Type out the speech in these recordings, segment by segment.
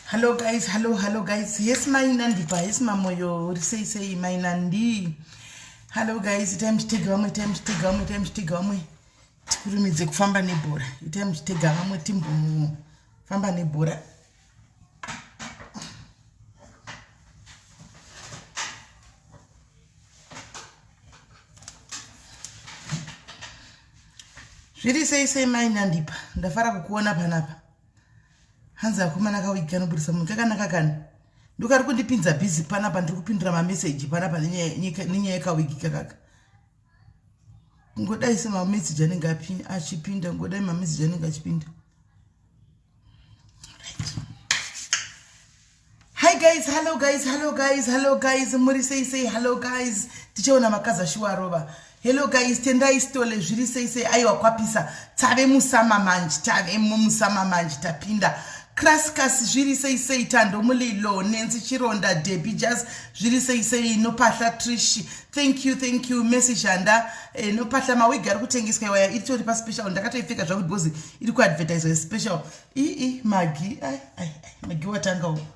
Hello guys, hello, hello guys. Yes, mai Nandipa, yes, mamoyo, uri sei sei mai Nandi. Hello guys, itai muchitega vamwe, itai muchitega vamwe, itai muchitega vamwe. Tikurumidze kufamba nebhora. Itai muchitega vamwe timbofamba nebhora. Zviri sei sei mai Nandipa, ndafara kukuona panapa. Hanzi akomana kawigi kanobudisa munhu kakanaka kani. Ndokari kundipinza busy panapa ndiri kupindura mameseji panapa nenyaya yekawigi kakaka. Ngodai semameseji anenge achipinda, ngodai mameseji anenge achipinda. Right. Hi guys, hello guys, hello guys, hello guys. Muri sei sei, hello guys. Tichaona makaza shuwa rova. Hello guys, tendai stole zviri sei sei aiwa kwapisa. Tave musama manje, tave musama manje tapinda. Kraskas zviri sei sei Tando Mulilo, Nancy Chironda, Debbie Jazz zviri sei sei Nopahla Trish. Thank you, thank you. Mercy Shanda, eh, Nopahla mawig ari kutengeswa iwaya iritori pa special. Ndakatoipfeka zvangu because iri kuadvertiswa special. Ii Magi, ai ai ai Magi watanga uko.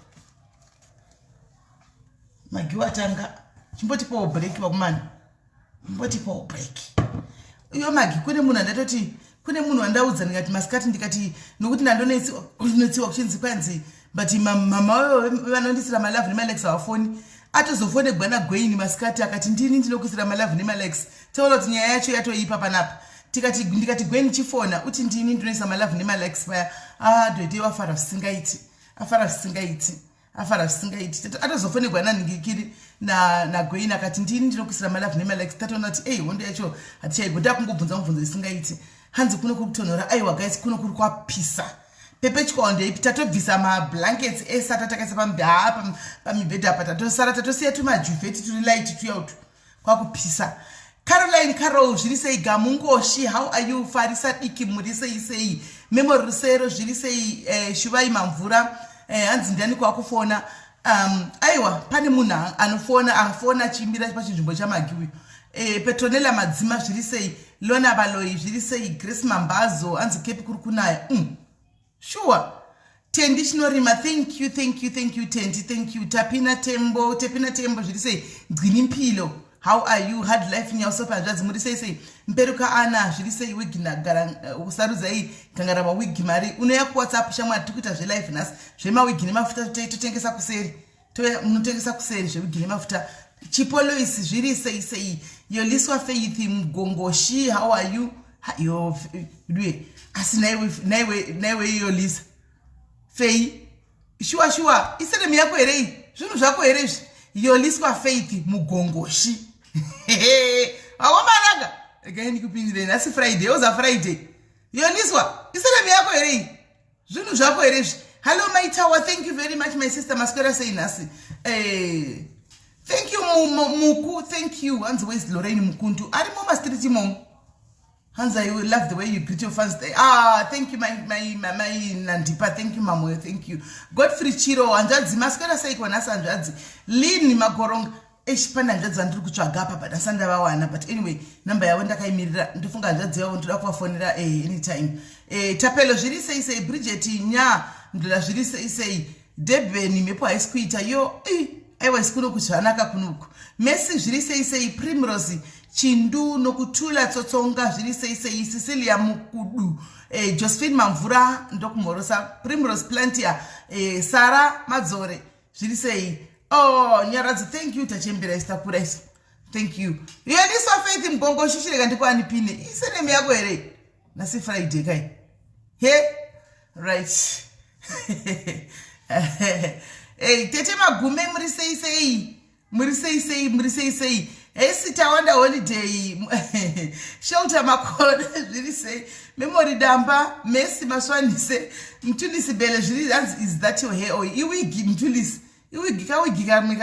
Magi watanga. Chimbotipawo break vakomana. Chimbotipawo break. Iyo Magi kune munhu andatoti kune munhu wandaudza ndikati masikati ndikati nokuti ndandonetsiwa kuchinzi kwanzi but mama vanondisira malove nemalikes havafoni atozofonegwa nagwaini masikati akati ndini ndinokuisira malove nemalikes taona kuti nyaya yacho yatoipa panapa tikati ndikati gweni chifona uti ndini ndinoisa malove nemalikes paya ah dwede wafara zvisingaiti afara zvisingaiti afara zvisingaiti atozofonegwa nanhingikiri nagweini akati ndini ndinokuisira malove nemalikes tatoona kuti ei hondo yacho hatichaigo ndakungobvunza mubvunzo isingaiti hanzi kuno kuri kutonhora aiwa guys kuno kuri kwapisa pepetyawo ndeipi tatobvisa mablankets ese atatakaisa pamibhedha apa tatosara tatosiya tumajuvheti turi light tuya utu kwakupisa caroline carol zviri sei gamungoshi how are you farisa diki muri sei sei memory rusero zviri sei eh, shuvai mamvura eh, hanzi ndiani kwakufona um, aiwa pane munhu anofona afona achiimbira pachinzvimbo chamagi uyu eh, petronela madzima zviri sei lona baloyi zviri sei grace mambazo hanzi kepi kuri kunaya mm. Sure. Tendi Chinorima, thank you, thank you, thank you, Tendi, thank you. Tapina Tembo, Tapina Tembo, zviri sei? Gcini Mpilo, how are you? Hard life Nyausopa hanzvadzi muri sei sei? Mperuka Ana, zviri sei? Wig nagara eh, usarudzai gangarava wig mari. Unoya ku WhatsApp shamwari tiri kuita zvelive nhasi. Zvemawig nemafuta totengesa kuseri. Toya munotengesa kuseri zvewig nemafuta. Chipo Lois, zviri sei sei? Yoliswa Faith Mgongoshi, how are you? Yo dwe asi naiwe naiwe naiwe Yolisa. Fei shuwa shuwa iseremi yako here iyi? Zvinhu zvako here izvi? Yoliswa Faith Mugongoshi. Wakomanaka. Regai ndikupindire nhasi Friday, oza Friday. Yoliswa iseremi yako here iyi? Zvinhu zvako here izvi? Hello my tower, thank you very much my sister. Maswera sei nhasi? Eh, thank you Muku, thank you. Hanzi where's Lorraine Mukundu? Arimo mastreet imomo. Hanzi I love the way you greet your fans. Ah, thank you my my my, my Nandipa, thank you Mamoyo, thank you. Godfrey Chiro, hanzvadzi maswera sei kwanhasi hanzvadzi? Lynn Magoronga. Eish pane hanzvadzi vandiri kutsvaga apa but asati ndavawana but anyway number yavo ndakaimirira ndofunga hanzvadzi yavo ndoda kuvafonera eh, anytime eh, tapelo zviri sei sei bridget nya ndoda zviri sei sei durban mhepo haisi kuita yo eh, aiwa isi kuno kuzvanaka kunoku messi zviri sei sei primrose chindu nokutula tsotsonga zviri sei sei cecilia mukudu eh, josephine mamvura ndokumhorosa primrose plantia eh, sara madzore zviri sei oh nyaradzo thank you tachembera isu takura isu thank you yoniswa faith mugongo shushireka ndikuani pine isenemi yako here nasi friday kai he right hey, tete magume muri sei sei muri sei sei muri sei sei hesi tawanda holiday shelter makore zviri sei memory damba messi maswanise mtulisi bele zviri hanzi is that your hair oil iwigi mtulisi iwigi kawigi kamwe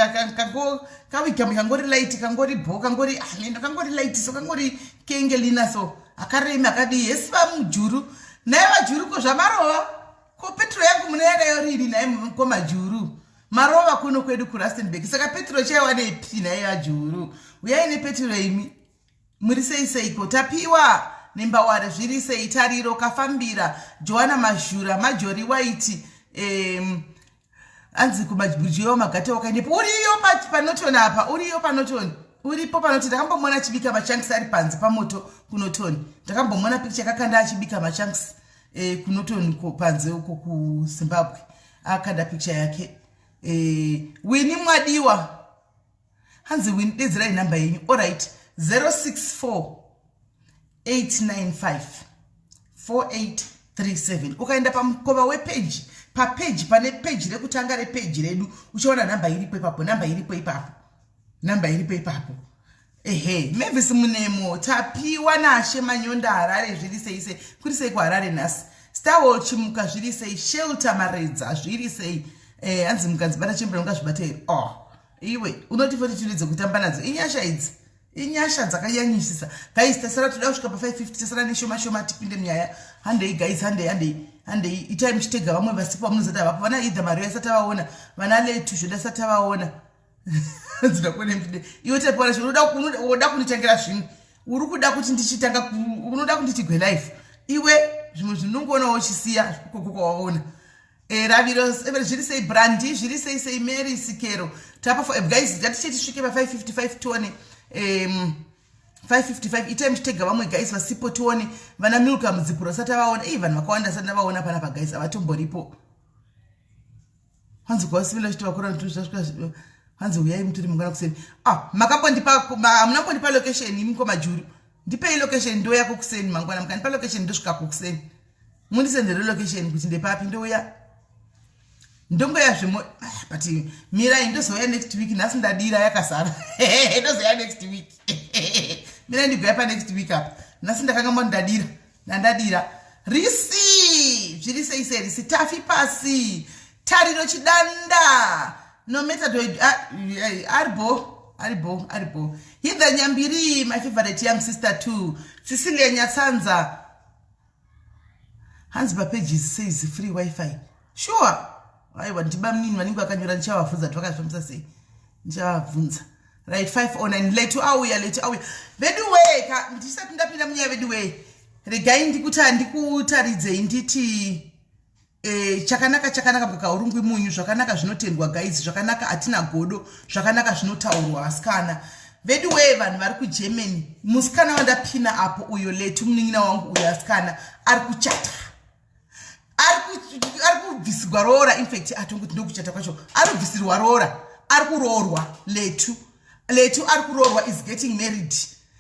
kawigi kamwe kangori light kangori bho kangori ameno ah, kangori light so kangori kengelina so akaremi akadii hesi vamujuru naye vajuru ko zvamarova ko petro yangu munoyadayo rini naye komajuru marova kuno kwedu kurustenburg saka petro chaiwanepi nhai vajuru uyai nepetro imi muri sei seiko tapiwa nembaware zviri sei tariro kafambira joana mazhura majori waiti um, Hanzi kumajeo magate wakaendepo? Uriyo panotoni apa, uriyo panotoni, uripo panoti. Ndakambomona achibika machunks ari panze pamoto kunotoni. Ndakambomona pikicha akakanda achibika machunks kunotoni panze uko kuZimbabwe, akanda pikicha yake. Wini Mwadiwa, hanzi Wini, dedzirai nhamba yenyu. Alright, 064 895 4837. Ukaenda pamukova wepeji, papeji pane peji rekutanga repeji redu, uchaona nhamba iripo ipapo, nhamba iripo ipapo, nhamba iripo ipapo. Ehe, Mavis Munemo, Tapiwa Nashe Manyonda, Harare zviri sei sei? Kuri sei kuHarare nhasi? Starwall Chimuka, zviri sei? Shelter Maredza, zviri sei? Hanzi mukanzi bata chembere ungazvibata here? Oh, iwe unoti 42 dzekutamba nadzo? Inyasha idzi, inyasha dzakanyanyisisa. Guys, tasara toda kusvika pa550, tasara neshoma shoma tipinde munyaya. Handei guys, handei, handei, handei. Itai muchitega vamwe vasipo vamunozati havapo. Vana Idha Mari vasati vaona, vana Letu zvoda sati vaona. Dzida. Iwe Tapiwa, unoda kunditangira zvimwe, uri kuda kuti ndichitanga, unoda kunditigwe life iwe. Zvimwe zvinongoonawo uchisiya ikoko kwawaona. Raviro, zviri sei? Brandi, zviri sei sei? Mary Sikero, tapa for guys, ngatiche tisvike pa555 tione. 555, itai muchitega vamwe guys vasipo tione. Vana Milka Mudzipuro asati avaona. Ii, vanhu vakawanda asati ndavaona panapa guys, havatomboripo. Hanzi kwasivila chiti vakura zvasvika. Hanzi uyai muturi mungana kuseni. Ah, makambondipa, hamuna mbondipa location imi komajuru. Ndipei location, ndoyako kuseni mangwana. Mukandipa location ndosvikako kuseni. Mundisendere location kuti ndepapi, ndouya, ndongoya zvimo. Ah, but mirai, ndozouya next week. Nhasi ndadira yakazara, ndozouya next week. Mirai, ndigoya panext week apa. Nhasi ndakanga ndadira, ndandadira. Risi, zviri sei sei? Risi Tafi pasi, Tariro Chidanda, no matter do aribo, aribo, aribo. Hither Nyambiri, my favorite young sister too. Cecilia Nyatsanza, hanzi papages says free WiFi. Sure, aiwa, ndiba munini vanenge vakanyora, ndichavabvunza kuti vakazvifambisa sei, ndichavabvunza. Right, 509, Letu auya, Letu auya. Veduwee ka, ndisati ndapinda munyaya, veduwee, regai ndikutaridzei nditi chakanaka chakanaka mukaurungwi munyu. Zvakanaka zvinotendwa guys, zvakanaka hatina godo, zvakanaka zvinotaurwa. Vasikana vedu wee, vanhu vari kuGermany, musikana wandapina apo uyo, Letu munin'ina wangu uyo, asikana, ari kuchata, ari kubvisirwa roora. Infact atongoti ndokuchata kwacho, ari kubvisirwa roora, ari kuroorwa. Letu, Letu ari kuroorwa, is getting married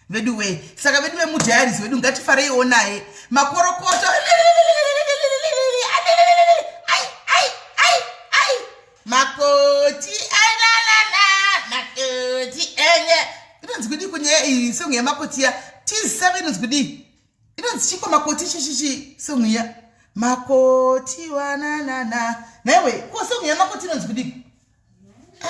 vedu wee. Saka vedu vemudiaries vedu, ngatifareiwo naye. Makorokoto, ai ai ai ai, makoti ainanana, makoti enye. Inonzi kudii kunyaya iyi song yamakoti ya T7? Inonzi kudii? Inonzi chiko makoti chichichi song ya makoti wananana? Naiwe, ko song yamakoti inonzi kudii?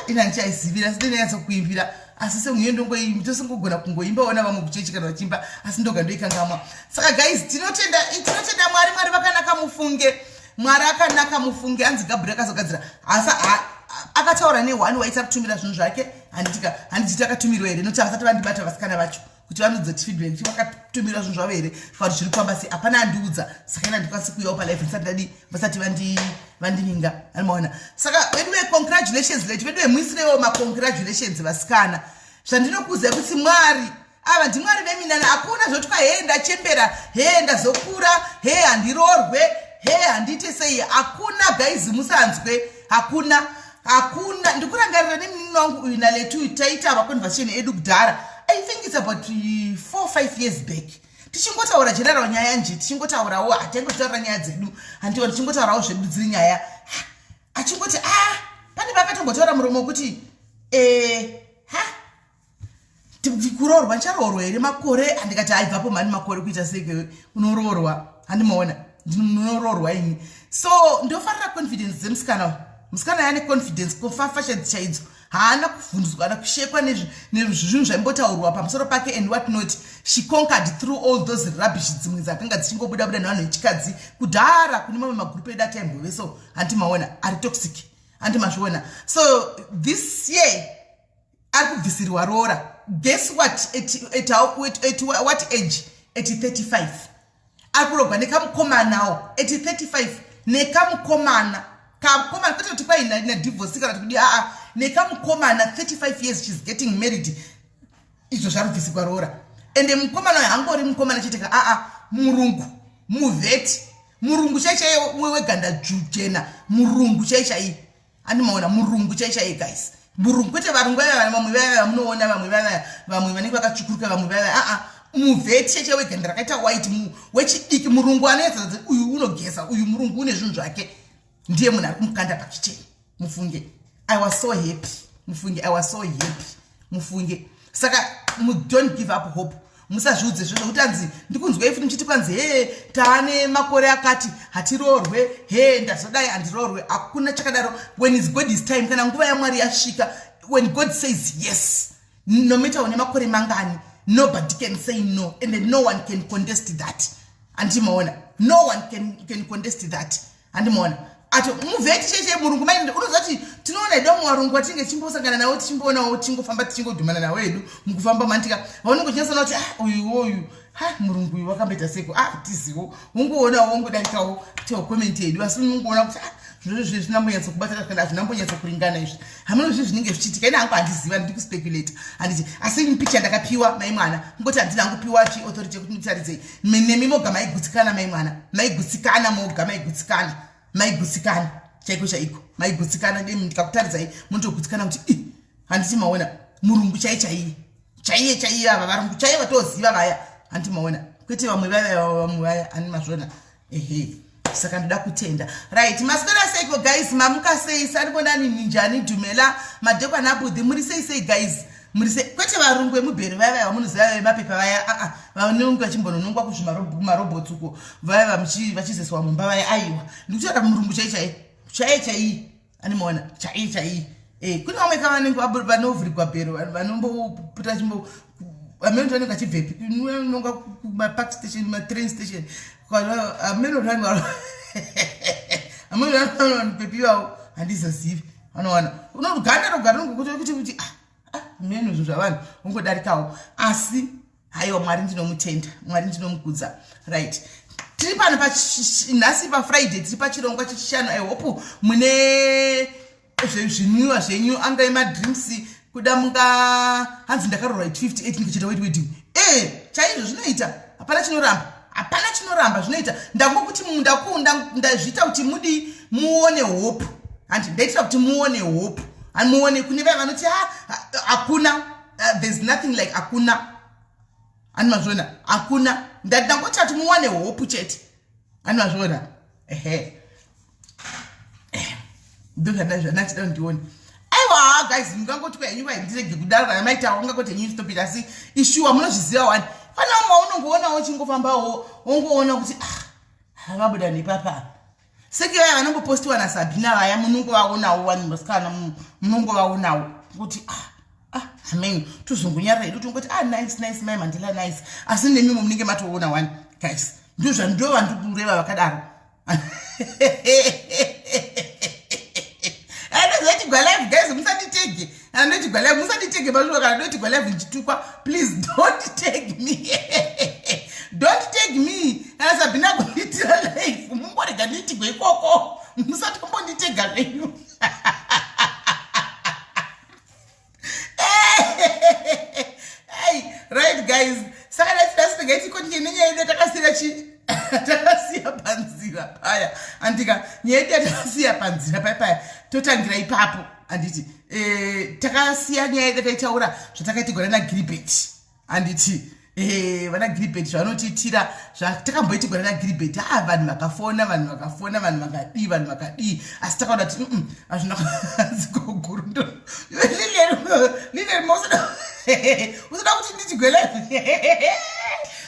Ina ndichaizivira, asi ndinonyatsa kuimbira, asi song iyo ndosingogona kungoimbawo navamwe kuchechi kana vachimba, asi ndoga ndoikangamwa. Saka guys, tinotenda, tinotenda Mwari. Mwari vakanaka mufunge, Mwari akanaka mufunge. Anzi Gabriel akazogadzira, asi akataura neone waita kutumira zvinhu zvake. Handitika, handiti takatumirwa here? Nokuti havasati vandibata vasikana vacho kuti vanodza feedback kuti vakatumira zvinhu zvavo here kana kuti zviri kufamba sei. Hapana andiudza, saka ina ndikwanisi kuuyawo palife ndisati ndadi, vasati vandivinga. Anomaona. Saka vedu ve, congratulations Letu. Vedu vemuisirewo macongratulations vasikana. Zvandinokuudzai kuti Mwari ava ndiMwari veminana. Hakuna zvotwa hee ndachembera, hee ndazokura, hee handirorwe, hee handiite sei. Hakuna guys, musanzwe, hakuna, hakuna. Ndikurangarira nemunin'ina wangu uyu naLetu, taita maconversation edu kudhara. I think it's about 4, 5 years back, tichingotaura general nyaya nje, tichingotaurawo, hatingotaura nyaya dzedu, handiwa, tichingotaurawo zvedu dziri nyaya. Achingoti, ah, pane vakatombotaura muromo wekuti ha, kuroorwa ndicharoorwa here makore? Handikati aibvapo mhani, makore kuita sei unoroorwa? Handimaona, ndinoroorwa ini. So ndofarira confidence dzemusikana. Musikana yaane confidence kofafasha chaidzo, haana kuvhundutswa kana kushekwa nezvinhu zvaimbotaurwa pamusoro pake and what not. She conquered through all those rubbish dzimwe dzakanga dzichingobuda buda nevanhu vechikadzi kudhara kune mamwe magurupu edu ataimbove. So handimaona ari toxic, handimazviona. So this year ari kubvisirwa roora. Guess what, at what age? At 35 ari kurogwa nekamukomanawo, at 35 nekamukomana. Kamukomana, kwete kuti kwai nadivorce kana kuti kudi, aa, nekamukomana 35 years, she's getting married. Izvo zvarubvisigwa roora. Ende mukomana uyo hangori mukomana chete ka, aa, murungu, muvheti, murungu chai chaiye, weganda jena, murungu chai chaiye. Andimaona murungu chai chaiye, guys, murungu, kwete varungu vaya, vamwe vaya vamunoona, vamwe vaya, vamwe vanenge vakatsvukuruka, vamwe vaya, aa, muvheti chaichai, weganda rakaita white, wechidiki, murungu anoedza kuti uyu unogeza, uyu murungu une zvinhu zvake. Ndiye munhu ari kumukanda pakicheni, mufunge. I was so happy, mufunge. I was so happy, mufunge. Saka don't give up hope. Musazviudze zvo zvokuti anzi ndikunzwei futi muchiti kwanzi, "He, taane makore akati hatiroorwe, he, ndazodai handiroorwe." Hakuna chakadaro. When is God is time, kana nguva yaMwari yasvika, when God says yes, no matter une makore mangani, nobody can say no and no one can contest that. Handimaona? No one can contest that. Handimaona? Ato muvheti cheche, murungu mai. Unoziva kuti tinoona hedu vamwe varungu vatinge tichimbosangana navo, tichimboonawo, tichingofamba, tichingodhumana navo hedu mukufamba mandika, vaunenge uchinyatsona kuti, "Ah, uyu uyu, ha, murungu uyu wakamboita seko." Ah, tiziwo ungoona, wongodarikawo teocomment yedu, asi unongoona kuti, ah, zvino zvi zvinambonyatsokubatana kana hazvinambonyatsokuringana izvi. Hamuna zvi zvinenge zvichiitika. Ine hangu handiziva, ndiri kuspeculate, handiti? Asi picha ndakapiwa mai mwana, kungoti handina hangupiwa chiauthority yekuti nditaridzei. Nemi moga maigutsikana, mai mwana, maigutsikana moga, maigutsikana, maigutsikana chaiko chaiko, maigutsikana. Ndikakutaridzai munotogutsikana kuti i, handiti maona murungu chai chaiye chaiye chaiye? Ava varungu chaiye vatoziva vaya, handiti maona? Kwete vamwe vaya, vamwe vaya, ani mazvona? Ehe, saka ndoda kutenda. Right, maswera seiko, guys? Mamuka sei? Sanibonani, ninjani, dhumela, madhekwana abudhi, muri sei sei, guys? Muri sei? Kwete varungu vemubheri vaya, vaya vamunoziva vemapepa vaya, aa, vanenge vachimbononongwa kuzvimarobots uko vaya, vachizeswa mumba vaya. Aiwa, ndikutaura murungu chai chai chaiye chaiye, animaona? Chaiye chaiye. Kune vamwe ka vanenge vanovhurigwa bhero, vanomboputa chimbo, amene vanenge vachibvepi, nonga kumapark station, matrain station, amene amene vanopepi ivavo, handizozivi. Vanowana unoganda rogara kuti kuti, ah, mene zvinhu zvavanhu ungodarikawo. Asi haiwa, Mwari ndinomutenda, Mwari ndinomukudza. Right, tiri pano nhasi paFriday, tiri pachirongwa chechishanu. I hope mune zvinwiwa zvenyu, angai madrinks, kuda munga. Hanzi ndakarorwa at 58 ndikuchita wet wedding. E, chaizvo zvinoita, hapana chinoramba, hapana chinoramba, zvinoita. Ndangokuti ndazviita kuti mudi muone hope, handi? Ndaitira kuti muone hope, muone kune vaya vanoti hakuna. There's nothing like hakuna, ani mazviona? Hakuna. Ndangoti ati muwane hope chete, ani mazviona? Ehe, ndozvandachida ndione. Aiwa guys, mungangoti kwenyu vaindirege kudaro kana maitawo, ungangoti henyu stop it, asi ishuwa munozviziva wani, fana maunongoonawo chingofambawo, wongoona kuti, ah, vabuda nepapa seke vaya vanombopostiwa naSabhina vaya, munongovaonawo wani, vasikana, munongovaonawo kuti, ah ah, amen, tozongonyarara hedu, tongoti, "Ah, nice, nice, mai Mandela, nice." Asi nemimo munenge matoona wani, guys. Ndozvandova vandikureva vakadaro. Andozoitigwa live, guys, musanditege. Andoitigwa live, musanditege pashuwa. Kana ndoitigwa live ndichitukwa, please don't tag me, don't tag me. Kana Sabhina kundiitira live, mungorega ndiitigwe ikoko, musatombonditega zvenyu. Hey, right guys, saka ndatinasitega tikontinye nenyaya yedu takasiya chi takasiya panzira paya, andika? Nyaya yedu yatakasiya panzira paya paya, totangira ipapo, handiti? Takasiya nyaya yedu taitaura zvatakaitigwa nanaGilibert, handiti? Vana Gilibert zvavanotiitira, zvatakamboitigwa nanaGilibert. A, vanhu vakafona, vanhu vakafona, vanhu vakadii, vanhu vakadii, asi takaona kuti hazvina zigoguru. Lilian, usada kuti nditigwe live,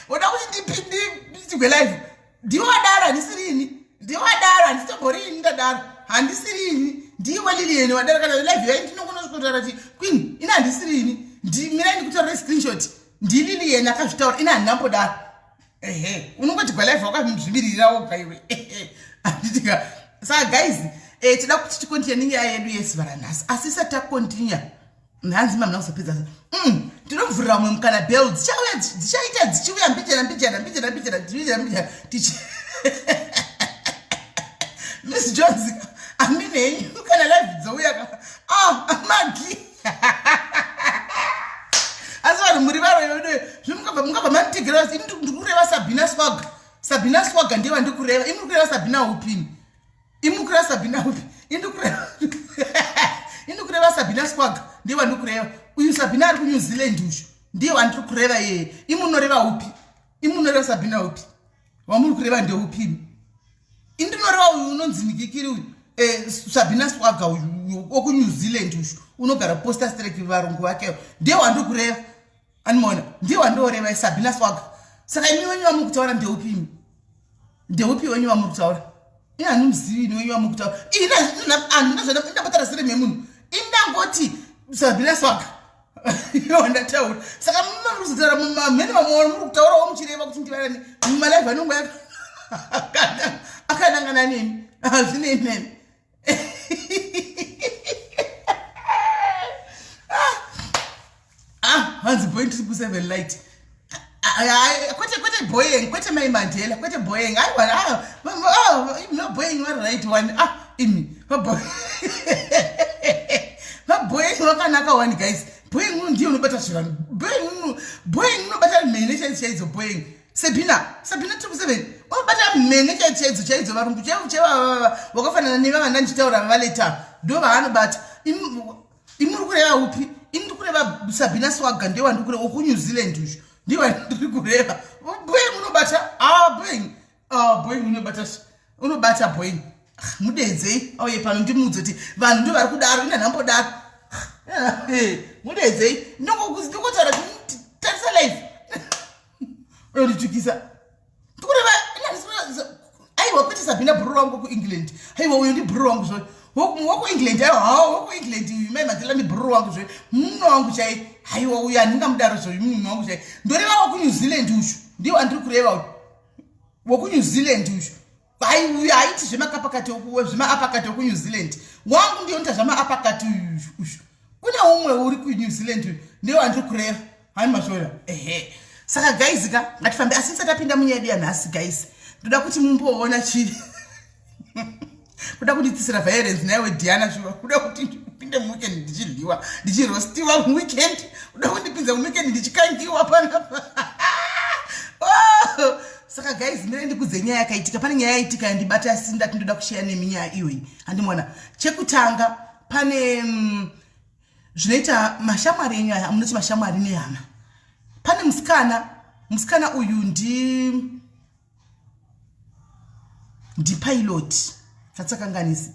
uda kuti nditigwe live. Ndiwe wadaro, handisirini. Ndiwe wadaro, handitomboriini ndadaro, handisirini. Ndiwe Lilian wadaro. Kana live yai ndinongonosvikotaura kuti, "Queen, ina handisirini." Mirai ndikutaurire screenshot. NdiLilian akazvitaura, ina handinambodaro. Ehe, unongoti gwa live wakazvimirira woga iwe, handitika? Saka guys, tida kuti tikontinye nenyaya yedu yezuva ranhasi, asi isati takontinya, hanzi mamuna kuzopedza. Ndinomuvhurira mumwe mukana. Bell dzichauya, dzichaita dzichiuya mbijana mbijana mbijana mbijana mbijana mbijana. Tichi Miss Jones, Amene henyu kana live dzouya ka. Ah, magi. Asi vanhu muri varoyi vedu. Zvimukabva mukabva manditegera ini ndikureva Sabina Swag. Sabina Swag ndiye wandikureva. Imi kureva Sabina upi? Imi kureva Sabina upi? Ini kureva Ini kureva Sabina Swag ndiye wandikureva. Uyu Sabina ari ku New Zealand uyu. Ndiye wandiri kureva iyeye. Imi munoreva upi? Imi munoreva Sabina upi? Wamuri kureva ndeupi imi? Indinoreva uyu unonzi nikikiri uyu. Eh, Sabina Swaga uyu wokuNew Zealand uyu unogara posta strike varungu vake ndiye wandiri kureva. Animona ndiye wandoreva Sabina Swaga. Saka imi wenyu wamuri kutaura ndeupi imi? Ndeupi wenyu wamuri kutaura? Ini handimuzivi ini wenyu wamuri kutaura. Ini handina zvandambotaura sere memunhu. Indangoti Sabina Swaga. Iwo ndataura. Saka munozotaura mumamhene vamwe muri kutaurawo muchireva kuti ndivarani mumalive anongo akanangana neni. Hazvinei neni. Ah, hanzi boy 777 light. Kwete kwete boyeng, kwete mai Mandela, kwete boyeng. Aiwa, ah, ah, no boyeng vari right one. Ah, imi. Vaboyeng vakanaka one guys. Boyeng ndiye unobata zvivanhu. Boyeng boyeng unobata mhene chaidzo chaidzo boyeng. Sabina, Sabina 777 unobata mhene chaidzo chaidzo chaidzo varungu chaivo chaivo vakafanana nevava ndandichitaura valeta ndo vaanobata. Imi muri kureva upi? Ini ndiri kureva Sabina Swaga ndiye wandiri kureva wokuNew Zealand uyu. Ndiye wandiri kureva. Boeing unobata. Ah, Boeing. Ah, Boeing unobata. Unobata Boeing. Ah, mudedzei auye pano ndimuudze kuti vanhu ndo vari kudaro ina nhambodaro. Eh, mudedzei. Ndingotaura kuti tarisa live. Unonditukisa. Ndikureva aiwa kwete Sabina bhururu wangu kuEngland. Aiwa uyo ndi bhururu wangu zvo. Wokuengland aiwa hawo wokuengland uyu mai Mandela ndi bhururu wangu zvo. Muno wangu chai. Aiwa uyu handingamudaro zvo muno wangu chai. Ndoreva wokuNew Zealand uyu. Ndiwo andiri kureva uyu. WokuNew Zealand uyu. Ai uyu haiti zvemakapakati zvemaapakati okuNew Zealand. Wangu ndiyo nita zvamaapakati uyu uyu. Kune umwe uri kuNew Zealand uyu. Ndiwo andiri kureva. Hai mashoya. Ehe. Saka guys ka ngatifambe asi tisati tapinda munyaya yedu yanhasi guys. Ndoda kuti mumboona chii. Kuda kunditsisira violence naiwe Diana shuwa. Kuda kuti ndipinde muweekend ndichidyiwa, ndichirostiwa muweekend. Kuda kundipinza muweekend ndichikangiwa panapa. Oh! Saka guys mire ndikudze nyaya yakaitika. Pane nyaya yaitika yandibata asi ndati ndoda kusheya nemi nyaya iyoyi. Handimona. Chekutanga pane zvinoita mashamwari enyu aya munoti mashamwari nehama. Pane musikana, musikana uyu ndi ndipilot tatsakanganisi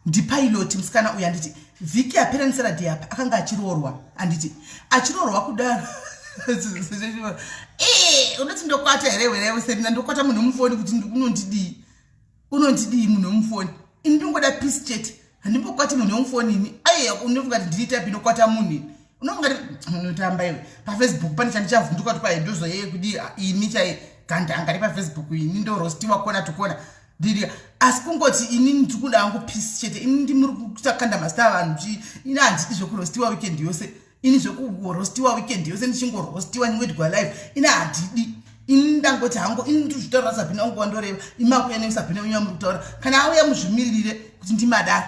ndipilot musikana uyu handiti vhiki yapera nesaturday apa akanga achiroorwa handiti achiroorwa kudaro eh, unoti ndokwata here were serina ndokwata munhu wemufoni kuti unondidii unondidii munhu wemufoni ini ndingoda peace chete handimbokwati munhu wemufoni ini aiya unofunga kuti ndiri type inokwata munhu ini unofunga kuti unotamba iwe pafacebook pane chandichavhunduka kuti kwaye ndozoyeye kudii ah, ini chai gandanga repafacebook ini ndorostiwa kona to kona ndiri asi kungoti ini ndikuda hangu peace chete ini ndimuri kutakanda mazita avanhu chii ini handidi zvekurostiwa weekend yose ini zvekurostiwa weekend yose ndichingorostiwa ndingoitwa live ini handidi ini ndangoti hangu ini ndizvitaura sabhina wangu wandoreva imakuya nesabhina wenyu wamuri kutaura kana auya muzvimiririre kuti ndimadaro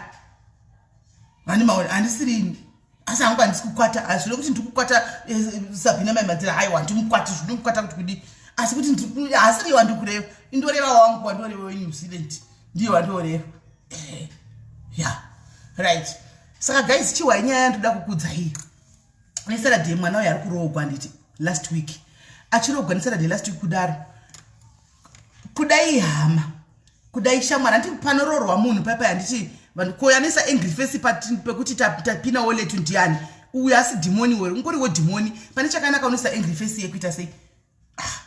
vani maona handisiri ini asi hangu handisi kukwata hazvino kuti ndiri kukwata eh, sabhina mai madzira haiwa handimukwati zvinomukwata kuti kudii asi kuti hasiri wandikureva indoreva wangu wandoreva wenew zealand ndiye wandoreva eh, ya right saka guys chihwa inyaya yandoda kukudza iyi nesaturday mwana uyo ari kuroogwa handiti last week achiroogwa nesaturday last week kudaro kudai hama kudai shamwari handiti panoroorwa munhu paipai handiti vanhu koyanisa angry face pekuti tapina woletu ndiani uyu asi dhimoni were ungoriwo dhimoni pane chakanaka unoisa angry face yekuita sei ah,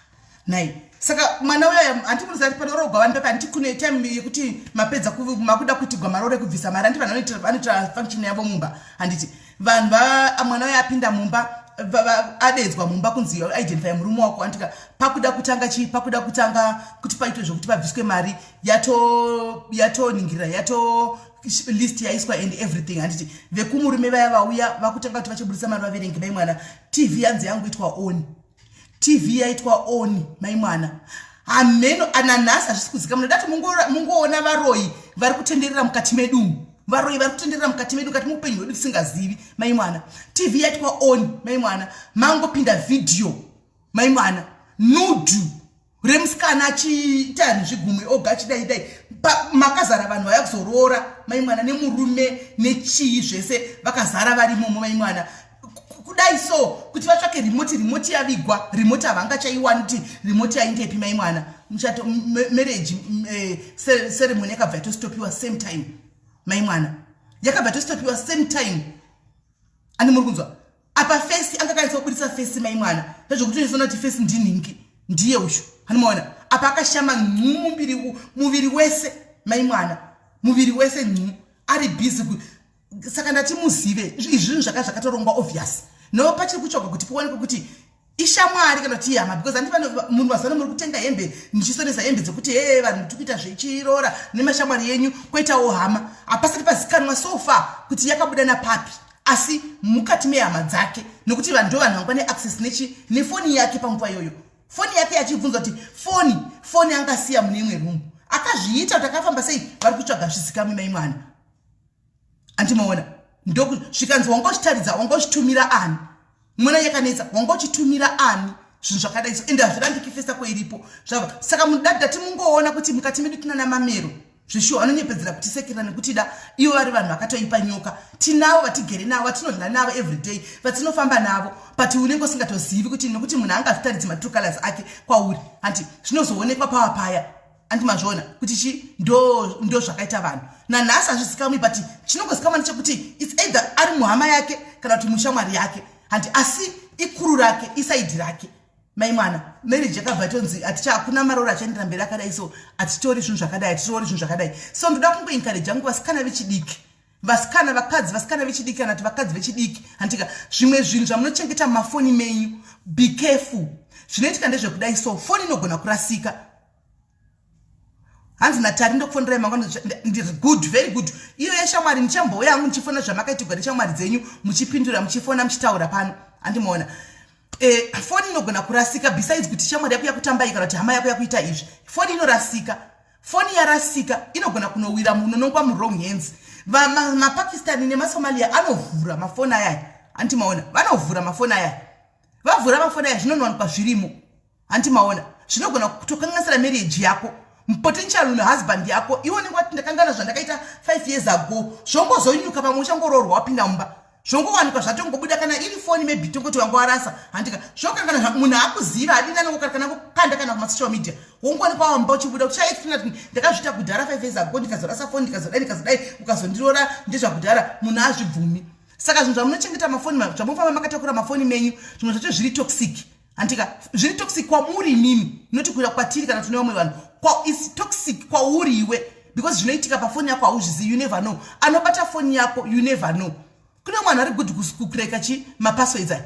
nai saka mwana uyo hanti munoziva kuti panorogwa vanhu pepa hanti kune time yekuti mapedza makuda kuitigwa maroro ekubvisa mari hanti vanhu vanoita function yavo mumba handiti vanhu mwana uyo apinda mumba adedzwa mumba kunzi identify murume wako andika pakuda kutanga chii pakuda kutanga kuti paitwe zvokuti pabviswe mari yatoningirira yato list yaiswa and everything handiti vekumurume vaya vauya vakutanga kuti vachibudisa mari vaverenge mai mwana tv yanzi yangu itwa on tv yaitwa on mai mwana hameno ananhasi hazvisi kuzika munoda kuti mungoona varoyi vari kutenderera mukati medu umu. Varoyi vari kutenderera mukati medu, kati muupenyu hwedu tisingazivi. Mai mwana, TV yaitwa on. Mai mwana, mangopinda vhidhiyo. Mai mwana, nude remusikana achiita zvigumwe oga achidai dai. Makazara vanhu vaya kuzoroora, mai mwana, nemurume nechii zvese vakazara varimomo, mai mwana. Kudai so kuti vatsvake remote, remote yavigwa, remote havangachaiwani kuti remote yaindepi. Mai mwana, muchato, marriage ceremony yakabva yatostopiwa same time. Mai mwana, yakabva yatostopiwa same time. Ani muri kunzwa apa? Face anga kaisa kubudisa face, mai mwana, ndezvekuti unozoona kuti face ndinhingi, ndiye uyu. Hanimaona apa akashama ncu muviri, muviri wese, mai mwana, muviri wese ncu, ari busy. Saka ndati muzive izvi zvinhu zvaka zvakatorongwa, obvious. No pachiri kutsvagwa kuti paonekwe kuti ishamwari kana kuti ihama, because handi munhu mazano muri kutenga hembe, muchisonesa hembe dzekuti he vanhu tiri kuita zvechiroora nemashamwari yenyu, kwoitawo hama. Hapasati pazikanwa so far kuti yakabuda napapi, asi mukati mehama dzake, nekuti vanhu ndo vanhu vanga neaccess nechi nefoni yake panguva iyoyo. Foni yake yachibvunzwa kuti foni angasiya mune imwe room, akazviita kuti akafamba sei, vari kutsvaga zvizikamwe. Mai mwana, andimaona zvikanzi wanga uchitaridza, wanga uchitumira ani? Mwana yakanetsa, wanga uchitumira ani zvinhu zvakadai so? Ende hazvirambiki, face yako iripo zvava. Saka mudadati mungoona kuti mukati medu tina namamero zveshuwa vanonyepedzera kutisekera nekutida, ivo vari vanhu vakatoipa nyoka. Tinavo vatigere navo, vatinodya navo everyday, vatinofamba navo, but unenge usingatozivi kuti, nekuti munhu angazvitaridzi matrue colors ake kwauri. Handi zvinozoonekwa pava paya? Andi mazviona kuti chi ndo zvakaita vanhu nanhasi hazvizikamwi, but chinongozikamwa ndechekuti it's either ari muhama yake kana kuti mushamwari yake, handi? Asi ikuru rake, iside rake. Mai mwana, marriage yakabva tonzi aticha, hakuna maroro achaendera mberi akadai. So hatitori zvinhu zvakadai, hatitori zvinhu zvakadai. So ndoda kungoencourage angu vasikana vechidiki, vasikana, vakadzi, vasikana vechidiki kana kuti vakadzi vechidiki, handika? Zvimwe zvinhu zvamunochengeta mumafoni menyu, be careful. Zvinoitika ndezvekudai so, foni inogona kurasika. Hanzi natari ndokufonerai mangwana. Good, very good. Iyo yeshamwari ndichambouya hangu ndichifona zvamakaitigwa neshamwari dzenyu, muchipindura, muchifona, muchitaura pano. Handimaona foni inogona kurasika. Besides kuti shamwari yako yakutambai kana kuti hama yako yakuita izvi, foni inorasika. Foni yarasika inogona kunowira munonongwa muwrong hands. MaPakistani nemaSomalia anovhura mafoni ayaya, handimaona? Vanovhura mafoni ayaya. Vavhura mafoni aya, zvinonowanikwa zvirimo, handimaona? Zvinogona kutokanganisira marriage yako, potential husband yako. Iwe unenge wati ndakangana zvandakaita 5 years ago, zvongozonyuka pamwe uchangoroorwa, wapinda mumba, zvongowanikwa zvatongobuda. Kana iri foni, maybe tongoti wanga warasa, handika? Zvokangana munhu akuziva adini, anongokana kukanda kana kumasocial media, wongoonekwa wamba uchibuda kuti chaexplaina kuti ndakazviita kudhara 5 years ago, ndikazorasa foni, ndikazodai, ndikazodai, ukazondiroora ndezvakudhara. Munhu azvibvumi. Saka zvinhu zvamunochengeta mafoni, zvamufamba makatakura mafoni menyu, zvimwe zvacho zviri toxic, handika? Zviri toxic kwamuri imimi, noti kuira kwatiri kana tine vamwe vanhu. Is toxic kwauri iwe, because zvinoitika pafoni yako hauzvizivi. You never know anobata foni yako, you never know. Kune mwana ari good kucracka chi mapasswords aya.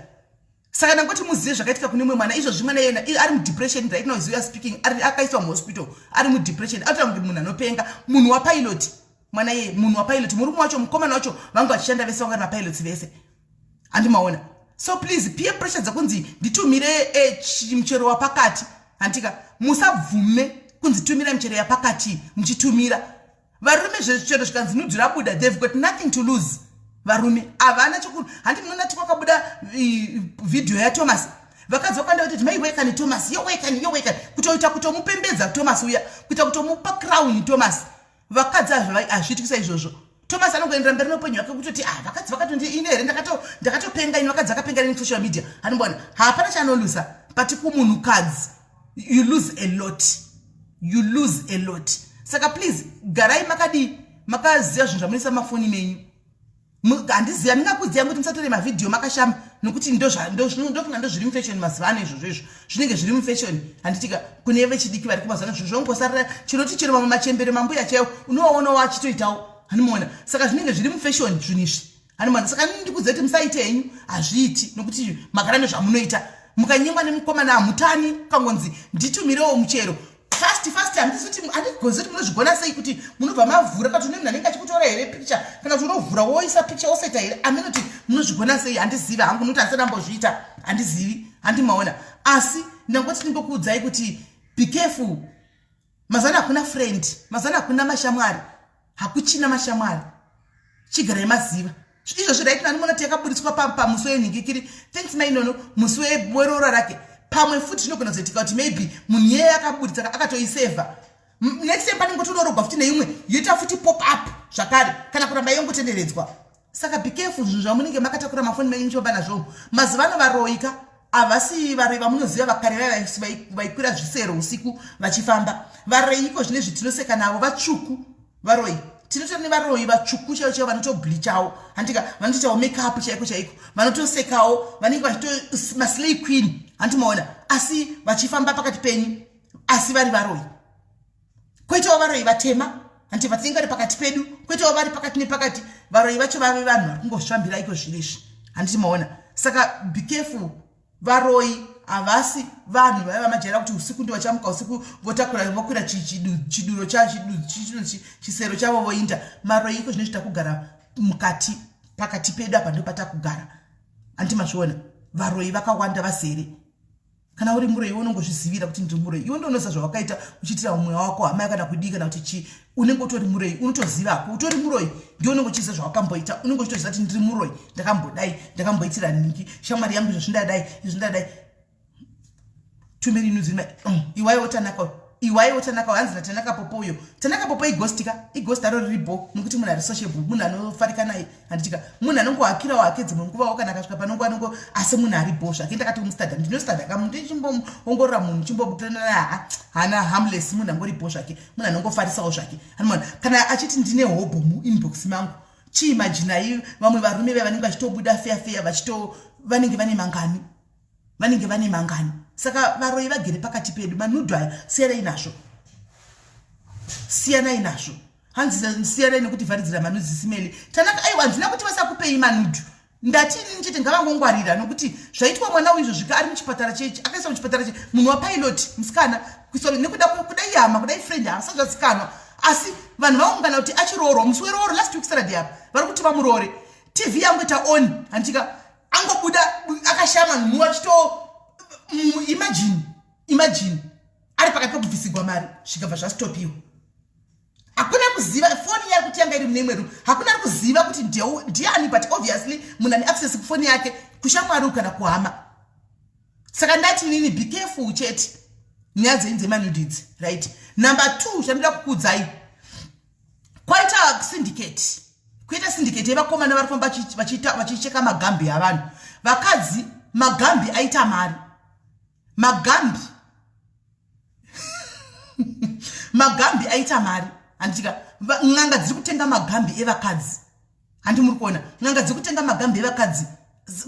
Saka ndangoti muzive zvakaitika kune mumwe mwana izvozvi. Mwana iyena ari mudepression right now as we are speaking, akaiswa muhospital, ari mudepression, atoita kunge munhu anopenga. Munhu wapilot, mwana iyeye munhu wapilot. Murume wacho, mukomana wacho, vanga vachishanda vese, vanga vari mapilots vese, handimaona? So please, peer pressure dzekunzi nditumire muchero wapakati, handika? Musabvume kunzi tumira michero yapakati muchitumira. Varume zvechero zvikanzi nude rabuda, they've got nothing to lose. Varume havana choku, handi munoona ti kwakabuda vhidhiyo yaThomas, vakadzi vakawanda vatoti maiwekani Thomas, yowekani, yowekani, kutoita kutomupembedza Thomas uya, kuita kutomupa crown Thomas. Vakadzi hazviitikisa izvozvo. Thomas anongoendera mberi neupenyu hwake, kutoti ah, vakadzi vakatondi ine here, ndakatopenga ini, vakadzi vakapenga ini social media, handimbona. Hapana chaanolusa, but kumunhukadzi you lose a lot, you lose a lot. Saka please, garai makadii, makaziva zvinhu zvamunoisa mumafoni menyu. Handizivi, handingakuziva kuti musatore mavhidhiyo makashama, nokuti ndofunga ndo zviri mufashion mazuva ano. Izvozvo izvo zvinenge zviri mufashion, handitika? Kune vechidiki vari kumazuva ano, zvinhu zvongosarira chinoti chero mamwe machembere, mambuya chaiwo unovaonawo achitoitawo, handimuona? Saka zvinenge zviri mufashion zvinhu izvi, handimuona? Saka ndikuziva kuti musaite henyu, hazviiti, nokuti makara nezvamunoita. Mukanyengwa nemukomana, hamutani ukangonzi nditumirewo muchero fast fast. Handisi kuti, handigozi kuti munozvigona sei kuti munobva mavhura kana kuti une munhu anenge achikutora here picture, kana kuti unovhura woisa picture woseta here? Aminoti munozvigona sei, handizivi hangu, nokuti handisati ambozviita, handizivi, handimaona? Asi ndangoti ndingokuudzai kuti be careful. Mazana hakuna friend, mazana hakuna mashamwari. Hakuchina mashamwari. Chigarai maziva izvozvo. Right now ndimoona kuti yakaburitswa pamusi wenhingikiri. Thanks, mainono. Musi weroora rake. Pamwe futi zvinogona kuzoitika kuti maybe munhu iyeye akaburitsa akatoisevha. Next time panenge tonorogwa futi neimwe, yoita futi pop up zvakare, kana kuramba yongotenderedzwa. Saka be careful zvinhu zvamunenge makatakura, mafoni menyu muchifamba nazvo. Mazuva ano varoika havasi varoi vamunoziva vakare vaya vaikwira zvisero usiku vachifamba. Varoiko zvinezvi tinoseka navo vatsvuku. Varoi tinotora nevaroi vatsvuku chaivo chaivo, vanotobleachawo, handika? Vanotoitawo makeup chaiko chaiko, vanotosekawo, vanenge vachito maslay queen, handimaona? Asi vachifamba pakati penyu, asi vari varoi. Kwoitawo varoi vatema, hanti, vatinenge vari pakati pedu. Kwoitawo vari pakati nepakati. Varoi vacho vave vanhu vari kungozvambira iko zviro izvi, handiti maona? Saka be careful. Varoi havasi vanhu vaiva vamajaira kuti usiku ndo vachamuka usiku, votakura, vokwira chiduro, chisero chavo, voinda. Maroi iko zvinochita kugara mukati pakati pedu apa, ndo patakugara, handiti mazviona? Varoi vakawanda vazere. Kana uri muroi, iwe unongozvizivira kuti ndiri muroi. Iwe ndonoziva zvawakaita uchiitira mumwe wako, hama, kana kudii kana kuti chii. Unenge utori muroi, unotozivako utori muroi. Ndiwe unenge uchiziva zvawakamboita, unenge uchitoziva kuti ndiri muroi, ndakambodai, ndakamboitira ningi shamwari yangu izvo, zvindadai izvo, ndadai. Too many news. Iwaiwo Tanaka, iwaiwo Tanaka. Hanzi naTanaka Popo uyo. Tanaka Popo ighost ka, ighost aro riribo, nokuti munhu ari sociable, munhu anofarika naye, handitika? Munhu anongohakirawo hake dzimwe nguvawo kana akasvika panongo anongo, asi munhu ari bo zvake. Ndakati kumustadha, ndinostadha kamunhu, ndichimboongorora munhu, chimbobutirana, hana harmless, munhu angori bo zvake, munhu anongofarisawo zvake. Anoona kana achiti ndine hobho muinbox mangu, chiimajinai vamwe varume vai vanenge vachitobuda feya feya, vachito vanenge vane mangani, vanenge vane mangani. Saka varoi vagere pakati pedu. Manudes aya, siyanai nazvo, siyanai nazvo. Hanzi siyanai nekuti vharidzira manudes. Simeli Tanaka, aiwa, handina kuti vasakupei manudes. Ndati inini chete ngavangongwarira, nokuti zvaitwa mwana uyu izvozvika ari muchipatara chechi, akaiswa muchipatara che munhu wapilot musikana, kuiswa nekuda kuda ihama, kuda ifriend, havasati zvazikanwa. Asi vanhu vaungana kuti achiroorwa musi werooro last week Saturday apa, vari kuti vamuroore. TV yangoita on, handitika? Angobuda akashama nhu achito imagine, imagine ari pakati pekubvisigwa mari, zvikabva zvastopiwa. Hakuna kuziva foni yari kuti yanga iri mune imwe room. Hakuna ari kuziva kuti ndiani, but obviously munhu ane access kufoni yake, kushamwari kana kuhama. Saka ndati nini, be careful chete nyaya dzenyu dzemanudes. Right, number two chandoda kukuudzai, kwaita syndicate, kuita syndicate yevakomana vari kufamba vachicheka magambi avanhu vakadzi. Magambi aita mari, magambi, magambi aita mari, handitika? N'anga dziri kutenga magambi evakadzi, handi muri kuona? N'anga dziri kutenga magambi evakadzi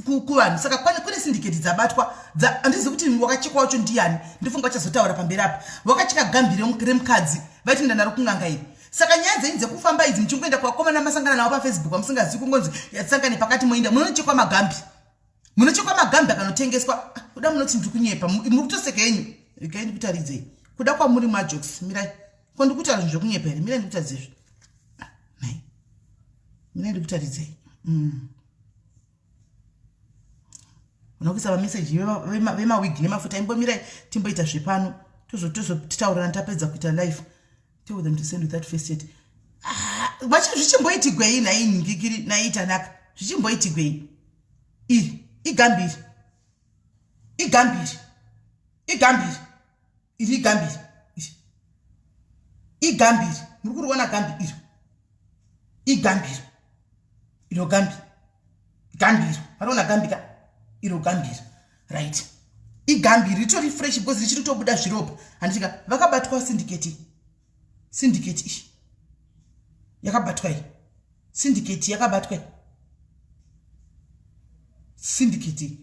kuvanhu. Saka kune syndicate dzabatwa. Handizivi kuti wakachekwa wacho ndiani, ndifunga vachazotaura pamberi apa. Wakacheka gambi remukadzi, vaitoenda naro kun'anga iri. Saka nyaya dzenyu dzekufamba idzi, muchingoenda kuvakomana masangana navo paFacebook, vamusingazivi, kungonzi yatisangane pakati, moenda munochekwa magambi, munochekwa magambi akanotengeswa. Ah, kuda munoti ndiri kunyepa, muri kutoseka henyu. Regai ndikutaridzei kuda kwamuri majokes. Mirai, ko ndikutaura zvinhu zvekunyepa here? Mirai ndikutaridzei. Ah, nai, mirai ndikutaridzei. Unokuisa mameseji vemawigi nemafuta. Imbomirai timboita zvepano, tozotitaurana tapedza kuita live. Tell them to send without first yet. Ah, zvichimboitigwei nai ngikiri nai Tanaka? Zvichimboitigwei? Iri igambiri, igambiri, igambiri iri, igambiri iri, igambiri. Muri kuriona gambi iri? Igambiro iro, gambi, gambiro. Variona gambi ka? Iro gambiro, right? Igambiro ritori fresh because richiri kutobuda zviropa, handitika? Vakabatwa syndicate, syndicate iyi yakabatwa iyi, syndicate yakabatwa iyi, syndicate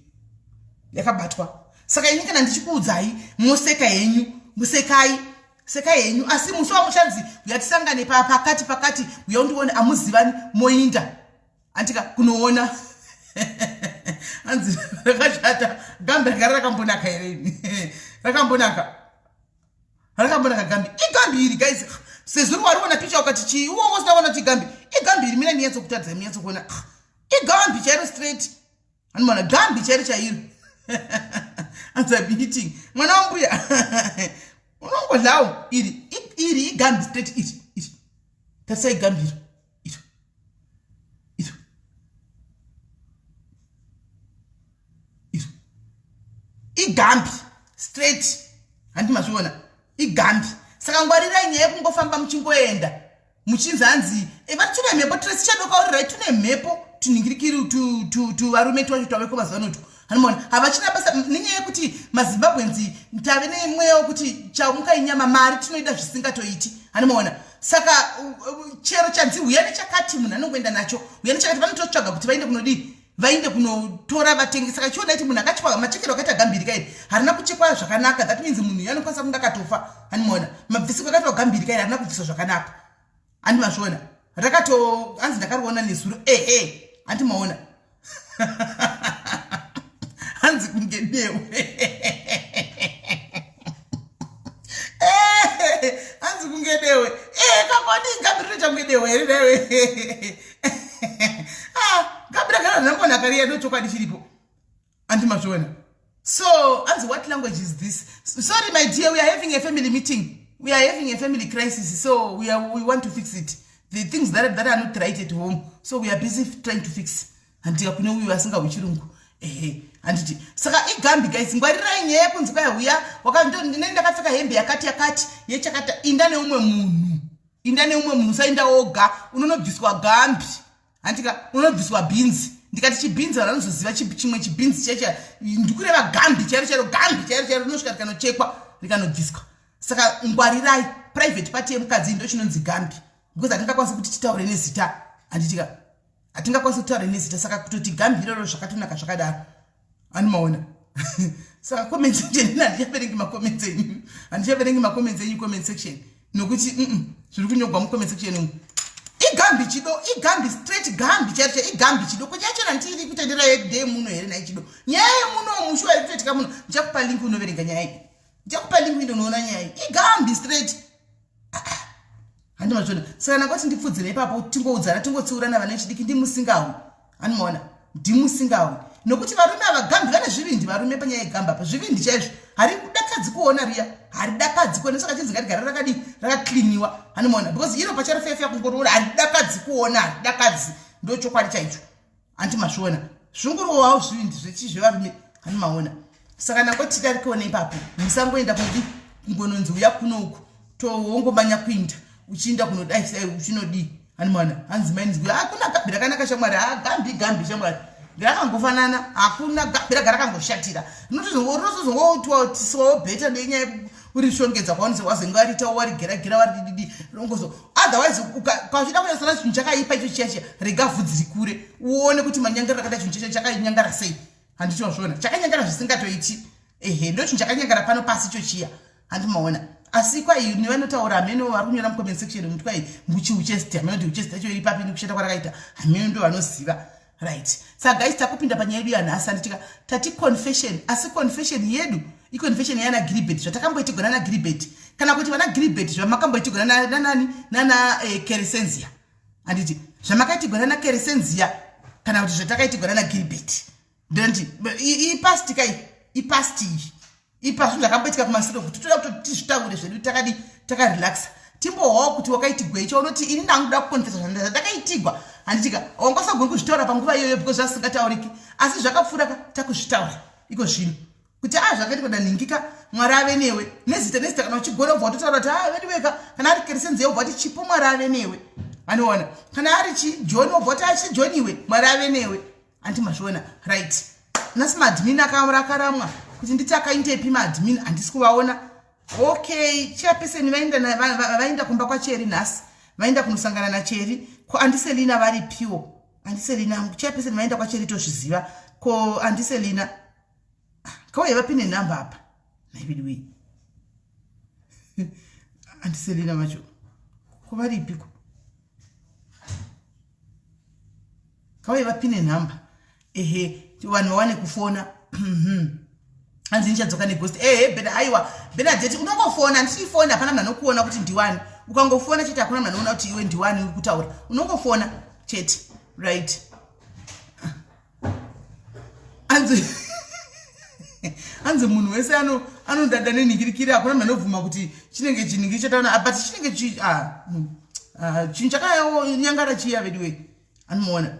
yakabatwa. Saka ini kana ndichikuudzai, moseka henyu, musekai, sekai henyu, asi musi wamuchanzi uyatisangane pakati pakati, uya undione, amuzivani, moinda, andika, kunoona. Hanzi rakashata gambi ragara rakambonaka here ini? Rakambonaka, rakambonaka gambi. Igambi iri, guys. Sezuri wariona picha ukati chii, uwo usina kuona kuti igambi, igambi iri. Mina ndinyatsokutarisa, munyatsokuona igambi chairo straight. Anomaona gambi chairo chairo. Anzi eating mwana wambuya, unongodlawo. Iri, iri igambi straight iri, iri. Tarisai gambiro iro iro iro igambi straight handi mazviona igambi. Saka ngwarirai nyaya yekungofamba muchingoenda muchinzi hanzi eh, vari tune mhepo tracy chadokaurirai tune mhepo tunhingirikiri tuvarume twacho twaveko mazuva anotu hanimona havachina basa nenyaya yekuti mazimbabwenzi tave nemweya wekuti chamuka inyama mari tinoida zvisingatoiti hanimona saka chero chanzi huya nechakati munhu anongoenda nacho huya nechakati vanototsvaga kuti vaende kunodii vaende kunotora vatengi saka chiona kuti munhu akachekwa machekero akaita gambiri kairi harina kuchekwa zvakanaka that means munhu uyu anokwanisa kunge akatofa handimaona mabvisiko akaitwa gambiri kairi harina kubviswa zvakanaka handi mazviona rakato hanzi ndakariona nezuro ehe handi maona hanzi kunge newe hanzi kunge dewe eh, kakoni gambiri rinoita kunge dewe here dewe ah, gambiri ragara ndambona kariya ndo chokwadi chiripo anti mazviona so anzi what language is this sorry my dear we are having a family meeting we are having a family crisis so we, are, we want to fix it the things that, that are not right at home so we are busy trying to fix handika kune uyu asingahwi chirungu ehe handiti saka igambi guys ngwarirai nyaya yekunzi kwaya huya wakandine ndakapfeka hembe yakati yakati yechakata inda neumwe munhu inda neumwe munhu usainda woga unonobviswa gambi handika unobviswa bhinzi ndikati chibhinzi vanhu vanozoziva chimwe chibhinzi checha ndikureva gambi chairo chairo gambi chairo chairo rinosvika rikanochekwa rikanobviswa saka ngwarirai private party yemukadzi ndo chinonzi gambi because hatingakwanisi kuti titaure nezita handitika hatingakwanisi kutaura nezita saka kutoti gambi iroro zvakatonaka zvakadaro ani maona saka comment section handichaverengi macomments enyu handichaverengi macomments enyu comment section nokuti zviri kunyogwa mucomment section umu igambi chido igambi straight gambi chairo cha igambi chido ko chachona ndiri kutendera ndeyemuno here nai chido nyaya yemuno mushuwa iri kutoitika muno ndichakupa link unoverenga nyaya iyi ndichakupa link inde unoona nyaya iyi igambi straight handimazvona saka ndangoti ndipfudzire ipapo tingoudzana tingotsiurana vana vechidiki ndimusingawi anomaona ndimusingawi nokuti varume ava gambi vane zvivindi varume panyaya yegamba apa zvivindi chaizvo haridakadzi kuona riya haridakadzi kuona saka chinzi ngarigara rakadii rakakliniwa anomaona because iro pacharofefya kungoroora haridakadzi kuona haridakadzi ndo chokwadi chaicho hanti mazviona zvingorowawo zvivindi zvechii zvevarume hani maona saka ndangoti tidarikewo ipapo musangoenda kudi kungononzi uya kuno uku towongomanya kuinda uchiinda kunodai sai uchinodii hani maona hanzi mainzi hakuna gambi rakanaka shamwari hagambi gambi shamwari rakangofanana hakuna gambi raga rakangoshatira rinotozongotisiwawo bheta nenyaya urishongedza kwaunzi wazenge waritawo warigeragira waridididi rongozo otherwise ukachida kunyatsona chinhu chakaipa icho chiya chiya rega vhudzi rikure uone kuti manyangara rakada chinhu chacho chakanyangara sei handiti wazviona chakanyangara zvisingatoiti ehe ndo chinhu chakanyangara pano pasi icho chiya handi maona asi kwai nevanotaura hameno vari kunyora mucomment section kuti kwai mbuchi uchesti hameno kuti uchesti yacho iri papi nekushata kwarakaita hameno ndo vanoziva right saka guys takupinda panyaya yedu yanhasi anditika tati confession asi confession yedu iconfession yana gilibert zvatakamboitigwa nana gilibert kana kuti vana gilibert zvamakamboitigwa nanani nana eh, keresenzia handiti zvamakaitigwa nana keresenzia kana kuti zvatakaitigwa nana gilibert ndinoti ipasti kai ipasti iyi ipa zvinhu zvakamboitika kumasiro kuti toda kuti tizvitaure zvedu takadi takarelaxa timbohwawo kuti wakaitigwei chaunoti ini ndanguda kukonfesa zvandakaitigwa handitika wanga usagoni kuzvitaura panguva iyoyo because zvasingatauriki asi zvakapfuura ka takuzvitaura iko zvino kuti a ah, zvakaitikwa danhingika mwari ave newe nezita nezita kana uchigona ubva watotaura kuti a ah, veduweka kana ari keresenzeyo ubva wati chipo mwari ave newe anoona kana ari chijoni ubva wati achijoniwe ah, mwari ave newe anti mazviona right nhasi maadmin akarakaramwa kuti nditi akaindepi maadmin handisi kuvaona okay chairperson vaenda vaenda kumba kwacheri nhasi vaenda kunosangana nacheri ko andiselina varipiwo andiselina chairperson vaenda kwacheri tozviziva ko andiselina kauye vapine nhamba apa naividiwei andiselina vacho ko varipiko kauye vapine nhamba ehe vanhu vawane kufona mhm. hanzi ndichadzoka negost ehe bena aiwa benadeti unongofona handichiifona hapana munhu anokuona kuti ndiwani ukangofona chete hakuna munhu anoona kuti iwe ndiwani uri kutaura unongofona chete right anzi hanzi munhu wese anodada nenhingirikiri hakuna munhu anobvuma kuti chinenge chinhingiri chataona but chinenge chi ah, hmm. Ah, chinhu chakanyangara chiya veduwe anomuona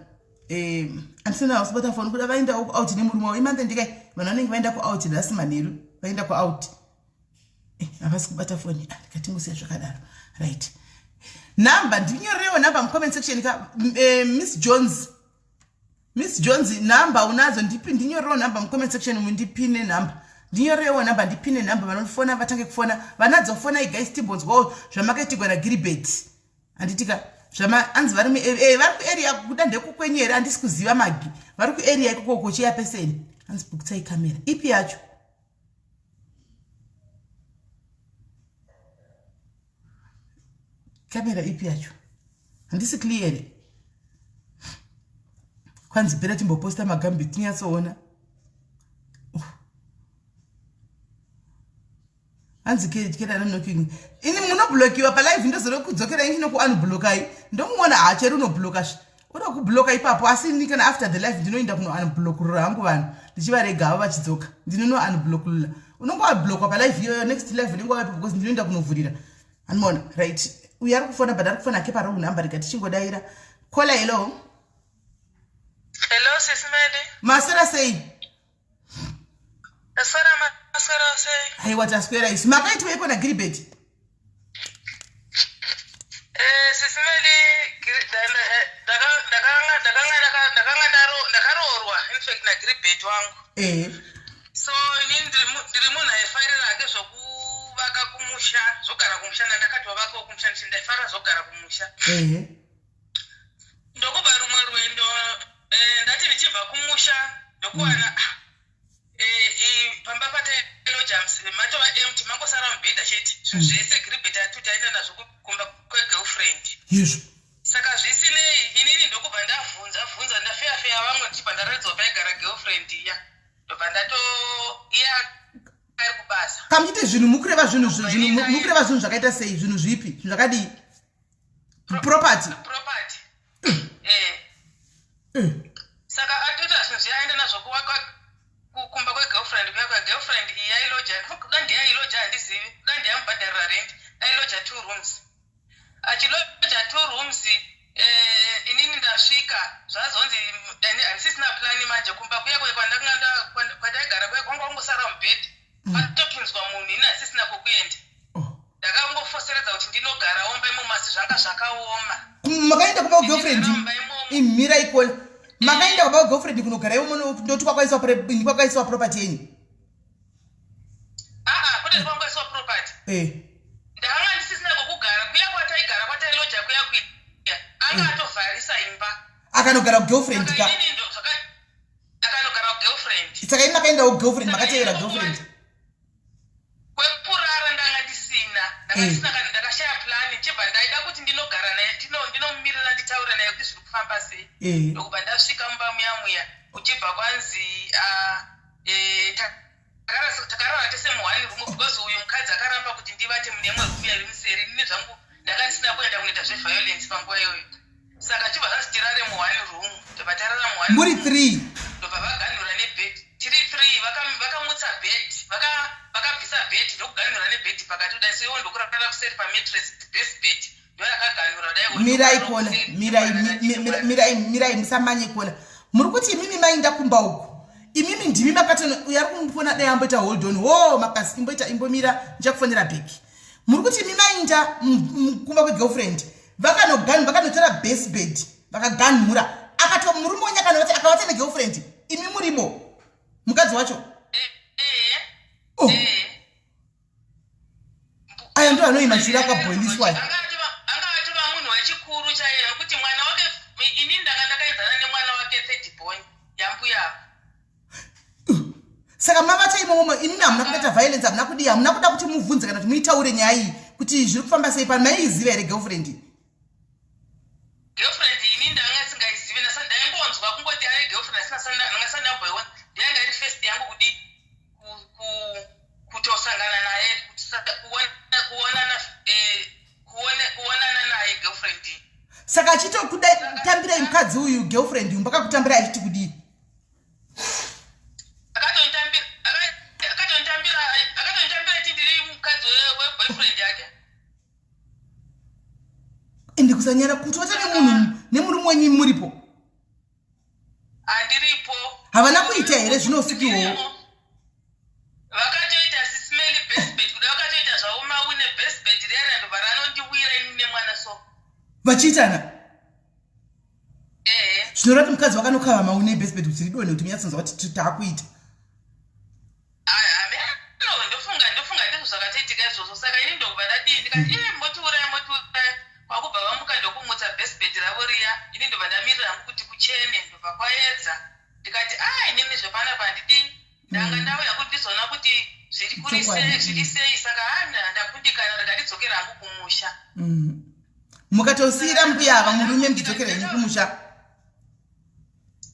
eh, andisina usibata foni kuda vaenda kuout nemurume wavo imanthe ndikai vanhu vanenge vaenda kuout nhasi manheru vaenda kuout eh, havasi kubata foni ah, ndikatingosiya zvakadaro right number ndinyorerewo number mucomment section ka eh, miss jones Miss Jones number unadzo ndipi ndinyorewo number mucomment section umu ndipine number ndinyorewo number ndipine number vanofona vatange kufona vanadzo fonai guys timbonzwawo zvamakaitigwa nagiribet handitika zvama anzi vari eh, eh, vari kuarea kuda ndekukwenyu here handisi kuziva magi vari kuarea ikoko kocheya peseni hanzi bhukutsai kamera ipi yacho kamera ipi yacho handisi clear kwanzi pera timboposta magambi tinyatsoona hanzi kerana knocking ini munoblokiwa palive ndozorokudzokera ini ndinokuunblockai ndomuona hacheri unobloka zve uda kubloka ipapo asi ini kana after the live ndinoenda kuno unblokurura hangu vanhu ndichivarega havo vachidzoka ndinono unblokurura unonge wablokwa palive iyoyo next live unenge wavepo because ndinoenda kunovhurira andimaona right uyo ari kufona but ari kufona hake parong number rega tichingodaira kola hello hello sis Melly maswera sei taswera maswera sei aiwa taswera isu makaitweiko nagiribet eh, sis Melly eh, ndakaroorwa infact nagiribet wangu eh. so ini ndiri munhu aifarira hake zvokuvaka kumusha zvogara kumusha ndandakati wavakawo kumusha ndichi ndaifarira zvogara kumusha ndokubva rumwe rwendo eh, ndati ndichibva kumusha ndokuwana mm. eh, pamba patailoja matova empty mangosara mubhedha chete zvinhu mm. zvese giribheti atuti aenda nazvo kumba kwegirlfriend izvo saka zvisinei inini ndokubva ndavhunza vhunza ndafeya feya vamwe ndichibva ndaratidzwa paigara girlfriend iya ndobva ndato iya ari kubasa kamuchiti zvinhu mukureva zvinhu mukureva zvinhu zvakaita sei zvinhu zvipi zvinhu zvakadii property property eh. eh. Saka atoita zvinhu zviya aenda nazvo kumba kwegirlfriend kuya kwa girlfriend iyi yailoja kuda ndiye ailoja handizivi kuda ndiye amubhadharira rent ailoja two rooms achiloja two rooms eh, inini ndasvika zvazonzi handisisina plani manje kumba kuya kuya kwataigara kuya kwanga kungosara mubhedhi mm. patopinzwa munhu ini hasisina kwekuenda oh. ndakangofoseredza kuti ndinogarawo mumba imomo asi zvanga zvakaoma makaenda kumba kugirlfriend imira ikola makaenda kumba kugirlfriend kunogara imomo ndoti kwakaiswa property yenyu aa kune kwangoiswa property eh. ndakanga ndisisina kwekugara kuya kwataigara kwatailoja kuya kuya anga eh. atovharisa imba akanogara kugirlfriend ka akanogara kugirlfriend saka ini makaendawo girlfriend makateera girlfriend kwekurara ndanga ndisina ndanga eh. ndisina kana ndakashaya plan chibva ndaida kuti ndinogara naye ndinomumirira nditaure naye kuti zviri kufamba sei eh. ndokubva ndasvika mumba muya muya kuchibva kwanzi ah, eh, takarara tese muone room because uyu mukadzi akaramba kuti ndivate mune imwe room yaive museri ini zvangu ndanga ndisina kuenda kunoita zveviolence panguva iyoyo saka chibva zvanzi tirare muone room ndobva tarara muone muri three ndobva vaganhura nebed tiri three vakamutsa bed vakabvisa bed ndokuganhura nebed pakati kudai so iwo ndokurara kuseri pamattress best bed ndoyakaganhura dai mirai kona mirai mirai mirai musamanye kona muri kuti imimi mainda kumba uku imimi ndimi makatono uyo ari kumufona dai amboita hold on ho makasi imboita imbomira ndichakufonera back muri kuti imi mainda kumba kwegirlfriend vakanoganhu vakanotora base bed vakaganhura akato murume wenyu akanoti akavata negirlfriend imi murimo mukadzi wacho eh, eh, oh. eh. aya ndo anoyi machira akabhoiliswa anga atova munhu wechikuru chaiye nekuti mwana wake ini ndanga ndakaenzana nemwana wake third born yambuya saka mavata imomo imimi hamuna kuita violence hamuna kudii hamuna kuda kuti mubvunze kana kuti muitaure nyaya iyi kuti zviri kufamba sei pano maiiziva here girlfriend girlfriend ini ndanga singaizive ndaingonzwa kungoti ari girlfriend asina ndamboiona ndiyanga iri first yangu kudi kutosangana naye kuonana eh, kuonana naye girlfriend saka achitokutambirai mukadzi uyu girlfriend uyu mbakakutambirai achiti kudii akatonditambira iti ndiri mukadzi weboyfriend yake ende Kusanyara kuti vata nemunhu nemurume wenyu muripo. Andiripo. Havana kuita here zvino usiku iwowo? Vakatoita sisimeli basebed kuda vakatoita zvavo maune basebed riya riya ndobva ranondiwira ini nemwana so. Vachiitana? Ehe. Zvinoreva kuti mukadzi wakanokava maune basebed kuti ridonhe kuti munyatsonzwa kuti taakuita. Ndofunga ndofunga ndizvo zvakatoitika izvozvo saka ini ndokubva ndadii ndikati mm. ii motiuraya motiuraya kwakubva vamuka ndokumutsa basebed ravo riya ini ndobva ndamirira hangu kuti kuchene ndobva kwaedza ndikati a ah, inini zvepanapa handidii ndanga mm. ndauya kuti ndizoona kuti zviri kuri sei zviri sei saka hana ah, ndakundikana rega ndidzokera hangu kumusha mm. mukatosiira mbuya ava murume muchidzokera henyu kumusha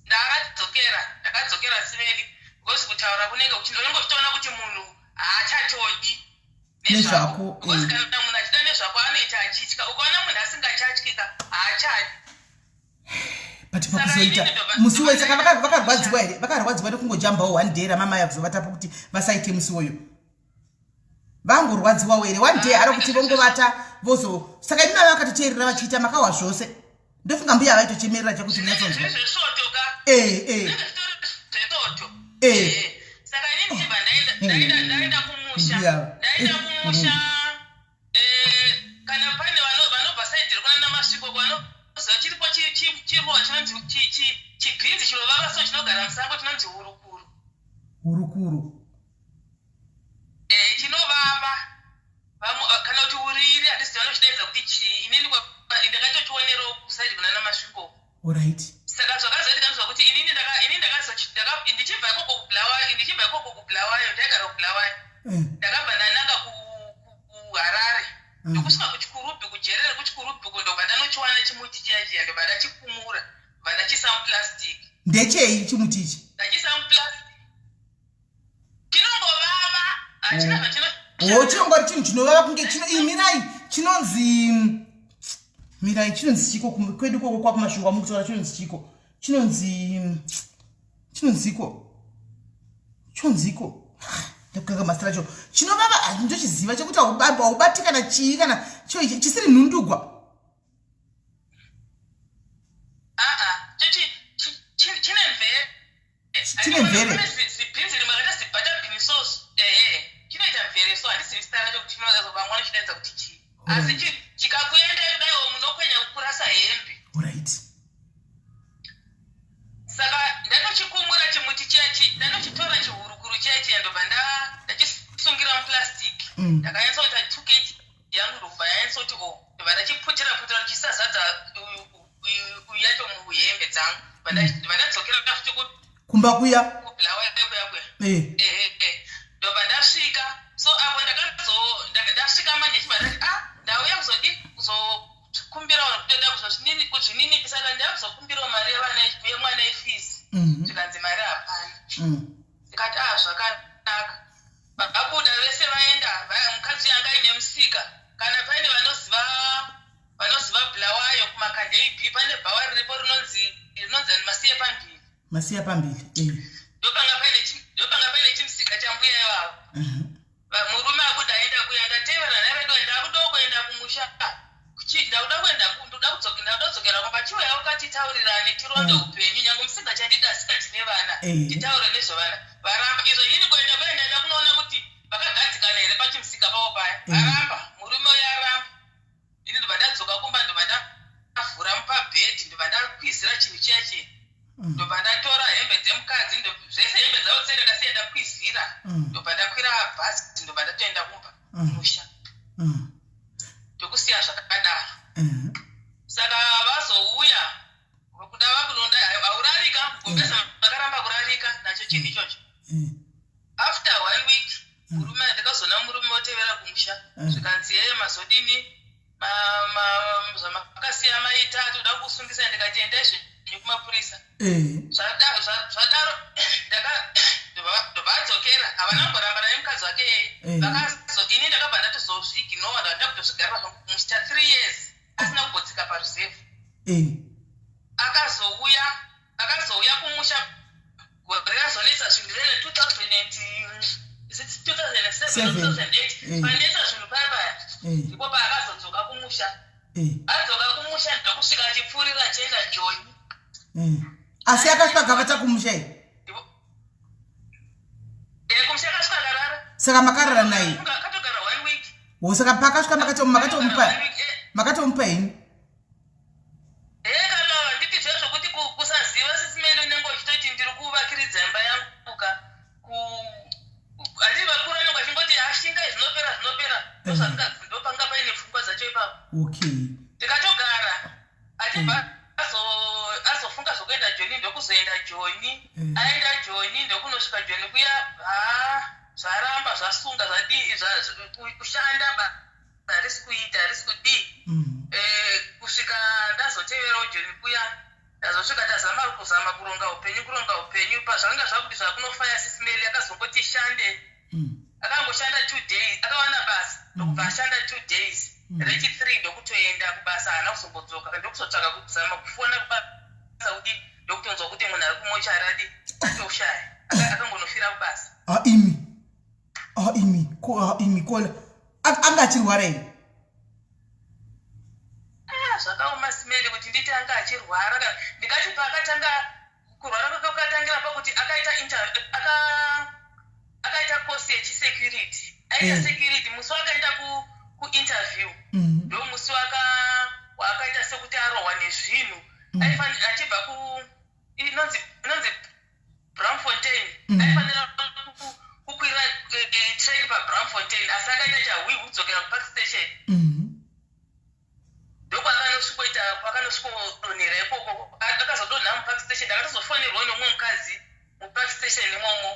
Ndakadzokera, ndakadzokera siveli because kutaura kunenge kuchinzi unenge uchitoona kuti munhu haachatodi nezvako because eh. kana munhu achida nezvako anoita achitya ukaona munhu asingachatyika haachadi but pakuzoita musi uwoyo saka vakarwadziwa here vakarwadziwa nekungojambawo one day ramamai akuzovatapo kuti vasaite musi uwoyo vangorwadziwawo here one day ari kuti vongovata vozo saka imi mava vakatoteerera vachiita makawa zvose ndofunga mbuya vaitochemerera chekuti munyatsonzwa eh, eh. eh. saka ini ndichibva ndaenda kumusha ndaenda kumusha kana pane vanobva saidi rekunana masviko kwanoziva chiripo chiruva chinonzi chibhinzi chinovava so chinogara musango chinonzi hurukuru hurukuru Eh, chinovava vamwe eh, kana kuti uriri handisi vanochidaidza kuti chii inini ndakatochionerawo kusaidi kunana masvingo orit saka zvakazoitika ndezvakuti inini ini ndichibva ikoko kubulawayo ndichibva ikoko kubulawayo ndaigara kubulawayo eh. ndakabva ndananga kuharare ndokusvika kuchikurubhi kujere rekuchikurubhi uko ndobva ndanochiwana chimuti chiya chiya ndobva ndachikumura ndobva ndachisa muplastic ndechei chimuti ichi ndachisa muplastic chinongovava hachina oh. zvachino oh chinongori chinhu chinovava kunge chino imirai chinonzi mirai chinonzi chiko kwedu koko kwakumasvingo amukutaura chinonzi chiko chinonzi chinonziko chinonziko ndakukanga masita racho chinovava ndochiziva chekuti haubati kana chii kana chisiri nhundugwa chine mvere zibhinzi rimwe rakaita zibhatabhini so ehe chinoita mvere so handisi zita racho kuti vamwe vanochidaidza kuti chii asi chikakuendai kudaiwo munokwenya kurasa hembe right saka ndanochikumura chimuti chiya ndanochitora chihurukuru chiya chiya ndobva ndachisungira muplastic mm. ndakanyatsa kuita 2 kg yangu ndobva yanyatsa kuti o oh, ndobva ndachiputira putira ndichisazadza yacho muhembe dzangu ndobva ndadzokera futi kumba kuya kubulawayo kuya kuya eh. Eh, ndobva ndasvika so apo ndakazo ndasvika manje chibva ndati ah ndauya kuzodi kuzokumbirawo nekutoda kuzvininipisa ka ndauya kuzokumbirawo mari yevana yemwana yefees mhm. zvikanzi mari hapana mm. ndikati ah zvakanaka Vabuda vese vaenda mukadzi uyu anga aine musika kana paine vanoziva vanoziva Bulawayo kumakadhei B pane bhawa riripo rinonzi rinonzi ani Masiye Pambili. Masiya Pambili. Eh. Ndopanga paine ndopanga paine chimusika chambuya ivavo. Uh mhm. -huh. Murume abuda aenda kuya ndatevera naye vedu ndakuda kuenda kumusha. Ndakuda kuenda ndoda kudzokera ndakuda kudzokera kumba chiuya ukatitaurirane tironde mm. upenyu nyange musingachandida asika tine vana eh. titaure nezvevana varamba izvo inini kuenda kuenda nda kunoona kuti vakagadzikana here pachimusika pavo paya mm. varamba murume uyo aramba ini ndobva ndadzoka kumba ndobva ndavhura mupabhedhi ndobva ndakwizira chinhu chiya chiya mm. ndobva ndatora hembe dzemukadzi zvese hembe dzavo dzese ndasiya ndakwizira ndobva ndakwira bhazi ndobva ndatoenda kumba musha ndokusiya zvakadaro mm. saka vazouya kuda vakunonda haurarika gumbeza mm. vakaramba kurarika nacho chinhu mm. ichocho after one week murume ndakazoona murume otevera kumusha zvikanzi yeye mazodini zvamakasiya maita toda kusungisa ndikati endai zvenyu kumapurisa eh. Zvadaro ndobva adzokera havana kumboramba naye mukadzi wake yeye eh. Vakazo ini ndakabva ndatozozviignowa ndava ndakutozvigarira zvangu kumusta 3 years asina kumbotsika paruzevha eh. Akazouya akazouya kumusha gore razonetsa zvinhu rere 2007 2008 panetsa zvinhu paya paya ndipo paakazodzoka kumusha. Eh. Adzoka kumusha ndokusvika achipfuurira achienda Joni. Eh. Asi akasvika akavata kumusha here? Eh, kumusha akasvika akarara. Saka makarara naye? Akatogara one week. Wo saka paakasvika makatomupa makatomupa henyu? Eh, kana handiti zviya zvokuti kusaziva sisimeli unenge uchitoti ndiri kuvakiridza imba yangu ka handiti vakuru vanenge vachingoti ashinga zvinopera zvinopera ndopanga paine pfungwa dzacho ipapo. Okay. Tikatogara achibva azofunga zvokuenda Joni ndokuzoenda Joni. Aenda Joni ndokunosvika Joni kuya ha zvaramba zvasunga zvadii kushanda harisi kuita harisi kudii. Kusvika ndazoteverawo Joni kuya ndazosvika tazama kuzama kuronga upenyu kuronga upenyu pazvanga zvakuti zvakunofaya Sisimeli akazongoti shande. Akangoshanda 2 days akawana basa ndokubva ashanda 2 days. Rechi 3 ndokutoenda kubasa haana kuzombodzoka ndokuzotsvaga kuzama kufona kubasa kuti ndokutonzwa kuti munhu ari kumochari adi atoshaya akangonofira kubasa. Ah imi. Ah imi ko ah imi kola anga achirwara here? Ah zvakaoma Simeli kuti nditi anga achirwara kana ndingati paakatanga kurwara kwake kwakatangira pakuti akaita aka akaita course yechisecurity aita security musi wakaenda kuinterview ndo musi wakaita sekuti arohwa nezvinhu achibva ku inonzi Braamfontein aifanira kukwira train paBraamfontein asi akaita chahwi kudzokera kuPark Station ndokwakanosvikoita kwakanosvikodonhera ikoko akazodonha muPark Station. Ndakatozofonerwa nomumwe mukadzi muPark Station imomo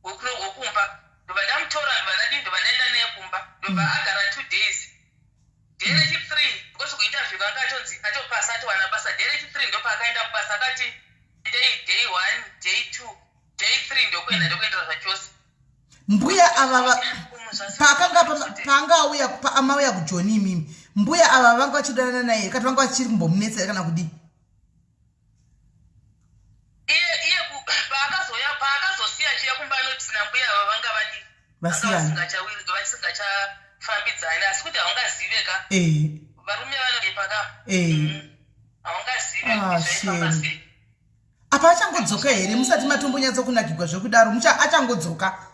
wekumba ndobva ndamutora ndobva ndadii ndobva ndaenda naye kumba ndobva agara 2 days. Day rechi 3 because kuinterview kanga atonzi atopasa atowana basa. Day rechi 3 ndopaakaenda kubasa akati day day 1 day 2 day 3 ndokuenda ndokuendera zvachose. Mbuya ava paakanga paanga auya amauya kuJoni imimi mbuya ava vanga vachidanana naye kati vanga vachiri kumbomunetsa here kana kudii? Iye paakazouya paakazosiya achiuya kumba anoti nambuya ava vanga vadii? Vasiyana. Vasingachafambidzani asi kuti haungazive ka. Varume vanonyepa ka. Haungazive kuti zvaifamba sei. Apa achangodzoka here musati matombonyatsokunakigwa zvekudaro achangodzoka?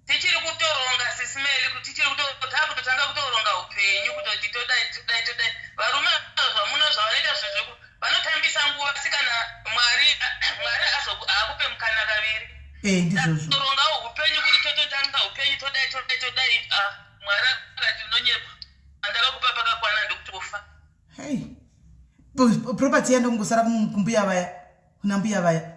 Tichiri kutoronga Sisimeli kuti tichiri takutotanga kutoronga upenyu kutoti todai todai todai. Varume zvamuna zvavanoita zvezveku vanotambisa nguva asi kana Mwari Mwari haakupe mukana kaviri. Ndizvozvo. Torongawo upenyu kuti tototanga upenyu todai todai todai. Mwari akati unonyepa andakakupa pakakwana ndokutofa. Hey. Property yando kungosara kumbuya vaya kuna mbuya vaya.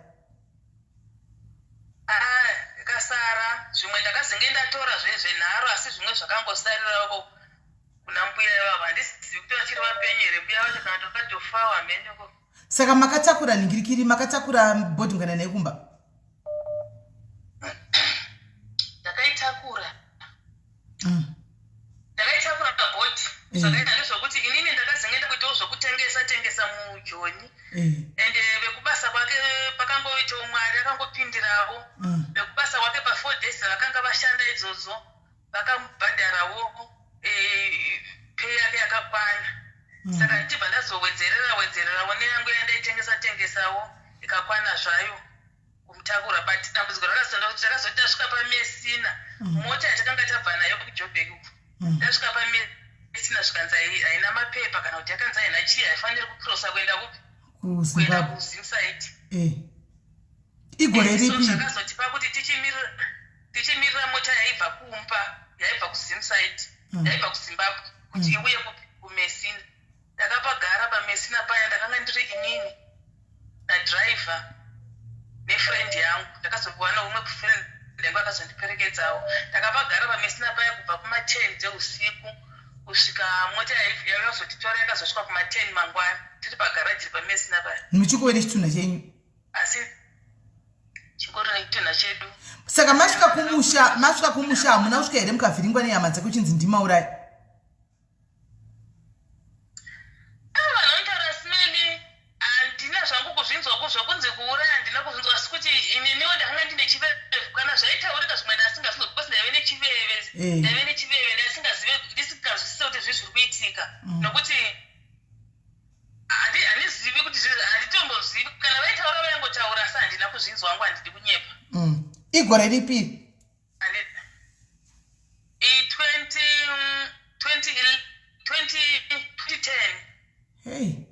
Ikasara zvimwe ndakazenge ndatora zvenharo asi zvimwe zvakangosarirawo kuna mbuya ivavo. Handizivi kuti vachiri vapenyu here mbuya vacho kana takatofawo hameno. Saka makatakura ningirikiri makatakura bhodhi mukana naye kumba? Ndakaitakura. Ndakaitakura bhodhi. Saka ndezvokuti inini ndakazenge ndakuitawo zvokutengesa tengesa muJoni. Ende vekubasa kwake pakangoitawo Mwari akangopindirawo. Vekubasa kwake pa 4 days vakanga vashanda idzodzo vakamubhadharawo pay yake yakakwana. Saka ndichibva ndazowedzerera wedzererawo neyangu yandaitengesa tengesawo ikakwana zvayo kumutakura. But dambudziko rakazonda kuti takazoti tasvika paMesina mota yatakanga tabva nayo kuJoburg uku tasvika paMesina zvikanzi haina mapepa kana kuti yakanzi haina chii haifaniri kucrossa kuenda kupi kuenda kuZimside. Igore ripi? Zvakazotipa kuti tichimirira mota yaibva kumba yaibva kuZimside yaibva kuZimbabwe kuti iuye kuMesina. Ndakapagara paMesina paya ndakanga ndiri inini nadriver nefriend yangu. Ndakazopiwa umwe friend yangu akazondiperekedzawo. Ndakapagara paMesina paya kubva kuma10 dzeusiku kusvika mota yakazotitora yakazosvika kuma10 mangwana tiri pagaraji paMesina paya. Muchikuve chitunha chenyu? Asi chingori nechitunha chedu. Saka masvika kumusha, masvika kumusha hamuna kusvika here mukavhiringwa nehama dzako chinzi ndimauraya? Vanotaura Simeli handina zvangu kuzvinzwa zvokunzi kuuraya handina kuzvinzwa asi kuti ininiwo ndakanga ndine chiveve kana zvaitaurika zvimwe ndasingazinzwa because ndaive nechiveve ndaive nechiveve ndasingazive ndisinganzwisise kuti zvii zviri kuitika. Nokuti handizivi kuti handitombozivi kana vaitaura, vaingotaura, asi handina kuzvinzwa hangu, handidi kunyepa. Igore ripi? I20 20 2010. Hei,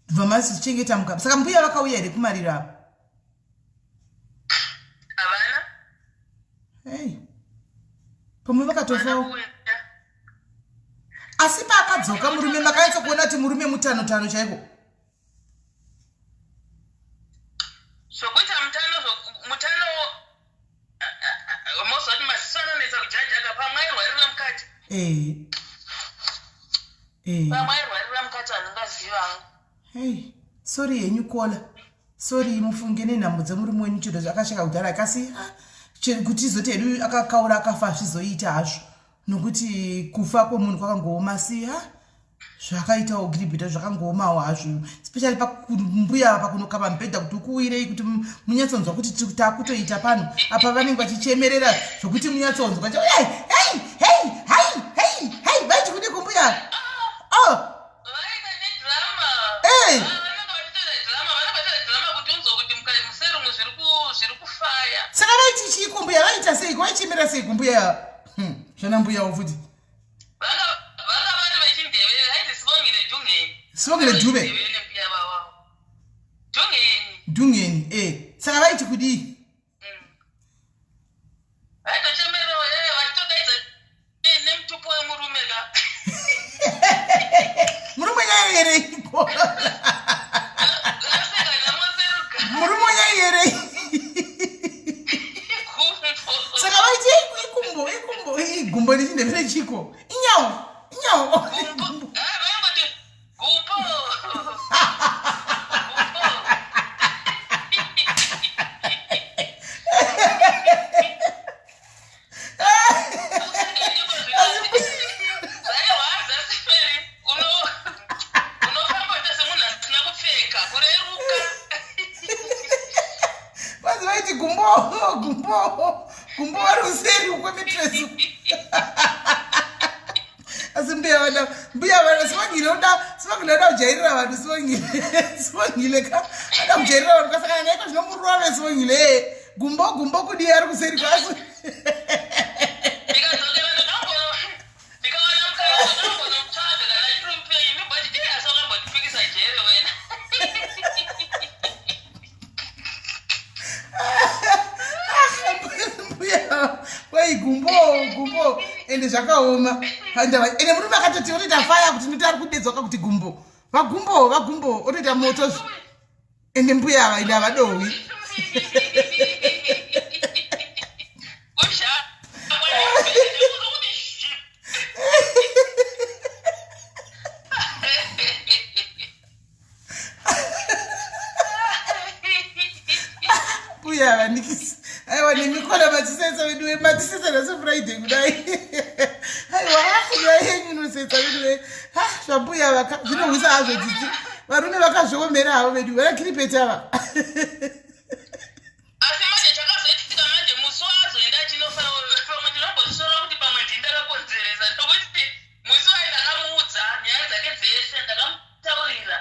bva mazichengeta mukaba. Saka mbuya vakauya here kumariro avo? Havana. Hei, pamwe havana vakatofawo. Kuuya. Asi paakadzoka murume, makanyatsa kuona kuti murume mutano tano chaiko? Zvokuita mutano, mutano mozoti maziso anonetsa kujajaka, pamwe airwarira mukati. Pamwe airwarira mukati, handingaziva hangu. Hei, sorry henyu kola, sorry, mufunge nenhamo dzemurume wenyu. Chero akasheka kudhara, kasi ah, kuti izoti hedu akakaura akafa, zvizoita hazvo, nokuti kufa kwemunhu kwakangooma. Si ha, zvakaitawo Giribhita zvakangoomawo hazvo, especially pakumbuya pakunokava mubhedha kuti ukuwirei, kuti munyatsonzwa kuti takutoita pano apa. Vanenge vachichemerera zvokuti munyatsonzwa, hei hei hei hei hei hei, vaiti kudi kumbuya, oh. Vaita nedrama. Hey! Vanenge vachitoita drama, vanenge vachitoita drama kuti unzwe kuti muserumu zviri kufaya. Saka vaiti chii kumbuya? Vaita seiko? Vaichemera sei kumbuya? Zvana mbuyawo futi. Vanga vari vechindevere, ainzi Sibongile Dungeni. Sibongile Dube. Ndevere mbuya vavavo, Dungeni. Dungeni, e. Saka vaiti kudii? Vaitochemererawo, vachitodaidza nemutupo wemurume ka. Murume nyayereiko? Unaseka namoseruka. Murume nyayerei? Gumbo. Saka vaiti ikumbo, ikumbo, igumbo nechindevere chiko? Inyawo, inyawo. Gumbo. Ah, vaingoti gumbo, gumbo. Zvairwadza siferi, unofamba uita semunhu asina kupfeka, kureruka. Vanzi vaiti gumbo, gumbo, gumbo, vari kuseri kwemattress. Asi mbuya vana, mbuya vana Sibongile, uda, Sibongile uda kujairira vanhu. Sibongile, Sibongile ka ada kujairira vanhu, kasakana naiko zvinomurove. Sibongile, gumbo, gumbo kudii? Ari kuseri kwasi. Ndikadzokera, ndikawana mukana, ndakambonomutsvaga kana achiri mupenyu, ndobati e, asi wakambondipikisa jere wena. Mbuya wai, gumbo, gumbo, ende zvakaoma. Handava ende murume akatoti otoita faya kuti ndoti ari kudedzwa kakuti gumbo, vagumbo, vagumbo, otoita moto. Ende mbuya ava ende havadohwi. Kusha. Kuti zhi. Mbuya vanikisi, aiwa, nemikona machisetsa veduwe, machisetsa nhasi Friday kudai. Aiwa, nyaya yenyu inosetsa veduwe. Zvambuya vaka zvinohwisa hazvo dzidzi. Varume vakazviomera havo veduwe, vakiripeti ava. Asi manje chakazoitika manje, musi waazoenda achinofa, pamwe ndinombozvisora kuti pamwe ndini ndakakonzeresa, nokuti musi waye ndakamuudza nyaya dzake dzese, ndakamutaurira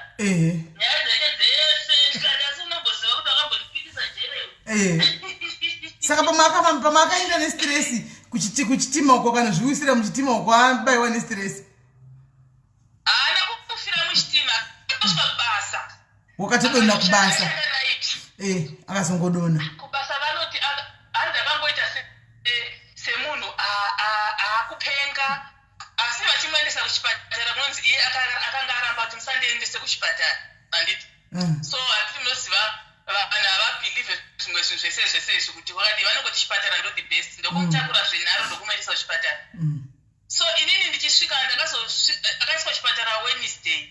nyaya dzake dzese, ndikati, asi unomboziva kuti wakambondipikisa jere? Saka pamwe akaenda nestress kuchitima uko, kanozviwisira muchitima uko, abayiwa nestress. Haana kufira muchitima, akasvika kubasa. Wakatodonha kubasa? Right. Akazongodonha. Kubasa vanoti hanzi akangoita semunhu aakupenga, asi vachimuendesa kuchipatara kunonzi iye akanga aramba kuti musandiendese kuchipatara, handiti? So handiti munoziva vanhu havabhilivhe zvimwe zvinhu zvese zvese izvi kuti wakadi, vanongoti chipatara ndo the best, ndokumutakura zvenharo, ndokumuendesa kuchipatara. So inini ndichisvika, akaiswa chipatara Wednesday.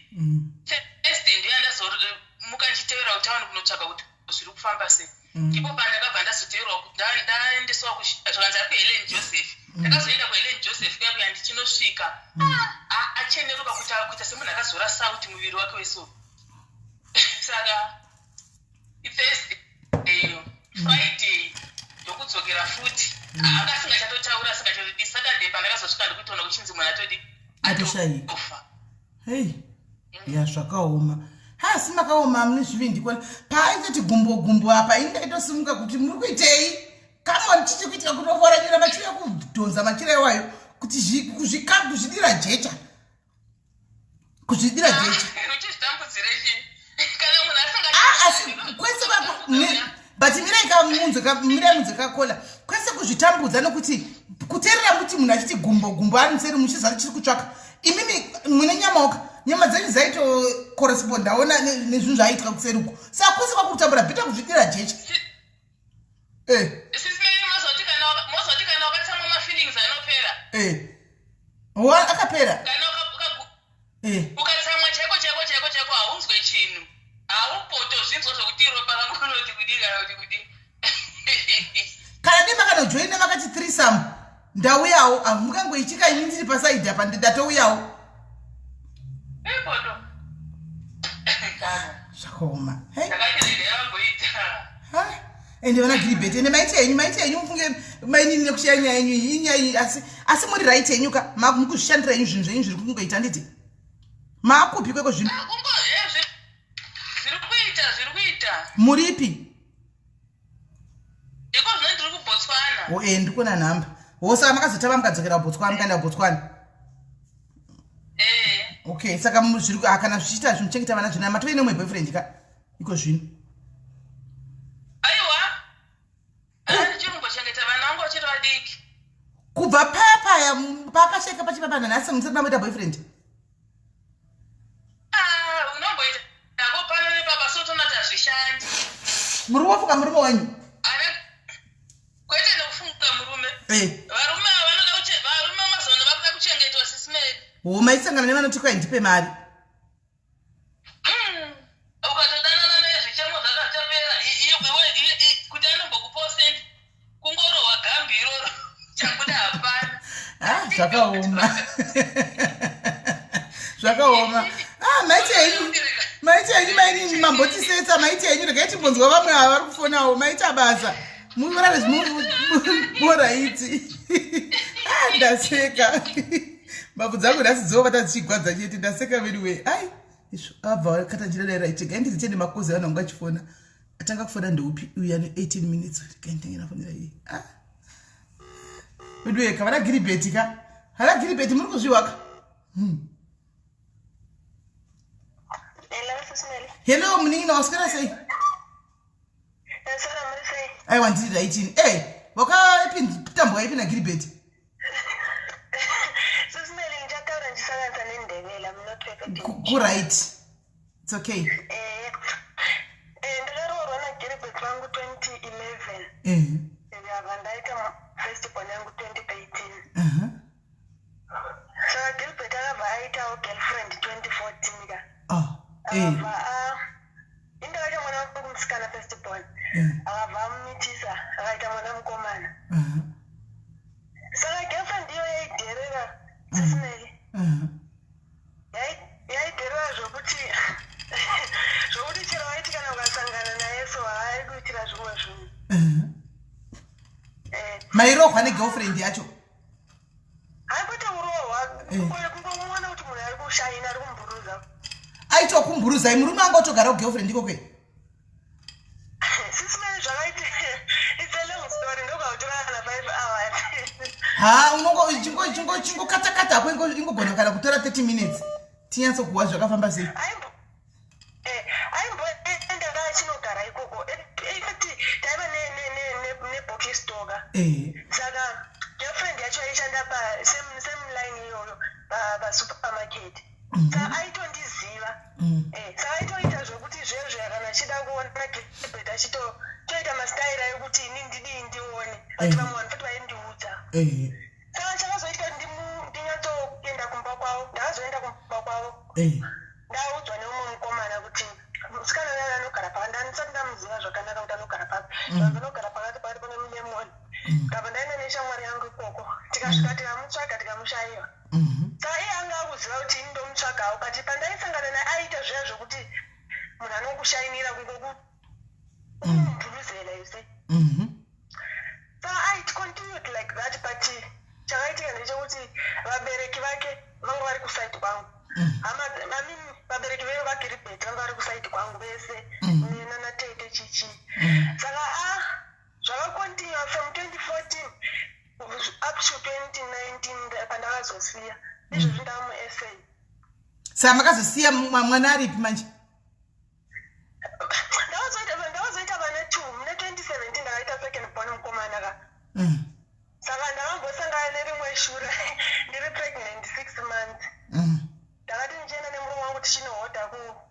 Thursday ndiyo yandazomuka ndichitevera kutauni kunotsvaga kuti zviri kufamba sei. Ndipo pandakabva ndazoteverwa, ndaendeswa zvakanzi ari kuHelen Joseph. Ndakazoenda kuHelen Joseph kuya kuya, ndichinosvika acheneruka kuita semunhu akazora sauti muviri wake wese. Saka iThursday iyo, Friday ndokudzokera futi, anga asingachatotaura, asingachatodi. Saturday pandakazosvika, ndikutoona kuchinzi munhu atodi. Atoshayika. Hei, ya, zvakaoma. Hasi makaoma, mune zvivindi kwana. Paaitoti gumbo gumbo apa, ini ndaitosimuka kuti muri kuitei? Come on, chichi kuitika kutofora nyira machira, kudhonza machira iwayo kuti kuzvidira jecha. Kuzvidira jecha. Ah, asi kwese but mirai kamunze, mirai munze kakola kwese kuzvitambudza, nokuti kuteerera kuti munhu achiti gumbo gumbo ari museri, muchiziva chiri kutsvaka. Imimi mune nyamaoka, nyama dzenyu dzaitocorrespondawo nezvinhu zvaiitwa kuseri uko. Saka kwese kwakutambura, better kuzvidira jecha. Mozoti kana wakatsamwa, mafeelings anopera. Wa akapera. Kana ukatsamwa chaiko chaiko chaiko chaiko, haunzwe chinhu, haupotozvinzwa zvokuti ropa rangu rinoti kudii kana kuti kudii. Kana dai makanojoina vakati threesome, ndauyawo. Hamukangoitika, ini ndiri paside apa, ndatouyawo. Ipoto. Zvakaoma. Hey. Ndakati vamboita. Ha, ende vana Giribheti, ende maiti henyu, maiti henyu, mufunge mainini nekushiya nyaya yenyu iyi, inyaya iyi. Asi muri right henyu ka, mukuzvishandira henyu zvinhu zvenyu zviri kungoita, nditi maakupi kweko zvinhu? Kungo zviri kuita, zviri kuita. Muripi? Iko zvino ndiri kuBotswana. O, e, ndikuona nhamba ho. Saka makazotava, mukadzokera kuBotswana, mukaenda kuBotswana? Eh. Okay, saka zviri kana zvichiita zvimuchengeta vana zvino, matove nemwe boyfriend ka iko zvino? Aiwa, ndichiri kumbochengeta vana vangu vachiri vadiki. Kubva paya paya paakasheka pachipapa nanhasi musati mamboita boyfriend? Ah, unomboita ako pano nepapa, sotonati hazvishandi. Muri wafuka murume wenyu? Kwete nekufunga murume. Varume ava vanoda varume mazuva ano vakuda kuchengetwa, Sis Mary. Ho, maisangana nevanoti kwai ndipe mari? Ukatodanana naye, zvichemo zvako zvichapera. Iwe kuti anombokupawo sendi, kungorohwa gambi iroro, chabuda hapana. Ah, zvakaoma, zvakaoma. Ah, maiti henyu, maiti henyu mainini, mambotisetsa, maiti henyu. Regai timbonzwa vamwe ava vari kufonawo. Maita basa, murare alright. Ah, ndaseka, mbabvu dzangu nhasi dzovata dzichigwadza chete. Ndaseka anyway. Ai, izvo abva kata njira dai right. Gai ndizitende makozi avanhu vangu achifona. Atanga kufona ndeupi uyu ane 18 minutes? Gai ndinge ndafonera iye. Ah, veduweka, vana Giribheti ka, vana Giribheti, muri kuzviwaka? Hello, Sis Melly. Hello munin'ina, waswera sei? Ndaswera, muri sei? Aiwa, ndiri right ini. E, wakapitambwa ipi naGiribheti? Sis Melly, ndichataura ndichisanganisa neNdebele. I'm not perfect in Kuright, it's okay. Ndakaroorwa naGilbert vangu 2011. Ndikabva ndaita first born yangu 2013. Saka Gilbert akabva aitawo girlfriend 2014 ka. Akabva a indakaita mwana wangu musikana, first born. Akabva amumitisa, akaita mwana mukomana. Saka girlfriend iyo yaidherera, Sis Melly. Yaidherera zvokuti chero waiti kana ukasangana naye so, haaikuitira zvimwe zvinhu. Mairohwa negirlfriend yacho? Haikuti urohwa, kungomuona kuti munhu ari kushaina, ari kumburuza. Aitokumburuzai? Murume anga otogara kugirlfriend ikokwe? Sis Melly, zvakaiti, it's a long story, ndokautora kana 5 hours. Ha, unongo chingokatakata ako, ingogona kana kutora 30 minutes, tinyatsokuwa zvakafamba sei. Aimboenda ka achinogara ikoko. Infact taiva nebokisi ka. Saka girlfriend yacho aishanda pasame same line iyoyo pasupermarket, saka aitondiziva. Saka aitoita zvokuti zvezve kana achida kuona Gilbert, achitotoita mastaira ekuti ini ndidii ndione, but vamwe vanhu futi vaindiudza. Saka chakazoita kuti ndinyatsoenda kumba kwavo, ndakazoenda kumba kwavo ndaudzwa neumwe mukomana kuti musikana uyani anogara pakati. Ndandisati ndamuziva zvakanaka kuti anogara papi. Zvanzi anogara pakati pakati pane mulemoni. Ndabva ndaenda neshamwari yangu ikoko, tikasvika, tikamutsvaga, tikamushayiwa. Saka iye anga akuziva kuti ini ndomutsvagawo, but pandaisangana naye aiita zviya zvokuti munhu anokushainira, kungokumburuzela, you see. So it continued like that, but Chakaitika ndechekuti vabereki vake vanga vari kuside kwangu. Hama, I mean, vabereki veyo vaGiribheti vanga vari kuside kwangu vese nenana tete chichi. Saka a zvakacontinue from 2014 up to 2019 pandakazosiya. Izvozvi ndava muSA. Saka makazosiya, mwana aripi manje? Ndakazoita vana two muna 2017. Ndakaita second born, mukomana ka. Saka ndakambosangana nerimwe shure ndiri pregnant 6 months. Ndakati ndichienda nemurume wangu tichinohodha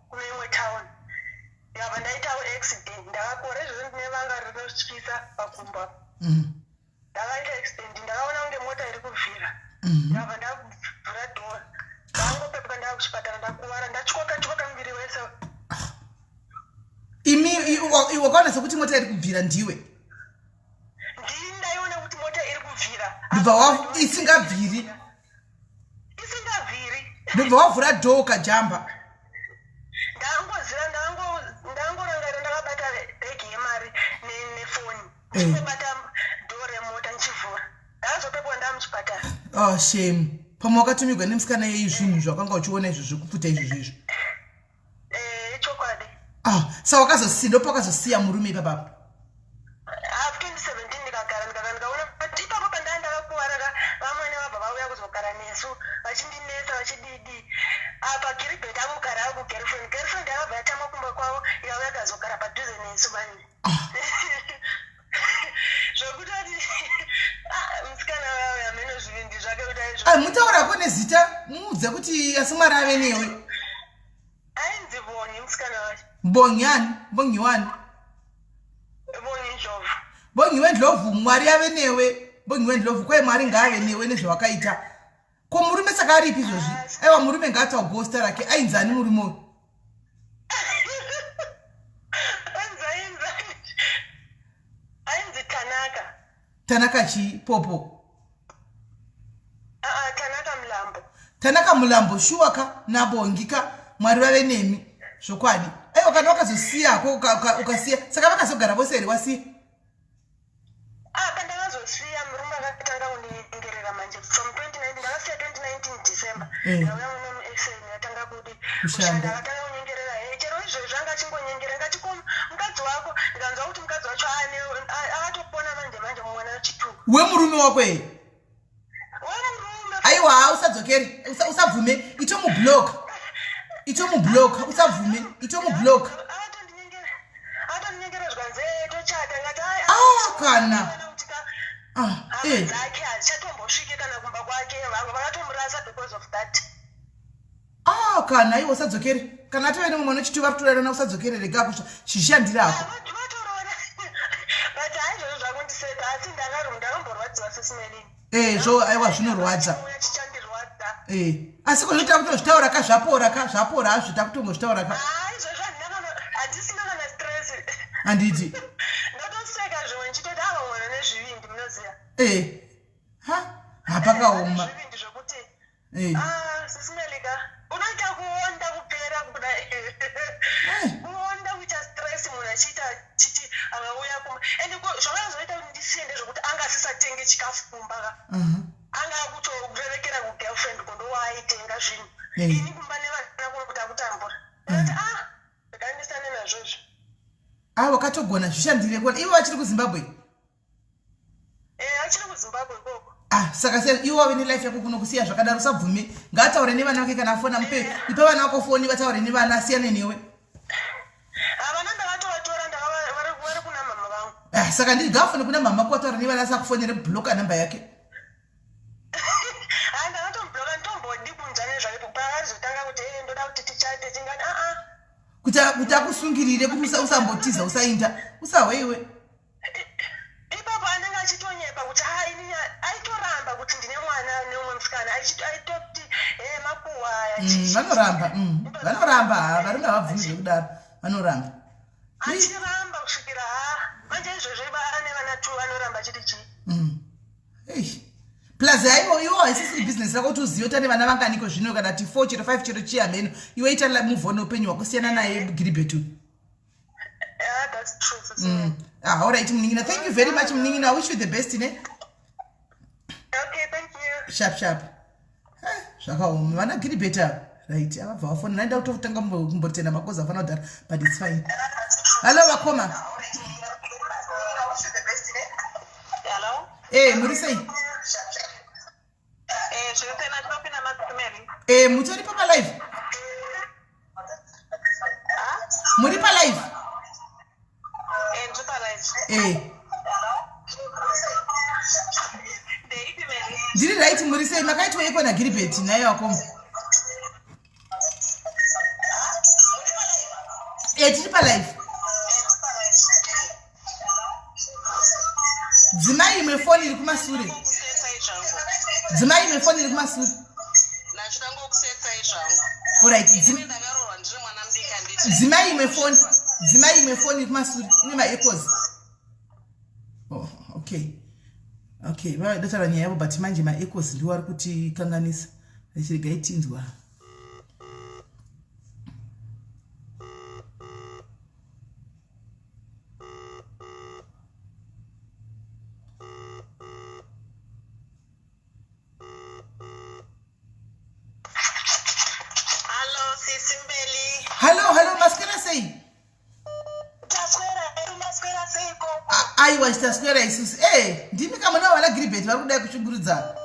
kune imwe town, ndikabva ndaitawo accident. Ndakakora izvozvo, ndine vanga rinotyisa pakumba. Ndakaita accident, ndakaona kunge mota iri kuvhira. Ndikabva ndavhura door, ndakangopepuka ndava kuchipatara, ndakuvara, ndatyoka tyoka muviri wese. Imi wakaona sekuti mota iri kubvira ndiwe? Ndini ndaiona kuti mota iri kubvira. Ndobva isingabviri. Isingabviri. Ndobva wavhura door, ukajamba. Ndangoziva, ndangorangarira ndakabata bhegi yemari nefoni, ndichingobata door remota ndichivhura, ndakazopepuka ndava muchipatara. Oh, shame. Pamwe wakatumigwa nemusikana yei zvinhu zvawakanga uchiona izvo zvekupfuta izvozvo izvo. Eh, chokwadi. Ah, saka wakazosiya, ndopa wakazosiya murume ipapapo? Ah, 2017 ndikagara, ndikaona kuti ipapo pandaa ndakakuvara ka, vamwene vabva vauya kuzogara nesu, vachindinetsa, vachididi. Apa Giribet akugara kugirlfriend. Girlfriend yakabva yatama kumba kwavo, ikauya ikazogara padhuze nesu manje. Zvokutoti ah, musikana wauya mheno zvivindi zvake kuti aizvo. Ah, mutaurako nezita, muudze kuti asi Mwari ave newe. Ainzi Bongi musikana wacho. Bongi ani? Bongi wani? Bongi Ndlovu. Bongi weNdlovu, Mwari ave newe. Bongi weNdlovu, kwai Mwari ngaave newe nezvawakaita. Ko murume saka aripi izvozvi? Aiwa, murume ngaataugoo zita rake. Ainzani murume uyu? Ainzi Tanaka. Tanaka chipopo? Ah, Tanaka Mulambo. Tanaka Mulambo, shuwa ka naBongi ka, Mwari vave nemi zvokwadi. Aiwa, kana wakazosiyako, ukasiya, saka vakazogara vose here wasiya? Ah, pandakazosiya, murume akatanga kundinyengerera manje from 2019. Ndakasiya 2019 December. Ndauya muno muSA, ndikatanga kudi Kushanda. kushanda. Akatanga kunyengerera he, chero izvezvi anga achingonyengerera ngati ko mukadzi wako. Ndikanzwa kuti mukadzi wacho akatopona manje manje, mwana wechitu. Wemurume wako here? Wemurume. Aiwa, usadzokere. Usabvume, itomublock, itomublock, usabvume, itomublock. Akatondinyengerera zvikanzi, "Eh, tochata." Ngati ai. Ah, kana. Ah, Hama dzake hadzichatombosvike kana kumba kwake, vamwe vakatomurasa because of that. Ah, kana iwe usadzokere. Kana atove nemumwe mwana wechitu, vari kutorarana, usadzokere, rega kusva zvishandirako. Vatorora, but haizvozvo zvakundiseta, asi ndakamborwadziwa sesimelini. Eh, zvo aiwa, zvinorwadza. Uya chichandirwadza. Eh, asi kuzoti takutozvitaura ka, zvapora ka, zvapora hazvo, takutongozvitaura ka. Haizvozvo handina kana, handisina kana stress. Handiti? Ndotoseka zvimwe ndichitoti ava mwana nezvivindi, munoziva. Eh, ha, hapakaoma. Zvivindi zvokuti ah, sisimelika, unoita kuonda kupera kudai. Kuonda, kuita stress, munhu achiita chiti akauya kumba and zvakazoita kuti ndisiye ndezvekuti anga asisatenge chikafu kumba ka. Anga akutorerekera kugirlfriend kondowaaitenga zvinhu. Ini kumba nevana kuno kuti akutambura, ndikati ah, ndikandisane nazvo izvo. Ah, wakatogona, zvishandire kuona. Ivo vachiri kuZimbabwe? Eh, achiri kuZimbabwe ikoko. Ah, saka se iwe wave nelife yako kuno, kusiya zvakadaro, usabvume. Ngaataure nevana vake. Kana afona, mupe, ipa vana vako foni vataure nevana, asiyane newe. Havana, ndakatovatora, vari kuna mama vangu. Ah, saka ndi ngaafone kuna mama kuwataura nevana, asakufonere, kubloka namba yake. Ha, ndakatombloka, nditombodi kunzwa nezvake. Paakazotanga kuti e ndoda kuti tichate, chingati aa. Kuti akusungirire kuti usambotiza, usainda, usahweiwe. Ipapo anenge achitonyepa kuti ha, ini aitoramba kuti ndine mwana neumwe musikana. Aitoti he, makuhwa aya. Vanoramba, vanoramba. Ha, varume havabvumi zvekudaro, vanoramba. Achiramba kusvikira ha, manje izvozvo ane vana two, anoramba achiti chii? Eish. Plus haiwo, iwo haisisiri business rako kuti uzive kuti ane vana vanganiko zvino, kana ti four chero five chero chii, hameno. Iwe ita move on neupenyu hwako, siyana naye Giribet uyu. Yeah, that's true, Sisi. Ah, all right, munin'ina, thank you very much, munin'ina. I wish you the best, ne. Okay, thank Sharp sharp. Eh, zvakaoma vana Gilbert ava. Right, avabva vafona. Ndaida kutotanga kumbotenda makozi afana kudhara, but it's fine. Hello vakoma. Hello. Eh, muri sei? Eh, zviri sei na Eh, mutori pa live? Muri pa live? Eh, ndiri pa live. Eh. Ndiri right, muri sei? Makaitwa iko na Gilbert naye wakoma. Eh, tiri pa live. Dzimai imwe foni iri kumasure. Dzimai imwe foni iri kumasure. Alright, dzimai imwe foni. Dzimai imwe foni iri kumasure. Ine maechoes. Oh, okay. Okay, vadataura nyaya yavo but manje maechoes ndiwo ari kutikanganisa. Rechiregai tinzwa. Hello, sisi Mbeli. Hello, hello, maswera sei? Taswera hedu, maswera seiko? Aiwa, taswera isusu. Eh, ndimi kamuna vana Gilbert vari kudai kushungurudza.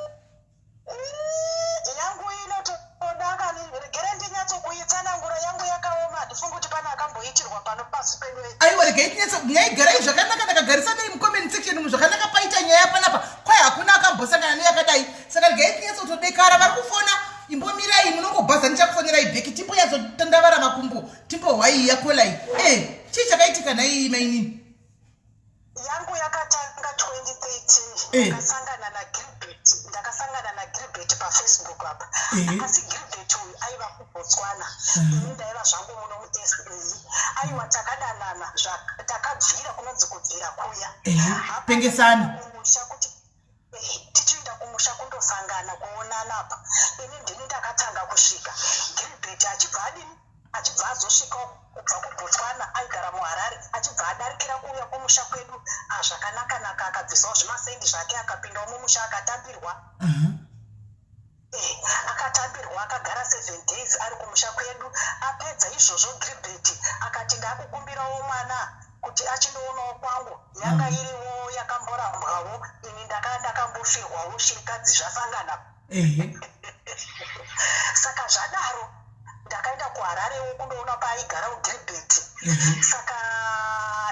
Yangu inotoda regere ndinyatsokuitsanangura. Yangu yakaoma, handifungi kuti pane akamboitirwa pano pasi pedu. Aiwa, regai tinyatso nyaya igarai zvakanaka, ndakagarisana mucomment section umu zvakanaka. Paita nyaya panapa, kwai hakuna akambosangana neyakadai, saka regai tinyatsotodekara. Vari kufona, imbomirai, munongobhaza, ndichakufonerai back. Timbonyatsotandavara makumbo, timbohwaiya kolai. E, chii chakaitika nhai mainini? Yangu yakatanga 2013. Ndakasangana naGilbert, ndakasangana naGilbert paFacebook apa. Asi Gilbert uyu aiva kuBotswana, ini ndaiva zvangu muno muSA. Aiwa, takadanana, takabvira kunonzi kubvira kuya. Pengesana. Kumusha kuti tichienda kumusha kundosangana, kuonana apa, ini ndini ndakatanga kusvika. Gilbert achibva adini, achibva azosvikawo kubva kuBotswana, aigara muHarare, achibva adarikira kuuya kumusha kwedu. Zvakanaka-naka, akabvisawo zvimasendi zvake, akapindawo mumusha, akatambirwa. Akatambirwa, akagara 7 days ari kumusha kwedu. Apedza izvozvo, Gilbert akati, "Ndakukumbirawo mwana kuti achindoonawo kwangu." Yanga iriwo yakamborambwawo, ini ndakambofirwawo shirikadzi, zvasangana. Saka zvadaro ndakaenda kuHararewo kundoona paaigarawo Gilbert. Saka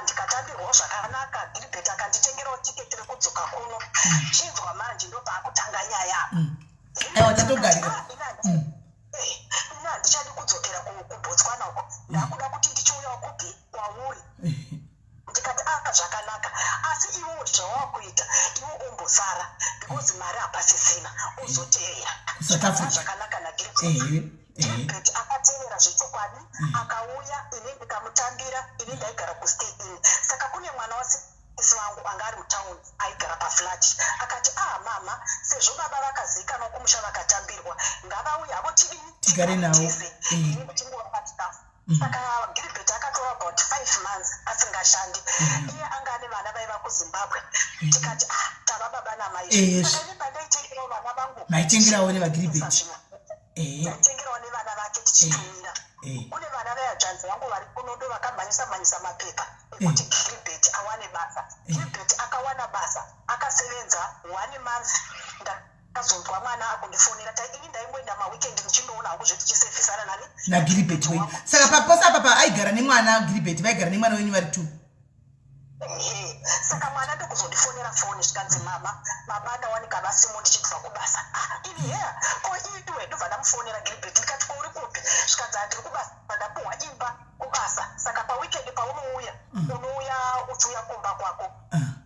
ndikatambirwawo zvakanaka. Gilbert akanditengerawo tiketi rekudzoka kuno. Chinzwa manje, ndopaakutanga nyaya. Aiwa, tatogarira. Ini handichadi kudzokera kuBotswana uko, ndakuda kuti ndichiuyawo kupi, kwauri. Ndikati, "Aka zvakanaka, asi iwewo zvawakuita, iwe umbosara because mari hapasisina, uzoteera." South Africa. Zvakanaka naGilbert. Gilbert akatevera zvechokwadi, akauya, ini ndikamutambira. Ini ndaigara kustay in, saka kune mwana wasisi vangu anga ari mutauni, aigara paflat. Akati, "Ah mama, sezvo baba vakazivikanwa kumusha, vakatambirwa, ngavauye havo, tidini?" Tigare navo. Tise. Ini ndichingova chikafu. Saka Gilbert akatora about 5 months asingashandi. Iye anga ane vana vaiva kuZimbabwe. Tikati, "Ah, tava baba namai." Saka ini pandaitengerawo vana vangu Maitengerawo nevaGilbert. Ndaitengerawo nevana vake, tichitumira. Kune vana vehanzvadzi vangu vari kunondo vakamhanyisa mhanyisa mapepa ekuti Gilbert awane basa. Gilbert akawana basa, akasevenza one month. Ndakazonzwa mwana akundifonera. Ini ndaingoenda maweekend ndichindoona hangu zvetichisevhisana nani. NaGilbert wenyu. Saka paposa apa paaigara nemwana Gilbert, vaigara nemwana wenyu vari two. Ehe. Saka mwana ndokuzondifonera foni, zvikanzi, "Mama, baba ndawanika vasimo ndichibva kubasa." Ah, ini heya, ko iwe? Ndobva ndamufonera Gilbert, ndikati, "Ko uri kupi?" Zvikanzi, "Handiri kubasa, ndapuhwa imba kubasa, saka paweekend paunouya, unouya uchiuya kumba kwako."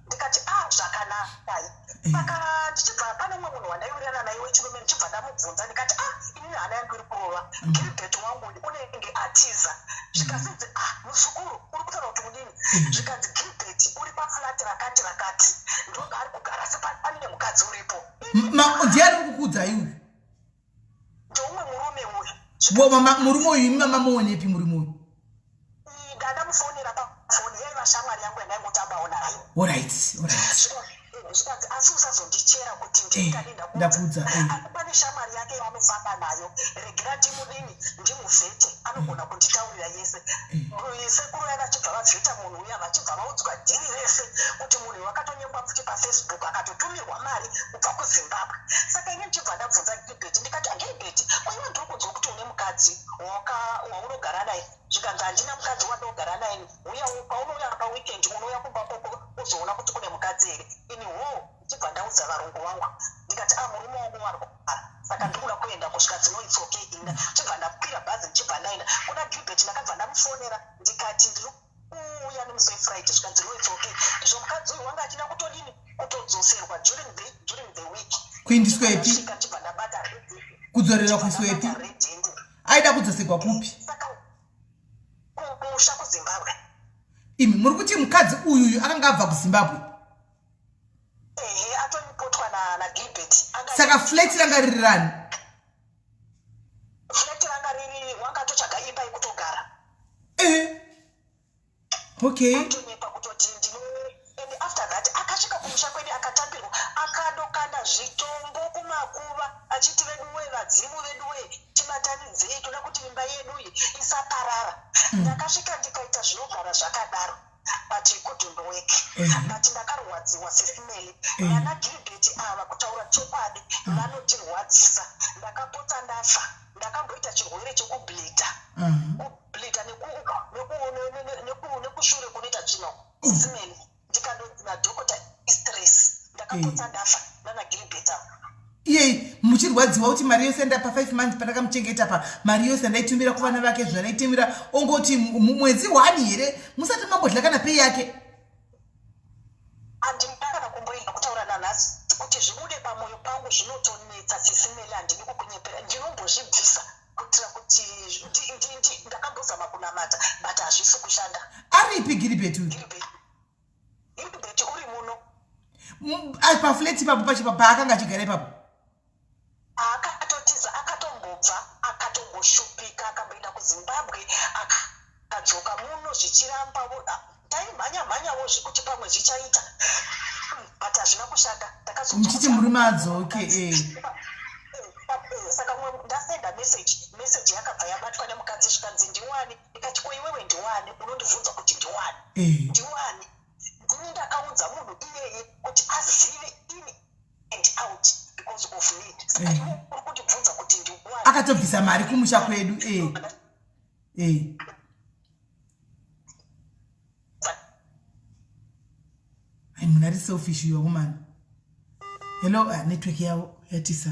Ndikati, "A, zvakanakai." Saka ndichibva pane umwe munhu wandaiwirirana naye wechirume, ndichibva ndamubvunza, ndikati, "A, inini hana yangu iri kurova, Gilbert wangu uyu unenge atiza." Zvikasinzi, "Ah, muzukuru, uri kutaura kuti udini?" Zvikanzi, "Gilbert uri paflat rakati rakati, ndopaari kugara, asi pane mukadzi uripo." Ndiani uri kukuudzai uyu? Ndoumwe murume uyu. Murume uyu, imi mama muonepi murume uyu? Ndandamufonera pafoni, yaiva shamwari yangu yandaingotambawo nayo. Alright. Zvikanzi asi usazondichera kuti ndini eh, ndakuudza. Eh. Asi pane shamwari yake yaanofamba nayo, regera ndimudini, ndimuvhete, anogona kunditaurira yese. Sekuru vaya vachibva vavheta munhu uya, vachibva vaudzwa dhiri rese kuti munhu wakatonyengwa futi paFacebook, akatotumirwa mari kubva kuZimbabwe. Saka ini ndichibva ndabvunza Gilbert, ndikati, Gilbert, koiwe ndiri kunzwa kuti une mukadzi waunogara naye? Zvikanzi, handina mukadzi wandogara naye. Uya paunouya paweekend, unouya kumba koko uzoona kuti kune mukadzi here. Ini ho, ndichibva ndaudza varungu vangu, ndikati, a murume wangu warwara, saka ndikuda kuenda kusvika dzino. It's okay. Inda chibva ndakwira bhazi, ndichibva ndaenda kuna Gilbert. Ndakabva ndamufonera, ndikati, ndiri kuuya nemusi weFriday. Zvikanzi, no, it's okay. Izvo mukadzi uyu wanga achida kutodini, kutodzoserwa during the week. Kuindiswepi? Svika, ndibva ndabata. Kudzorerwa kuiswepi? Aida kudzosegwa kupi? Saka kumusha kuZimbabwe. Imi muri kuti mukadzi uyuyu akanga abva kuZimbabwe? Ehe, atonipotwa naGilbert. Saka flat ranga riri rani? Flat ranga riri, wanga atotsvaga imba yekutogara. Okay. Atonyepa kutoti ndino. And after that akasvika kumusha kwedu, akatambirwa, akadokanda zvitombo kumakuva achiti, veduwe, vadzimu veduwe, tibatanidzei, toda kuti imba yedu iyi isaparara. Ndakasvika ndikaita zvinogara zvakadaro, but it couldn't work. But ndakarwadziwa, Sis Melly. Vana Gilbert ava, kutaura chokwadi, vanotirwadzisa. Ndakapotsa ndafa, ndakamboita chirwere chekubleeda. Kubleeda nekushure kunoita tsvina, Sis Melly. Ndikandonzi nadhokota stress. Ndakapotsa ndafa nana Gilbert ava. Iyei muchirwadziwa kuti mari yose ndapa 5 months pandakamuchengeta, pa mari yose andaitumira kuvana vake, zvandaitumira, ongoti mwedzi 1 here musati mambodya kana pay yake? Handina kana kumboenda kutaura nanhasi kuti zvibude pamwoyo pangu, zvinotonetsa, Sis Melly. Handidi kukunyepera, ndinombozvibvisa kuitira kuti ndakambozama kunamata, but hazvisi kushanda. Aripi Gilbert uyu? Gilbert uri muno. Paflat ipapo pacho paakanga achigara ipapo? Akatotiza, akatombobva, akatomboshupika, akamboenda kuZimbabwe, akadzoka muno zvichiramba. Taimhanya mhanyawo zvekuti pamwe zvichaita, but hazvina kushanda. Muchiti murume adzoke. Saka ndasenda message, message yakabva yabatwa nemukadzi. Zvikanzi, ndiwani? Ndikati, ko iwewe ndiwani unondibvunza kuti ndiwani? Ndiwani? Ndini ndakaudza munhu iyeye kuti azive in and out because of me. Saka iwe uri kundibvunza kuti ndiwani? Akatobvisa mari kumusha kwedu. Ai, munhu ari selfish uyo, woman. Hello? Ah, network yavo yatisa.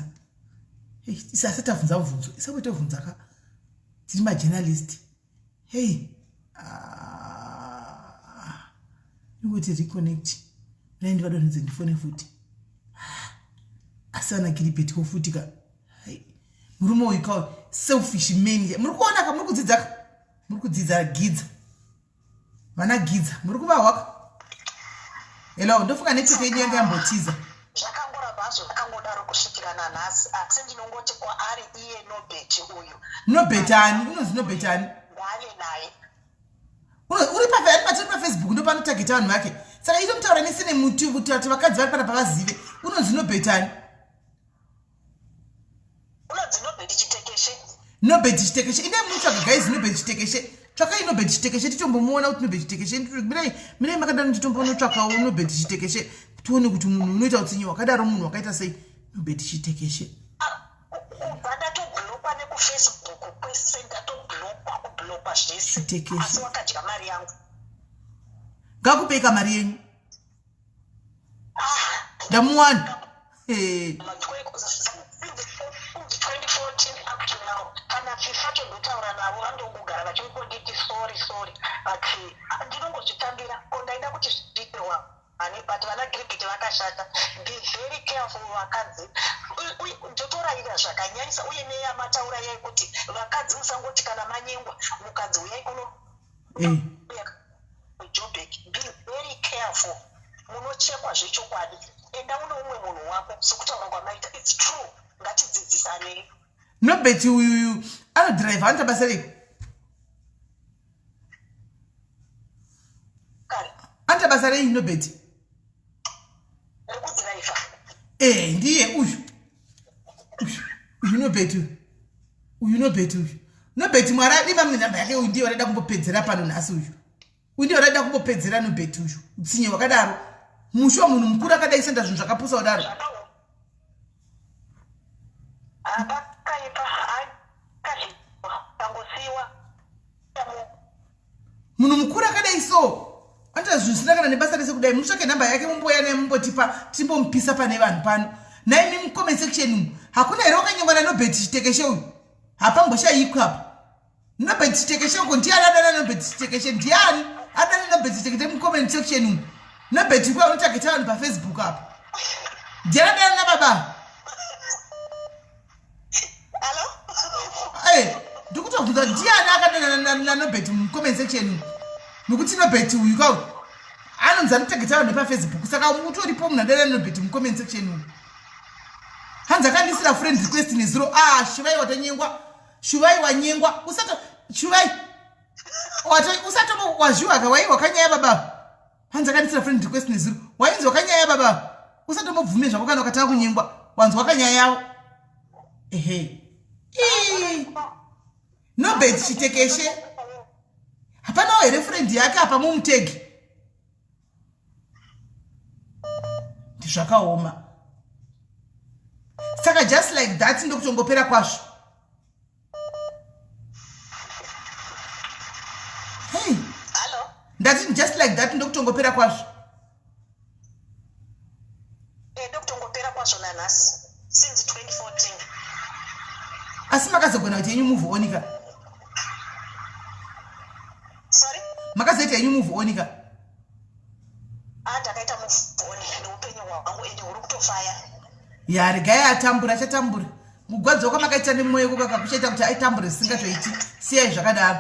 Isa asati abvunza mubvunzo, isambotobvunza ka, tiri majournalist. Hey, ah, ingoti reconnect nai, ndivadonhedze, ndifone futi. Asi ana Gilbert ko futi ka. Murume uyu ka, selfish man. Muri kuona ka, muri kudzidza ka, muri kudzidza gidza, vana gidza, muri kuvahwa ka. Hello, ndofunga network yenyu yanga yambotiza. Zvakangoramba hazvo zvakangodaro kusvikira nanhasi, asi ndinongoti kwaari iye Nobert uyu. Nobert ani? Unonzi Nobert ani? Ngaave naye. Uri paari paFacebook, ndo panotageta vanhu vake. Saka itomutaura nesine muti kuti vakadzi vari pana pavazive unonzi Nobert ani. Unonzi Nobert Chitekeshe. Nobert Chitekeshe. Ine mutsvaga, guys, Nobert Chitekeshe. Tsvakai Nobert Chitekeshe, titombomuona kuti Nobert Chitekeshe. Mirai, mirai makadaro, titombonotsvakawo Nobert Chitekeshe, tione kuti munhu unoita utsinye wakadaro munhu wakaita sei. Nobert Chitekeshe. Kubva ndatoblockwa nekuFacebook kwese, ndatoblockwa, kublockwa zvese. Chitekeshe. Asi wakadya mari yangu. Ngakupeka mari yenyu. Ndamuwana. Hey. 2014 up to now, kana fifa tondotaura navo, vandongogara vachingonditi sorry, sorry, but ndinongozvitambira. Ko ndaida kuti zviite wani? But vana Gilbert vakashata. Be very careful, vakadzi. Ndotorayira zvakanyanyisa, uye neyamataura yekuti vakadzi musangoti kana manyengwa mukadzi uyai kuno Joburg, be very careful, munochekwa zvechokwadi. Enda une umwe munhu wako, sokutaura kwamaita, it's true. Ngatidzidzisanei. Nobert uyuyu anodhiraivha, anoita basa rei? Kare. Anoita basa rei Nobert? Rekuti Eh, ndiye uyu uyu Nobert uyu uyu Nobert uyu Nobert Mwari adima mune nhamba yake. Uyu ndiye wadaida kumbopedzera pano nhasi. Uyu uyu ndiye wadaida kumbopedzera Nobert uyu. Utsinye hwakadaro musho, munhu mukuru akadai senda zvinhu zvakapusa kudaro. Pakaipa, akangosiwa. Munhu mukuru akadai so anoita zvinhu zvisina kana nebasa rese kudai. Mutsvake nhamba yake, mumboya naye, mumbotipa timbomupisa pane vanhu pano. Naimi mucomment section umu hakuna here wakanyengwa naNobert Chitekeshe uyu? Hapamboshayikwi apa. Nobert Chitekeshe uko ndiani adana Nobert Chitekeshe? Ndiani adana Nobert Chitekeshe mucomment section umu? Nobert uko anotargeta vanhu paFacebook apa, ndiani adana nababa? Hello? Ndikutobvunza, ndiani akadana naNobert mucomment section? Nokuti Nobert uyu kau anonzi anotargeta vanhu nepaFacebook, saka utoripo munhu adana naNobert mucomment section umu. Hanzi akandisira friend request nezuro. Ah, Shuvai, watanyengwa. Shuvai, wanyengwa. Usato, Shuvai, usatombo wazviwaka. Wai wakanyaya baba. Hanzi akandisira friend request nezuro. Wainzi wakanyaya baba. Usatombobvume zvako kana ukatanga kunyengwa. Wanzi wakanyaya yavo. Ehe, Nobert Chitekeshe, hapanawo here friend yake apa mumutegi? Ndizvakaoma. Saka just like that ndokutongopera kwazvo. Hey. Hello? Ndati just like that ndokutongopera kwazvo. Eh, ndokutongopera kwazvo nanhasi, since 2014. Asi makazogona kuti yenyu move on ka? Sorry? Makazoita yenyu move on ka? Ah, ndakaita move on neupenyu hwangu, ende huri kutofaya. Ya, regai atambura, achatambura. Kugwadziwa kwamakaita nemwoyo kukaka kuchaita kuti aitambure zvisingatoiti. Siyai zvakadaro.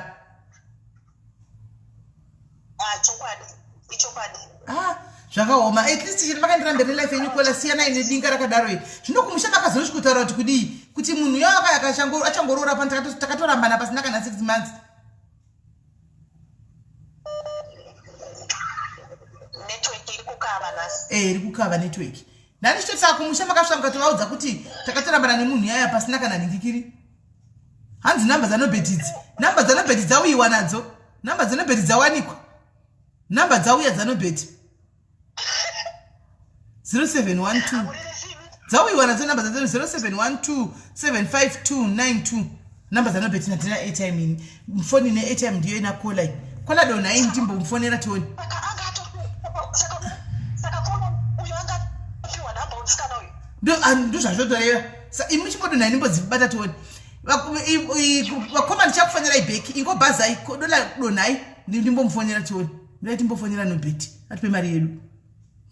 Ah, chokwadi, ichokwadi. Ah, zvakaoma. At least chiri makandirambira nelife yenyu. Kola, siyanai nedinga rakadaro iri. Zvino kumusha makazosvika kutaura kuti kudii, kuti munhu yo achangoroora pano, takatorambana pasina kana 6 months? Network iri kukava nhasi. E, iri kukava network. Ndani chitoti kumusha makasvika mukatovaudza kuti takatorambana nemunhu yaya pasina kana nhingikiri? Hanzi namba dzaNobert idzi, namba dzaNobert dzauyiwa nadzo, namba dzaNobert dzawanikwa, namba dzauya dzaNobert 0712 dzauyiwa nadzo, namba dzadzo 0712 75292, namba dzaNobert. Natina airtime ini, foni neairtime ndiyo ina kola iyi. Kola, donhai ndimbomufonera tione. Saka anga ato saka kola uyo anga apiwa namba musikana uyu? Ndo zvazvotoreva. Imi chimbodonhai ndimbodzibata tione. Vakoma, ndichakufonerai back. Ingobhazai dola, donhai ndimbomufonera tione. Ndai timbofonera Nobert atipe mari yedu.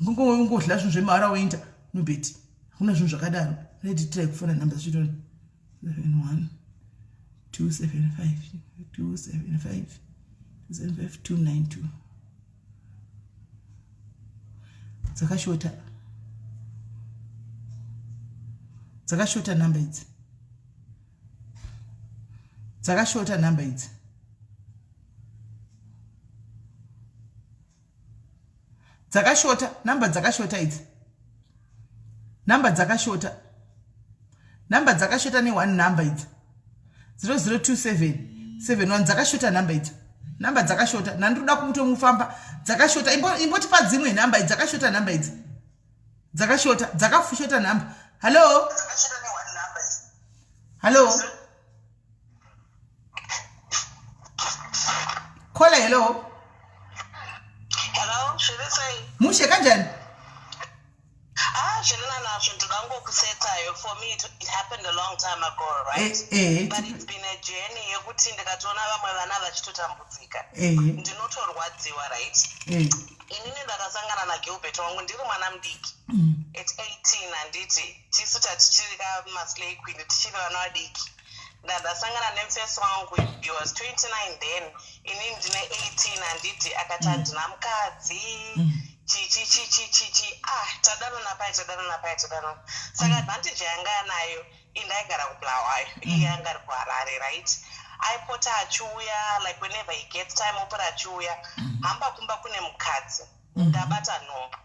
Ngongodla zvinhu zvemahara woenda. Nobert, hakuna zvinhu zvakadaro. Ndai kufona nhamba zvichitoni 71 275 275 275 292. Dzakashota, dzakashota nhamba idzi, dzakashota nhamba idzi, dzakashota nhamba, dzakashota idzi nhamba, dzakashota nhamba, dzakashota ne1 nhamba idzi. 0027 71, dzakashota nhamba idzi, nhamba dzakashota. Nhandinoda kutomufamba, dzakashota. Imbotipa dzimwe nhamba idzi, dzakashota nhamba idzi, dzakashota, dzakashota nhamba. Hallo, hallo, caller, hello. Hello, zviri sei? Mushe, kanjani? Ah, zvirina nazvo, ndingangokusetayo. For me, it happened a long time ago, right? Eh, eh. But it's been a journey yekuti ndikatoona vamwe vana vachitotambudzika, ndinotorwadziwa, right? Inini ndakasangana naGilbert wangu ndiri mwana mudiki, at 18, handiti? Tisu tatichiri kamaslay queen, tichiri vana vadiki. Ndandasangana nemufesi wangu, he was 29 then, inini ndine 18, handiti? Akati handina mukadzi, chichi chichi chichi. Ah, tadanana pai, tadanana pai, tadanana. Saka advantage yanga anayo, indaigara kuBulawayo, iye anga ari kuHarare, right? Aipota achiuya, like whenever he gets time opota achiuya. Hamba kumba kune mukadzi, ndabata nhumbu.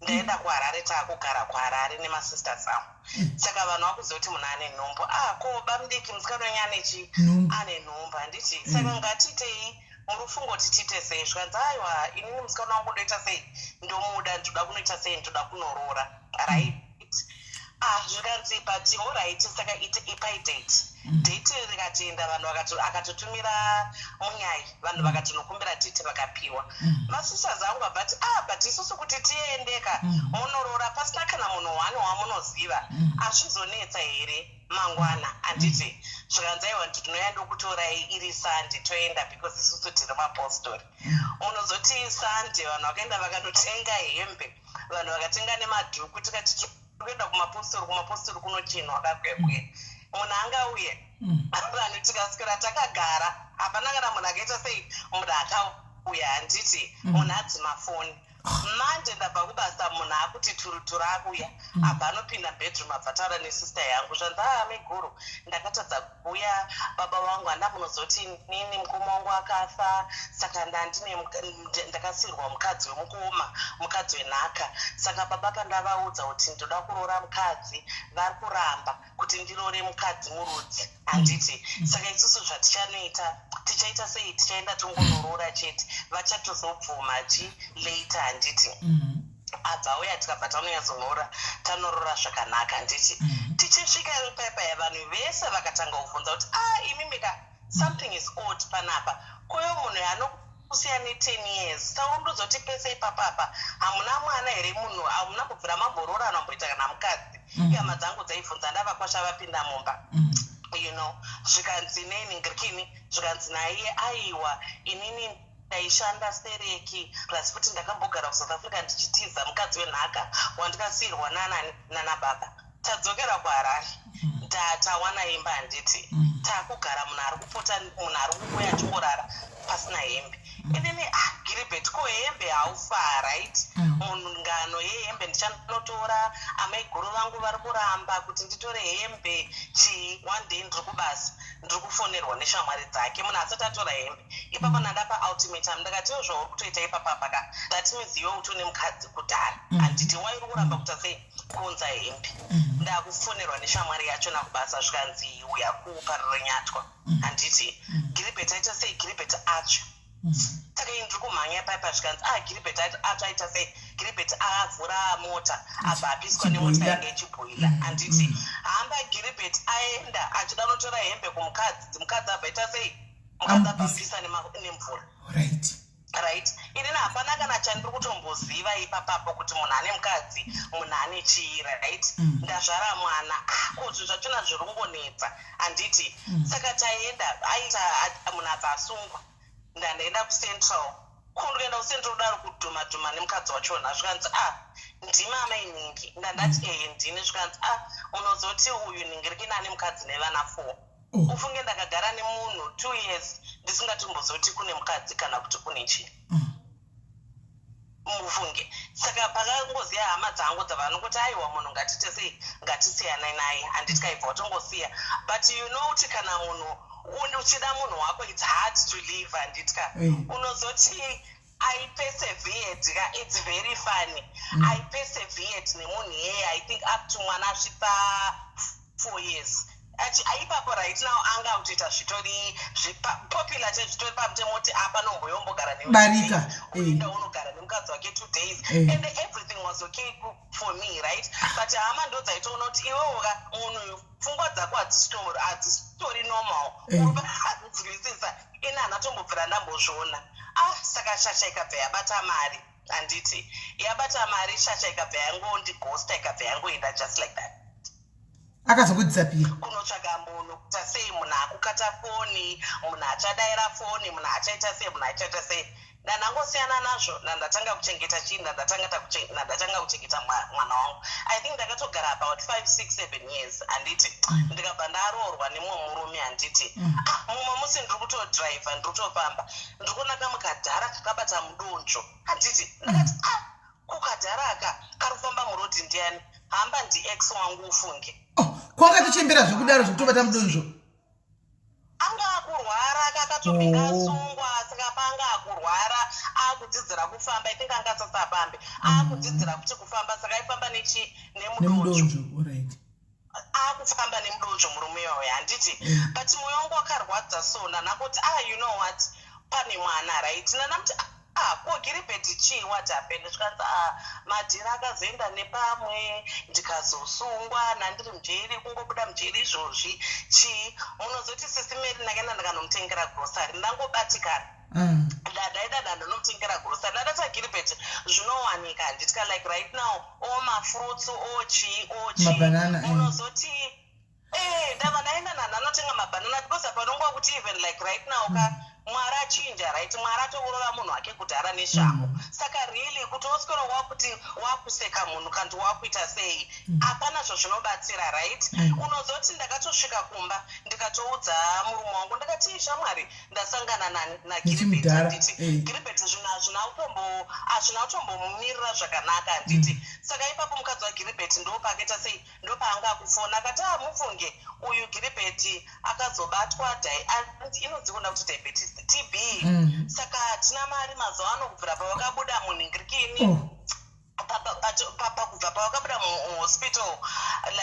Ndaenda kuHarare, taakugara kuHarare nemasisters angu. Saka vanhu vakuziva kuti munhu ane nhumbu. Ah, ko bamudiki, musikana wenyu ane chi? Nhumbu. Ane nhumbu, handiti? Saka ngatiitei murufungoti tiite sei? Zvikanzi, aiwa, inini musikana wangu ndoita sei, ndomuda, ndoda kunoita sei, ndoda kunoroora, right? Ah, zvikanzi, but alright, saka ipai date. Date rikatoenda, vanhu akatotumira munyai, vanhu vakatonokumbira date, vakapiwa. Masisters angu abati, ah, but isusu kuti tiendeka munoroora pasina kana munhu one wamunoziva, hazvizonetsa here mangwana, handiti? Zvikanzi, aiwa, ndinoya ndokutorai iri Sunday, toenda, because isusu tiri mapostori. Munozoti Sunday vanhu vakaenda vakanotenga hembe, vanhu vakatenga nemadhuku, tikati kuenda kumapostori. Kumapostori kunochenwa kakwekwe, munhu angauye. Vanhu tikaswera takagara, hapana kana munhu akaita sei, munhu akauya, handiti? Munhu adzima foni. Manje ndabva kubasa, munhu akuti turuturu akuya, abva anopinda bedroom, abva taura nesister yangu. Zvanzi, aa, meguru, ndakatadza kuuya, baba vangu handa, munozoti nini mukoma wangu akafa, saka ndandine ndakasiyirwa mukadzi wemukoma, mukadzi wenhaka. Saka baba pandavaudza kuti ndoda kuroora mukadzi, vari kuramba kuti ndirore mukadzi murudzi, handiti? Saka isusu zvatichanoita, tichaita sei, tichaenda tongonoroora chete, vachatozobvuma chi later, handiti? Abva auya, tikabva tanonyatsonora, tanorora zvakanaka, handiti? Tichisvika paipaya, vanhu vese vakatanga kubvunza kuti, a, imimika, something is odd panapa. Koyo munhu anokusiya ne10 years, saurundozoti pese ipapapa hamuna mwana here? Munhu hamuna kubvira mamborora, anomboita kana mukadzi? Ihama dzangu dzaibvunza, ndavakwasha vapinda mumba. Zvikanzi neningirikini, zvikanzi naiye, aiwa, inini ndaishanda stereki, plus futi ndakambogara kuSouth Africa ndichitiza mukadzi wenhaka wandikasiyirwa nanani nana baba. Tadzokera kuHarare, tawana imba, handiti? Taakugara, munhu ari kupota, munhu ari kuuya achingorara pasina hembe. Inini, ah, Giribet, ko hembe haufa, right? Munhu ngano yehembe ndichanotora, amaiguru vangu vari kuramba kuti nditore hembe chii. One day ndiri kubasa, ndiri kufonerwa neshamwari dzake, munhu asati atora hembe. Ipapo ndandapa ultimatum, ndakati, iwo zvauri kutoita ipapapa ka, that means iwe utone mukadzi kudhara, handiti? Wairi kuramba kuita sei, kuunza hembe. Ndakufonerwa neshamwari yacho nakubasa, zvikanzi, uya kuParirenyatwa, handiti? Giribet aita sei? Giribet atsva. Saka ini ndiri kumhanya paipa, zvikanzi, ah, Giribet atsva, aita sei? Giribet avhura mota, abva apiswa nemota. Chibhoila. Yange ichibhoila, handiti? Hamba, Giribet aenda achida kunotora hembe kumukadzi, mukadzi abva aita sei? Mukadzi abva Amupisa. apisa nemvura. Right, inini hapana kana chandiri kutomboziva ipapapo kuti munhu ane mukadzi, munhu ane chii, right? Ndazvara mwana. Ah, ko zvinhu zvachona zviri kungonetsa, handiti? Saka taenda, aita munhu abva asungwa. Ndandaenda kuCentral, kundoenda kuCentral kudaro, kudhuma dhuma nemukadzi wachona. Zvikanzi, ah, ndimi amainingi? Ndandati, ehe, ndini. Zvikanzi, ah, unozoti uyu ningirikini ane mukadzi nevana four. Ufunge ndakagara nemunhu 2 years ndisingatombozoti kune mukadzi kana kuti kune chii. Mufunge, saka pakangoziya hama dzangu dzavanongoti, aiwa, munhu ngatite sei, ngatisiyanai naye, handiti? Kaibva watongosiya. But you know kuti kana munhu uchida munhu wako, it's hard to leave, handiti ka? Unozoti I persevered ka, it's very funny. I persevered nemunhu iyeye, I think up to mwana asvitsa 4 years. Achi aipapo, right now anga akutoita zvitori popular, chezvitori pamutemo kuti apa nomboyombogara. Barika, Uenda unogara nemukadzi wake 2 days. And everything was okay for me, right? But hama ndo dzaitoona kuti iwewoka munhu pfungwa dzako hadzisitori normal. Nzwisisa, ini hana tombobvira ndambozviona. Ah, saka shasha ikabva yabata mari, handiti? Yabata mari, shasha ikabva yangondighosta, ikabva yangoenda just like that. Akazongodisappear. Kunotsvaga munhu kuita sei, munhu akukata foni, munhu achadaira foni, munhu achaita sei, munhu achaita sei. Ndandangosiyana nazvo, ndandatanga kuchengeta chii, ndandatanga kuchengeta mwana wangu. I think ndakatogara about 5, 6, 7 years, handiti? Ndikabva ndaroorwa nemumwe murume, handiti? Ah, mumwe musi ndiri kutodhiraivha, ndiri kutofamba, ndiri kuona kamwe kadhara kakabata mudonzvo, handiti? Ndakati, ah, kukadhara aka kari kufamba murodhi ndiani? Hamba, ndiex wangu, ufunge. Oh, kwakatochembera zvekudaro zvekutobata mudonzvo? Anga akurwara, kakatombinga. Asungwa, saka. Anga akurwara, akudzidzira kufamba. I think anga asasafambe, akudzidzira kuti kufamba, saka aifamba nechi? Nemudonzvo. Nemudonzvo, alright. Akufamba nemudonzvo murume iyoyo, handiti? But mwoyo wangu wakarwadza. So ndanangoti, "Ah, you know what, pane mwana, right?" Ndanamuti, "Ah, ko Giribheti chii? What happened?" Zvikanzi, "Ah, madhiri akazoenda nepamwe, ndikazosungwa, nandiri mujeri, kungobuda mujeri izvozvi." Chii munozoti, Sisi Mary, ndakaenda ndikanomutengera grocery, ndangobatikana. Dadaida ndandonomutengera grocery, ndadata Giribheti zvinowanika, handitya? Like right now, o mafruits, o chii, o chii. Mabanana, eh. Munozoti ndava ndaenda nandanotenga mabhanana, because panonguva kuti even like right now ka, Mwari achinja, right? Mwari atokurova munhu wake kudhara neshamhu. Saka really kuti woswera wakuti wakuseka munhu kandi wakuita sei, hapana zvazvinobatsira, right? Unozoti ndakatosvika kumba, ndikatoudza murume wangu, ndakati, "Shamwari, ndasangana naGiribheti." Nechimudhara, Handiti? Giribheti zvinhu hazvina kutombomumirira zvakanaka, handiti? Saka ipapo mukadzi waGiribheti ndopaakaita sei, ndopaanga akufona, akati, "A, mufunge uyu Giribheti akazobatwa inonzi kuda kuti diabetes, TB. Saka hatina mari mazuva ano kubvira pavakabuda munhingirikini." Pakubva pavakabuda muhospital,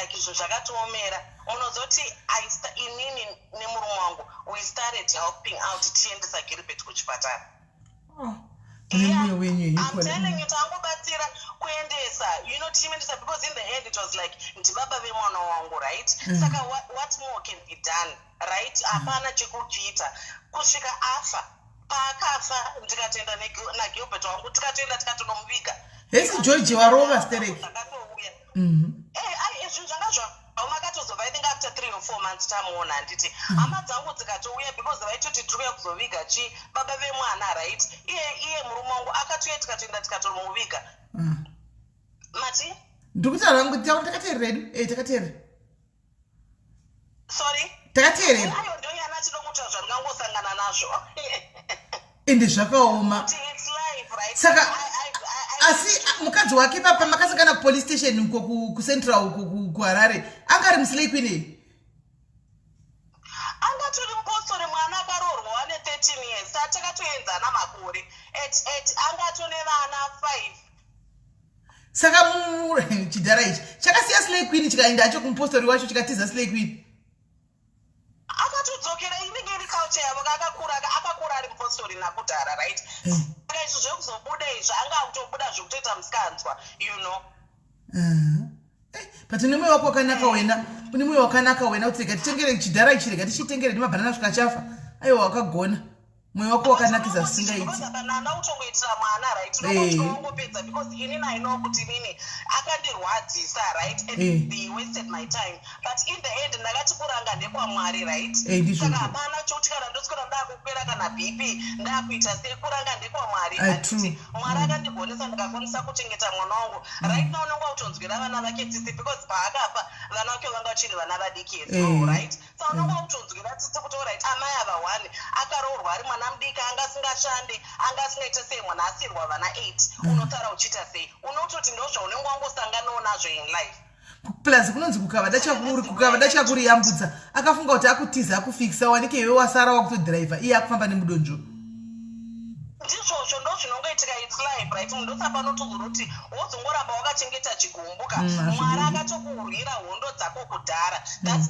like zvinhu zvakatiomera. Munozoti inini nemurume wangu, we started helping out, tichiendesa Giribheti kuchipatara. Oh, mune mwoyo wenyu. I'm Equally. telling you, tangobatsira kuendesa, tichimuendesa, because in the end it was like ndibaba vemwana wangu, right? Saka what more can be done, right? Hapana chekuchiita kusvika afa. Paakafa, ndikatoenda naGilbert wangu, tikatoenda tikatonomuviga. Hesi George warova stereki. Akatouya. Ai, zvinhu zvanga zvaoma. Akatozobva, I think, after 3 or 4 months tamuona, handiti? Hama dzangu dzikatouya, because vaitoti tiri kuya kuzoviga chi baba vemwana, right? Iye murume wangu akatouya, tikatoenda tikatomuviga. Mati? Ndikutaura hangu, takateerera edu, takateerera. Sorry? Takateerera. Ayo, ndonyana chinokuta zvandingangosangana nazvo. Ende zvakaoma. Kuti it's life, right? Saka asi mukadzi wake papa makasangana kupolice station uko kucentral uko kuHarare, anga ari muslay queen iyi? Angatori mupostori. Mwana akaroorwa ane 13 years, sa takatoenzana makore. At angatone vana 5. Saka chidhara ichi chakasiya slay queen, chikaenda hacho kumupostori wacho, chikatiza slay queen. Akatodzokera. Inenge iri culture yavo. Akakura ari mupostori nakudhara, right? Saka izvi zvekuzobuda izvi, anga akutobuda zvekutoita musikanzwa. But une mwoyo wako wakanaka wena, une mwoyo wakanaka wena, kuti rega titengere chidhara ichi, rega tichitengere nemabhanana svika chafa. Aiwa, wakagona, mwoyo wako wakanakisa zvisingaiti. Nana kutongoitira mwana, right? Unongopedza, because inini I know kuti inini akandirwadzisa, right? And he wasted my time, but in the end ndakati kuranga ndekwaMwari, right? Ndizvozvo. Saka hapana chokuti kana ndoswera ndakukwera kana BP, ndakuita sei, kuranga ndekwaMwari. Ah, Handiti? true. Mwari akandigonesa, ndikakwanisa kuchengeta mwana wangu. Right now unonga kutonzwira vana vake tsitsi, because paakafa vana vake vanga vachiri vana vadiki as well, right? Saka unonga kutonzwira tsitsi kuti, alright, amai ava one akaroorwa ari mwana mudiki, anga asingashande, anga asingaite sei, mwana asirwa vana 8, unotaura uchiita sei? Unototi ndo zvaunenge wangosanganawo nazvo in life. Plus kunonzi kukava dachakuriyambudza. Akafunga kuti akutiza, akufikisa, wanike iwe wasara wakutodhiraivha, iye akufamba nemudonzvo. Ndizvozvo, ndo zvinongoitika. It's life, right? Munhu ndosapanotozoroti wozongoramba wakachengeta chigumbuka. Hazvibudi. Mwari akatokurwira hondo dzako kudhara. That's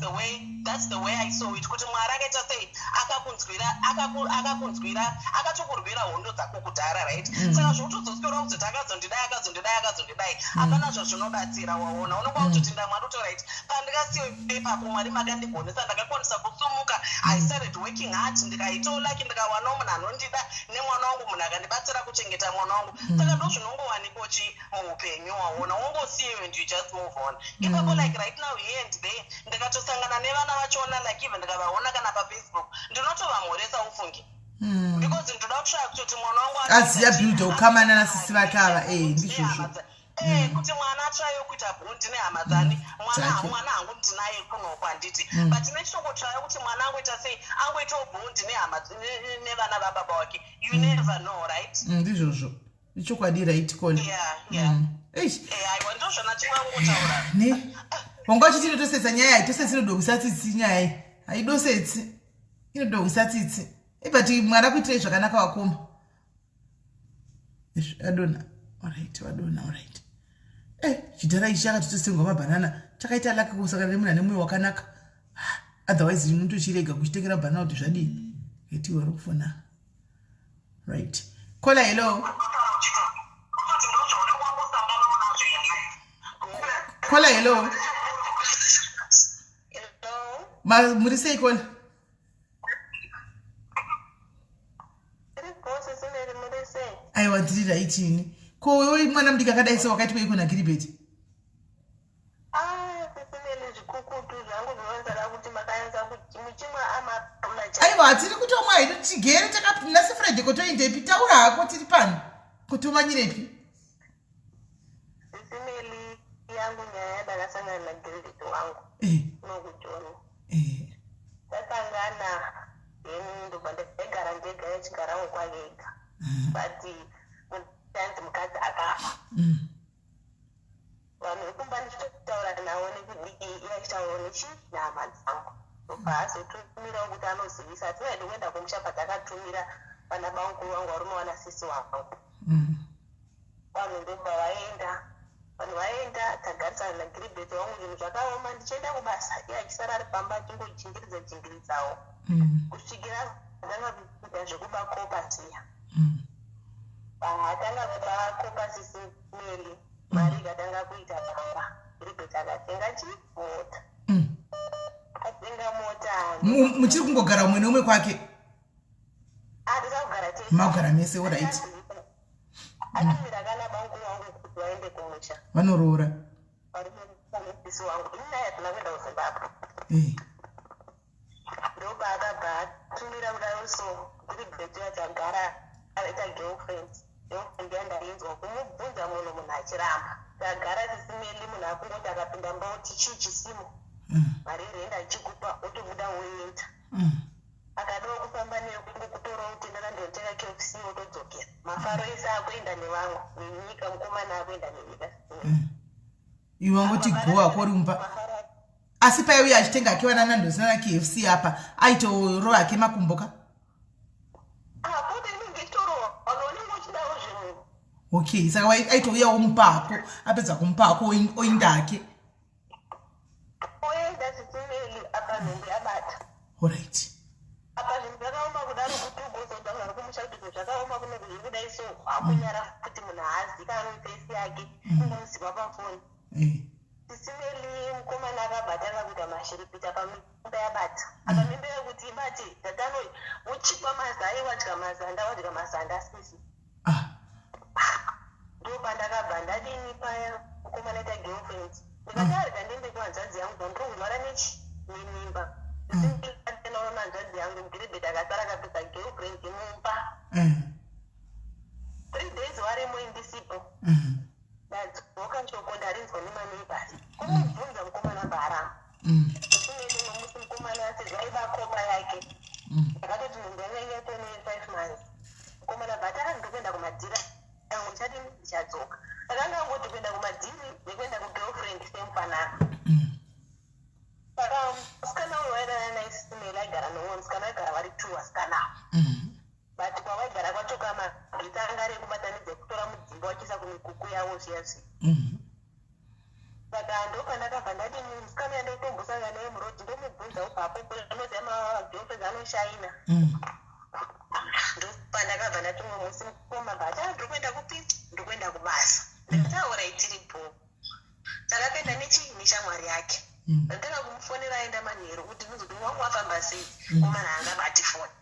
the way I saw it, kuti Mwari akaita sei, akakunzwira, akakunzwira, akatokurwira hondo dzako kudhara, right? Saka zvokutozoswera kuzoti akazondidai, akazondidai, akazondidai, hapana zvazvinobatsira. Waona, unonga kutotenda Mwari kuti, right, pandikasiyo ipapo, Mwari makandigonesa, ndakakwanisa kusumuka. I started working hard, ndikaitawo lucky, ndikawanawo munhu anondida nemwana wangu, munhu akandibatsira kuchengeta mwana wangu. Saka ndo zvinongowanikwa chi muupenyu. Waona, wongosiyeyo and you just move on ipapo. Like right now, here and there, ndikatosangana nevana vachona, like even ndikavaona kana paFacebook, ndinotovamhoresa, ufunge, because ndoda kutsvaya kutoti mwana wangu Aziya builder ukamana nasisi vake ava, ndizvozvo. Kuti mwana atsvayo kuita bond nehama dzani mwana. Dzake. Mwana hangu ndinaye kunoko, handiti? But nechitokotsvayo kuti mwana angoita sei, angoitawo bond nehama nevana vababa wake. You never know, right? Ndizvozvo, ichokwadi, right, Kona? Yeah. Eish. Aiwa, ndozvona chimwangotaura. Ne wanga uchiti inotosetsa nyaya, haitosetsi, inodohwisa tsitsi nyaya iyi, haidosetsi, inodohwisa tsitsi. But mwari akuitirei zvakanaka wakoma. Adona. Alright, wadona, alright. Eh, chidhara ichi chakatotosengwa mabhanana. Chakaita lucky kusangana nemunhu ane mwoyo wakanaka. Otherwise unotochirega kuchitengera bhanana kuti zvadii. Eti wari kufona. Right. Kola, hello. Kola, hello. Hello. Muri sei Kola? Aiwa ndiri right ini. Ko wewe mwana mudiki akadai se wakaitwa iko naGilibert? Aiwa hatiri kutomwa hedu tigere nhasi Friday kotoendepi? Taura hako tiri pano. Kotomanyirepi? Simeli yangu nyaya ndakasangana naGilbert wangu nokujoni. Tasangana then ndobva ndaigara ndega yachigarawo kwake ega. But mutanzi mukadzi akafa. Vanhu vekumba ndichitotaura navo nekudiki iye achitaurawo nechi nehama dzangu. Ndobva azotumirawo kuti anozivisa hatina hedu kuenda kumusha but akatumira vana bamukuru vangu varume vana sisi vangu. Vanhu ndobva vaenda. Vanhu vaenda tagarisana naGilbert wangu zvinhu zvakaoma ndichienda kubasa iye achisara ari pamba achingojingiridza jingiridzawo. Kusvikira atanga kuita zvekuba kopa zviya. Atanga kuba kopa sisi Mary mari ikatanga kuita pamba. Gilbert akatenga chi mota. Atenga mota. Muchiri kungogara umwe neumwe kwake? Hatisakugara tese. Magara mese, alright. Atumira kana bangu wangu kuti vaende kumusha. Vanoroora. Varume wangu ini naye hatina kuenda kuZimbabwe. Ndopaakabva atumira kudaro so Gilbert achagara aita girlfriend. Girlfriend yandainzwa kumubvunza munhu munhu achiramba. Tagara tisimeli munhu akungoti akapinda mumba oti chii chisimo. Mari yerenda achikupa otobuda woenda. Akadawo kufamba newe kungokutorawo kuti ndanga ndinotenga KFC wotodzokera. Mafaro ese akuenda nevamwe nenyika mukomana akuenda nenyika. Iwe wangoti go hako rumba. Asi paiuya achitenga hake vana Nando's nana KFC apa aitorova hake makumbo ka? Okay, saka aitouya womupa hako apedza kumupa hako oinda hake. Oenda sisimeli apa nhumbu yabata. Alright. Apa zvinhu zvakaoma kudaro kuti ugozoudza vanhu vari kumusha kuti zvinhu zvakaoma kuno zviri kudai so akunyara kuti munhu haazikanwi face yake kungomuziva pafoni. Sisimeli mukomana akabva atanga kuita mashiripiti apa mimba yabata. Apa mimba yekuti ibate tatanoi wochikwa mazai wadya mazanda wadya mazanda sisi. Ndopandakabva ndadini paya mukomana aita girlfriend. Ndikati arega ndiende kuhanzvadzi yangu ndiri kurwara nechi nemimba. Ndinoona hanzvadzi yangu Gilbert akasara akapedza girlfriend mumba. 3 days warimo indisipo. Ndadzoka shoko ndarinzwa nemaneighbors. Kumubvunza mukomana bharama. Rimwe musi mukomana sezvo aiba kopa yake. Ndakatoti nhumbu yanga yatone 5 months. Mukomana bva ati ndiri kuenda kumadhira yangu ndichadini ndichadzoka. Ndakanga angoti kuenda kumadhiri nekuenda kugirlfriend semufanana. Saka musikana uyu wairara naye Simeli aigara neumwe musikana vaigara vari 2 vasikana ava. But kwavaigara kwacho kamagetsi anga ari ekubatanidza ekutora mudzimba vachiisa kumikuku yavo zviya zviya. Saka ndopandakabva ndati musikana uya ndotombosangana naye muroad ndomubvunza ubva apo anoziva magirlfriends anoshaina. Ndopandakabva ndati umwe musi mukoma bva ati ndiri kuenda kupi? Ndiri kuenda kubasa. Ndikati alright tiri bho. Saka akaenda neshamwari yake. Ndatanga kumufonera aenda manheru kuti ndinzwe kuti wangu wafamba sei. Mukomana haangabati foni.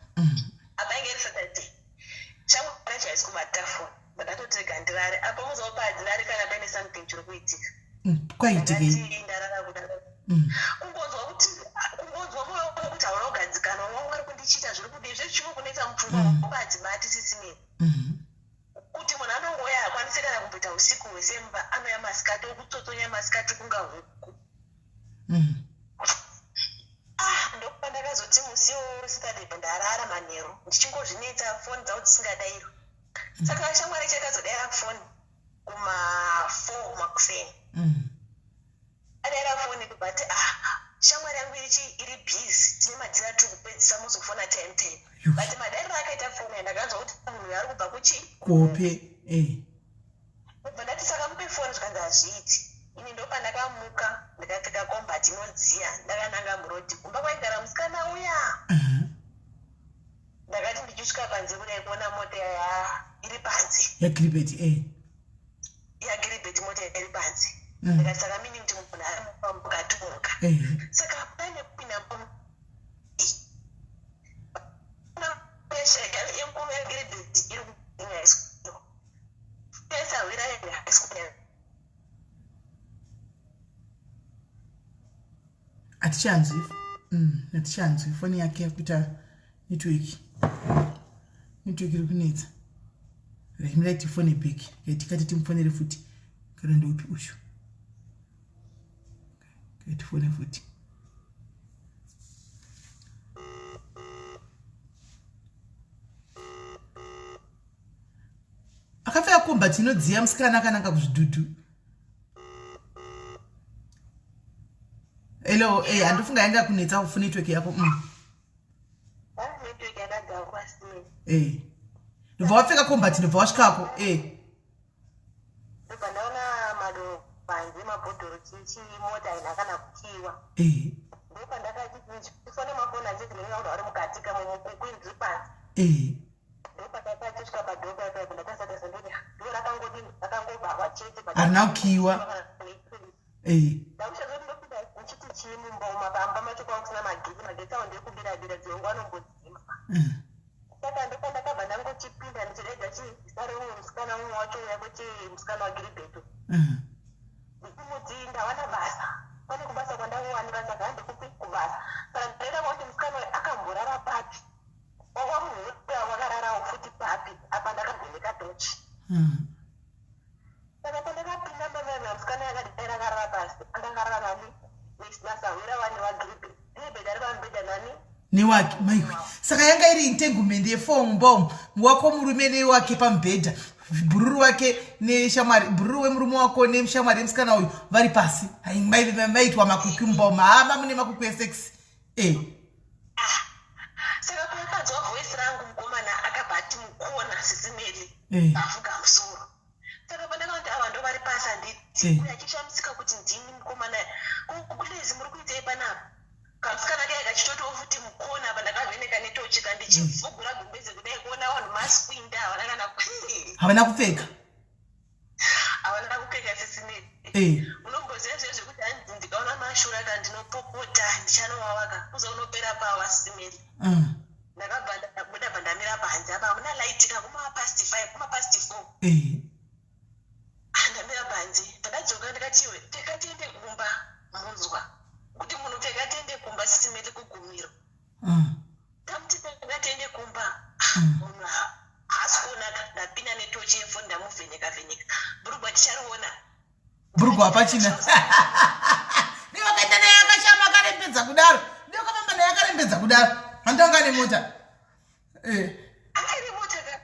Apa inge iri Saturday. Shamwari yacho haisi kubata foni. Ndatoti rega ndirare. Apa muzopa hadzirari kana paine something chiri kuitika. Kwaiitikei? Ndarara kudaro. Kungonzwa kuti kungonzwa moyo wangu kuti hauna kugadzikana wangu ari kundichiita zviri kudii zvezvichiri kunetsa mupfungwa wangu hadzibati sisimeni. Kuti munhu anongouya haakwanisi kana kumboita usiku hwese mumba anouya masikati okutsotsonya masikati kunga huku. Ndopandakazoti musi weSaturday ndarara manheru ndichingozvinetsa foni dzangu dzisingadairwi. Saka shamwari yacho yakazodaira foni kuma 4 makuseni. Adaira foni ndobva ati Shamwari yangu iri chii, iri busy, tine madhiri atiri kupedzisa, mozofona time time. But madariro akaita foni yandakanzwa kuti munhu uyu ari kubva kuchii? Kuhope, eh. Ndobva ndati saka mupe foni zvikanzi hazviiti. Ini ndopandakamuka ndikapfeka combat inodziya ndakananga muroad kumba kwaigara musikana uya. Ndakati ndichisvika panze kudai kuona mota yaya iri panze. YaGilbert eh. YaGilbert mota iri panze. Ndikati saka meaning kuti munhu ari mumba mukati muka. Saka pane kupinda yemukuru yaGilbert iri kunya hatichanzwi hatichanzwi foni yake yakuita network, network iri kunetsa. Reimirai tifone back, tikati timufonere futi. Kana ndeupi uyu? Tifone futi. Akapfeka combat inodziya, musikana akananga kuzvidhudhu. Hello, eh, handifunga yanga kunetsa kufu network yako. Eh, ndobva wapfeka combat, ndobva wasvikako, eh. Ndobva ndaona madoro panze, mabhodhoro, chichi, mota haina kana kukiwa. Ndopandakati ndichifona mafoni achiti ndinenge kuti vari mukati kamukuku, ndiri pasi. Ndopandakachisvika padhoo paipapo, ndakasatasa ndoti ndo rakangodini, rakangovharwa chete. Harina kukiwa, eh. Ndakushaza kuti ndopinda ndichiti chii mumba umu? Pamba macho kwanga kusina magetsi, magetsi awo ndekubira-bira, dzimwe anombodzima. Saka ndopandakabva ndangochipinda ndichidaidza chizita reumwe musikana, umwe wacho uya, kuti musikana waGiribeto, ndichimuti ndawana basa, pane kubasa kwandakuwanira, saka handikupi kubasa. Saka ndaida kuti musikana uyu akamborara papi, wava munhu uya wakararawo futi papi apa, ndakavheneka tochi. Saka pandakapinda mumba, musikana yakadai rakarara pasi, akangarara nani? Nasahwira wani waGiribheti. Giribheti ari pamubhedha nani? Newake. Maiwe, saka yanga iri entanglement yefombo wako, murume newake pamubhedha, bhururu wake neshamwari, bhururu wemurume wako neshamwari yemusikana uyu vari pasi. Maitwa makwikwi mumba umu, hama mune makwikwi esex, e. Saka paakanzwa voice rangu mukomana akabva ati mukona, Sisi Meli, afuga musoro. Saka pandakaona kuti ava ndo vari pasi, handiti? Uyo achishamisika kuti ndini mukomana, kulezi muri kuitei panapa? Kamusikana kaya kachitotiwo futi mukona. Apa ndakavheneka netochi kandichivhugura gumbeze kudai kuona vanhu masquinda, havana kana Havana kupfeka. Havana kupfeka, Sisi Meli. Unomboziva zviya zvekuti hanzi ndikaona mashura ka ndinopopota, ndichanovavaka kuzounopera pawa, Sisi Meli. Ndakabva ndabuda, bva ndamira panze apa, hamuna light ka, kuma past 5, kuma past 4. Ndamira panze, pandadzoka ndikati, iwe, pfeka tiende kumba. Munzwa kuti munhu pfeka tiende kumba, Sisi Meli, kugumiro. Tamuti pfeka tiende kumba. Munhu haasi kuonaka. Ndapinda netochi yefoni, ndamuvheneka vheneka, bhurugwa tichariona. Bhurugwa hapachina. Nevakaita naye akashama akarembedza kudaro, nevakafamba naye akarembedza kudaro, handanga nemota, eh. Akaine mota ka.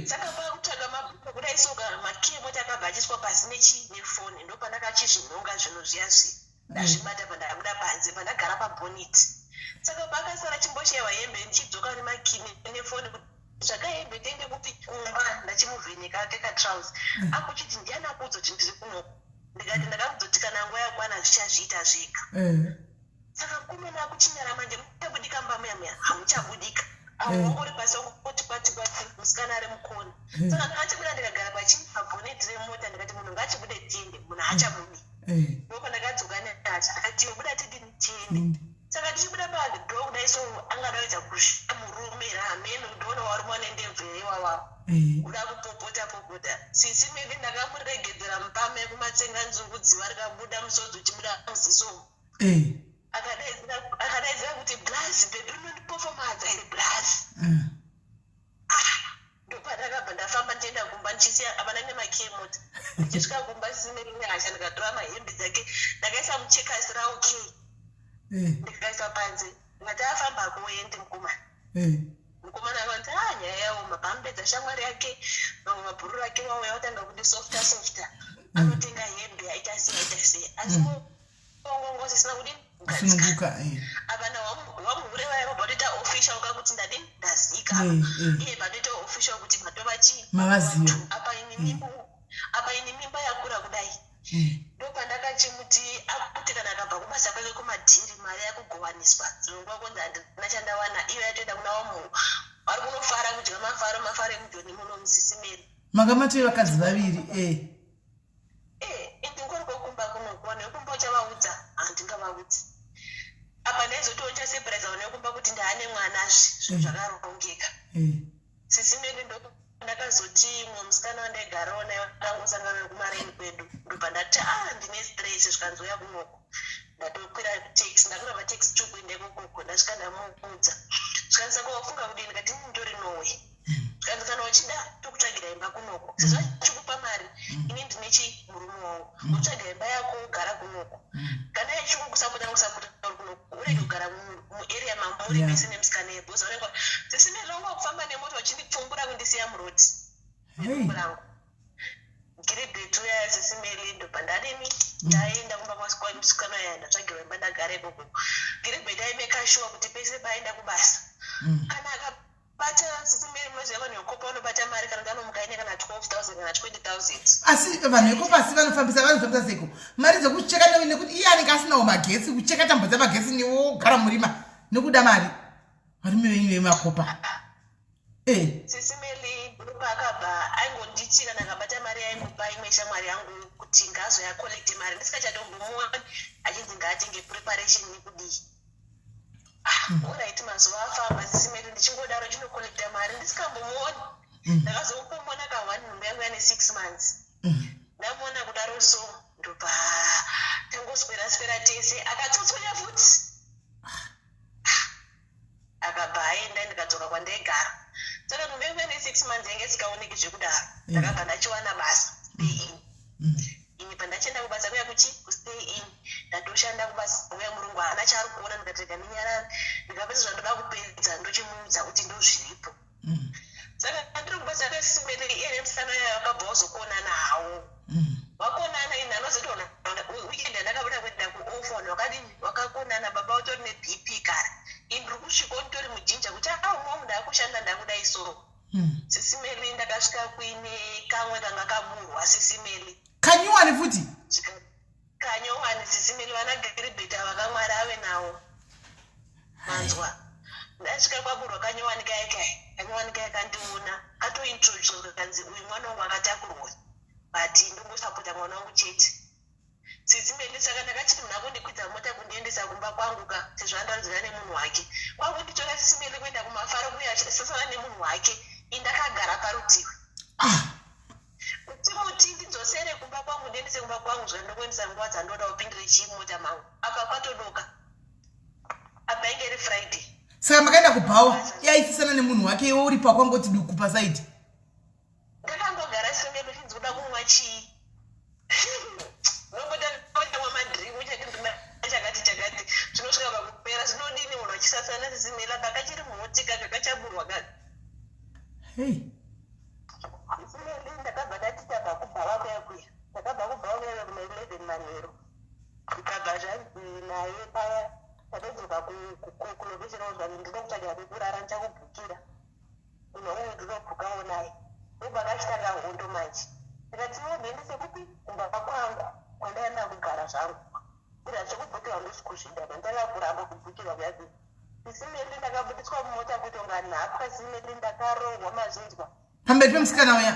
Saka pakutsvaga mabhuku kudai soka, makiyi emota akabva achiswa pasi nechi nefoni. Ndopandakachizvinhonga zvinhu zviya zvi ndazvibata, pandabuda panze, pandagara pabhoniti. Saka paakasara chimboshayiwa hembe, ndichidzoka nemakii nefoni kuti tsvaga hembe tiende kupi? Kumba. Ndachimuvheneka akapfeka trouser, akuchiti ndiani akuudza kuti ndiri kunoko? Ndikati ndakakuzoti kana nguva yakwana zvichazviita zvega. Saka mukomana akuchinyara manje, muchabudika mumba muya muya, hamuchabudika. Uri pasi wangoti kwati kwati, musikana ari mukona. Saka ndakachibuda, ndikagara pachi pabhoneti remota, ndikati munhu ngaachibude tiende. Munhu haachabudi. Ndopandakadzoka nehacha, ndakati iwe buda tidini, tiende. Saka tichibuda padhoo kudai so, angada kuedza kusvika murume rameno, ndoona varume vanendebvu iwawawo, kuda kupopota popota. Sisi Meli, ndakamuregedzera mupama yekumatsenga nzungu, dziva rikabuda, musodzi uchibuda muziso. Akadaidzira kuti, "Blaz, baby, rinondipofomadza iri, blaz." Ndopandakabva ndafamba ndienda kumba, ndichisiya apana nemakiyi emota. Ndichisvika kumba, Sisi Meli, nehasha ndikatora mahembe dzake, ndakaisa muchekasi raOK, ndikaisa panze, ndikati afamba akuende mukomana. Mukomana akanzi a nyaya yaoma, pamupedza shamwari yake, mamwe mabhururu ake wauya watanga kundisofta softa, anotenga hembe, aita sei, aita sei, asi ngongongo sisina kudini. Kusununguka. Apa nawamuhure vaya vabva vatoita official kakuti ndadini, ndazika. Iye vatoita official kuti matova chii? Mavaziva. Apa ini mimba yakura kudai. Ndopandakachimuti akuti kana akabva kubasa kwake kumadhiri, mari yakugovaniswa. Dzimwe nguva kunzi handina chandawana, iyo yatoenda kuna wamunhu, vari kunofara, kudya mafaro, mafaro emujoni muno, musisimeri. Manga matoi vakadzi vaviri e. Indingori kwekumba kunoku, vanhu vekumba uchavaudza? Handingavaudzi. Apa ndaizotiwo ndichasurprise vanhu vekumba kuti ndaane mwanazve, zvinhu zvakarongeka. Sisimeri, ndakazoti mumwe musikana wandaigarawo naye akangosangana nekumareni kwedu, ndobva ndati, "A, ndine stress." Zvikanzi, "Uya kunoko." Ndatokwira taxi, ndakwira mataxi two kuenda ikokoko. Ndasvika, ndamuudza. Zvikanzi, "Saka wafunga kudini?" Ndikati, "Ndori nowe." Zvikanzi, "Kana uchida tokutsvagira imba kunoko, sezvo achikupa mari, ini ndine chi murume wangu, utsvaga imba yako ugara kunoko. Kana ichikukusapota, nokusapota uri kunoko, urege kugara muarea mamuri mese nemusikana yebhozi." Vanenge sisimeri vangu vakufamba nemota vachindipfumbura kundisiya muroad nedumbu rangu. Giribheti uya, sisimeri, ndobva ndadini, ndaenda kumba kwamusikana uya, ndatsvagirwa imba, ndagara ikoko. Giribheti aimeka sure kuti pese paaenda kubasa, kana akabata, sisimeri, munoziva vanhu vekopa vanobata mari, kana kuti anomuka aine kana 12 000 kana 20 000. Asi vanhu vekopasi vanofambisa seiko mari dzekucheka, nekuti iye anenge asinawo magetsi, kucheka tambo dzemagetsi newogara murima nekuda mari, varume venyu vemakopa e? Sisimeli, akabva aingonditi kana akabata mari, yaingopa imwe shamwari yangu kuti ngazoyakolekte mari. Ndisikachatombomuoni achinzi ngaatenge preparation nekudii. Alright, mazuva afamba, sisimeli, ndichingodaro chinokolekta mari, ndisikambomuoni. Ndakazopomona ka1 nhumbu yangu yane 6 months. Ndamuona kudaro, so ndobva tangoswera swera tese, akatsotsonya futi, akabva aenda. Ndikadzoka kwandaigara. Saka nhumbu yangu yane 6 months yange isikaoneki zvekudaro. Ndakabva ndachiwana basa, stay in. Ini pandachienda kubasa kuya kuchi kustay in, ndatoshanda kubasa kuya, murungu haana chaari kuona. Ndikati rega ndinyarare, ndikapedza zvandoda kupedza, ndochimuudza kuti ndozviripo. Saka ndiri kubasa kwesimeli, iye nemusana uya vakabva vazokonana hawo. Vakonana, ini anozoti weekend yandakabuda kuenda kuoff, vanhu vakadini, vakakonana. Baba vatori neBP kare. Ini ndiri kusvika nditori mujinja kuti a umwe ndakushanda, ndakudai so. Sisimeli, ndakasvika kuine kamwe kanga kaburwa, sisimeli. Kanyuwani futi? Kanyowani, sisimeli. Vana Giribheta vakamwari ave nawo, manzwa? Ndasvika kwaburwa kanyowani kaya kaya. Kanyowani kaya kandiona, katointroducwa, kanzi, "Uyu mwana wangu akatakurwa, but ndongosapota mwana wangu chete." Sisimeli, saka ndakachiti munhu akundikwidza mota kundiendesa kumba kwangu ka, sezvo andarudzana nemunhu wake, kwakunditora, sisimeli, kuenda kumafaro kuya, sasana nemunhu wake, indakagara parutivi. Kuti muti ndidzosere kumba kwangu, ndiendese kumba kwangu, zvandokuendesa nguva dzandoda upindire chii mumota mangu? Apa kwatodoka, apa inge iri Friday. Saka makaenda kubhawa, yaisisana nemunhu wake, iwe uri pakwangoti duku paside? Ndakangogara senge ndichinzi kuda kumwa chii, nombotamwa madrink, uchati ndina chakati chakati, zvinosvika pakupera, zvinodini munhu achisasana? Sisimela, kakachiri muti kaka kachaburwa kaka. Hei. Sisimeli, ndakabva ndati tabva kubhawa kuya kuya, ndakabva kubhawa kuya kuma 11 manheru, ndikabva zvanzi naye paya tatodzoka kulocation, zvanzi, "Ndinoda kutsvagira kwekurara, ndichakubhukira munhu wangu, ndinobhukawo naye." Ndobva kachitanga hondo manje. Ndikati, "Iwe ndiendese kupi?" "Kumba kwangu kwandaenda kugara zvangu, ira zvekubhukirwa ndosi kuzvida." Ndandanga kuramba kubhukirwa kuya kuya. Sisimeli, ndakabudiswa mumota kutonga nhapwa. Sisimeli, ndakarohwa, mazvinzwa? Pamberi pemusikana uya?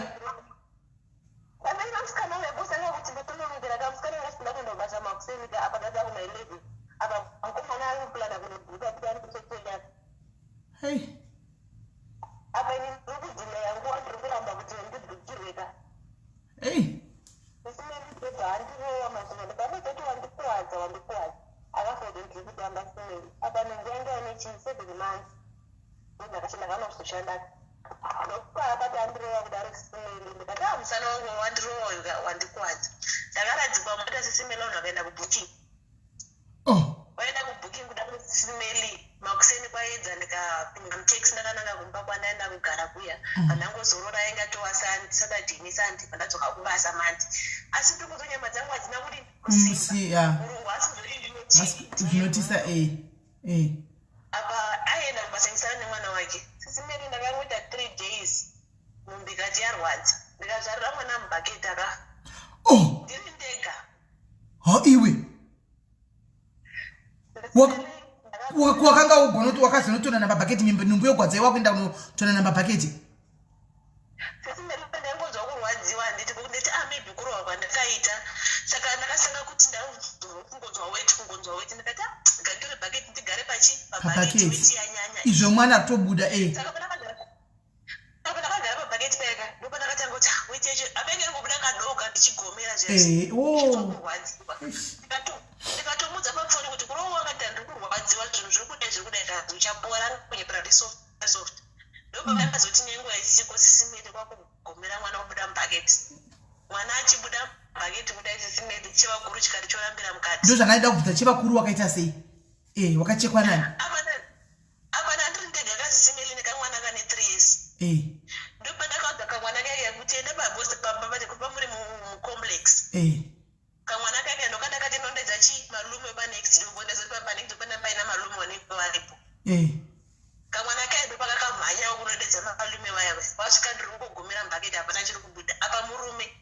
Pamberi pemusikana uya, kusanga kuti ndatononokera kamusikana uya, sina kuenda kubasa makuseni ka. Apa ndada kuma 11, apa mukomana ari kuplana kunobhuka kuti ari kutsotsonya. Hei. Apa ini ndiri kudhileya nguva, ndiri kuramba kuti ndibhukirwe ka. Hei. Sisimeli, handirowa mazvinhu, ndikangozoti wandikuwadza, wandikuwadza. Akafode ndiri kutamba, simeli. Apa nhumbu yange ine chii, 7 months. Ndakanozoshanda, ndopaakati andirowa kudaro, sisimeli, ndikati, "A, musana wangu, wandirowa uyu, wandikuwadza." Ndakaradzikwa mota, sisimeli, vanhu vakaenda kubooking. Oh. Vaenda kubooking kudaro. Simeli, makuseni kwaedza ndikapinda mutaxi ndakananga kumba kwandaenda kugara kuya. Pandangozorora ainge atova Saturday neSunday, pandadzoka kubasa manje, asi ndiri kuzo nyama dzangu hadzina kuti kusimba. Murungu asizoti ndinotisa e. Apa aienda kubasa ndisara nemwana wake. Sisimeli, ndakangoita 3 days, nhumbu ikati yarwadza, ndikazvarira mwana mubhaketi aka. Oh. Ndiri ndega. Ha, iwe wakanga ugona kuti wakazonotonana mabhaketi, nhumbu yogwadza, wakuenda kunotonana mabhaketi? Sisimeli, ndangonzwa kurwadziwa, handiti nditi, ah, maybe kurohwa kwandakaita. Saka ndakasanga kuti ndakungonzwa weti, kungonzwa weti, ndikati, ah, nganditore bhaketi ndigare pachi pabhaketi, weti yanyanya. Izvo mwana atobuda e. Saka pandakagara pabhaketi payaka, ndopandakatanga kuti, ah, weti yacho apainge ringobuda kadoka, ndichigomera. Zvezvorwadziwa, ndikatomudza pafoni kuti kurohwa wakati ndiri kurwadziwa, zvinhu zviri kudai, zviri kudai, kanzi uchapora, kunyepera ndi soft soft. Ndopavakazoti nenguva isiko, Sisimeli, kwakugomera, mwana obuda mubhaketi, mwana achibuda mubhaketi kudai, Sisimeli, chevakuru chikati chorambira mukati. Ndo zvandanga kubvunza, chevakuru wakaita sei? E, wakachekwa nani? Apa ndandiri ndega kaSisimeli nekamwana kane 3 years. Ndopandakaudza kamwana kake kuti enda pabosi pamuri mucomplex. Kamwana kake ndokandakati nondedza chi malume panext door, ndazoti panext door pana paina malume vanenge varipo. Kamwana kaya ndopakakamhanyawo kunodedza malume vaya. Vaya wasvika, ndiri kungogumira mubhaketi, hapana chiri kubuda. Apa murume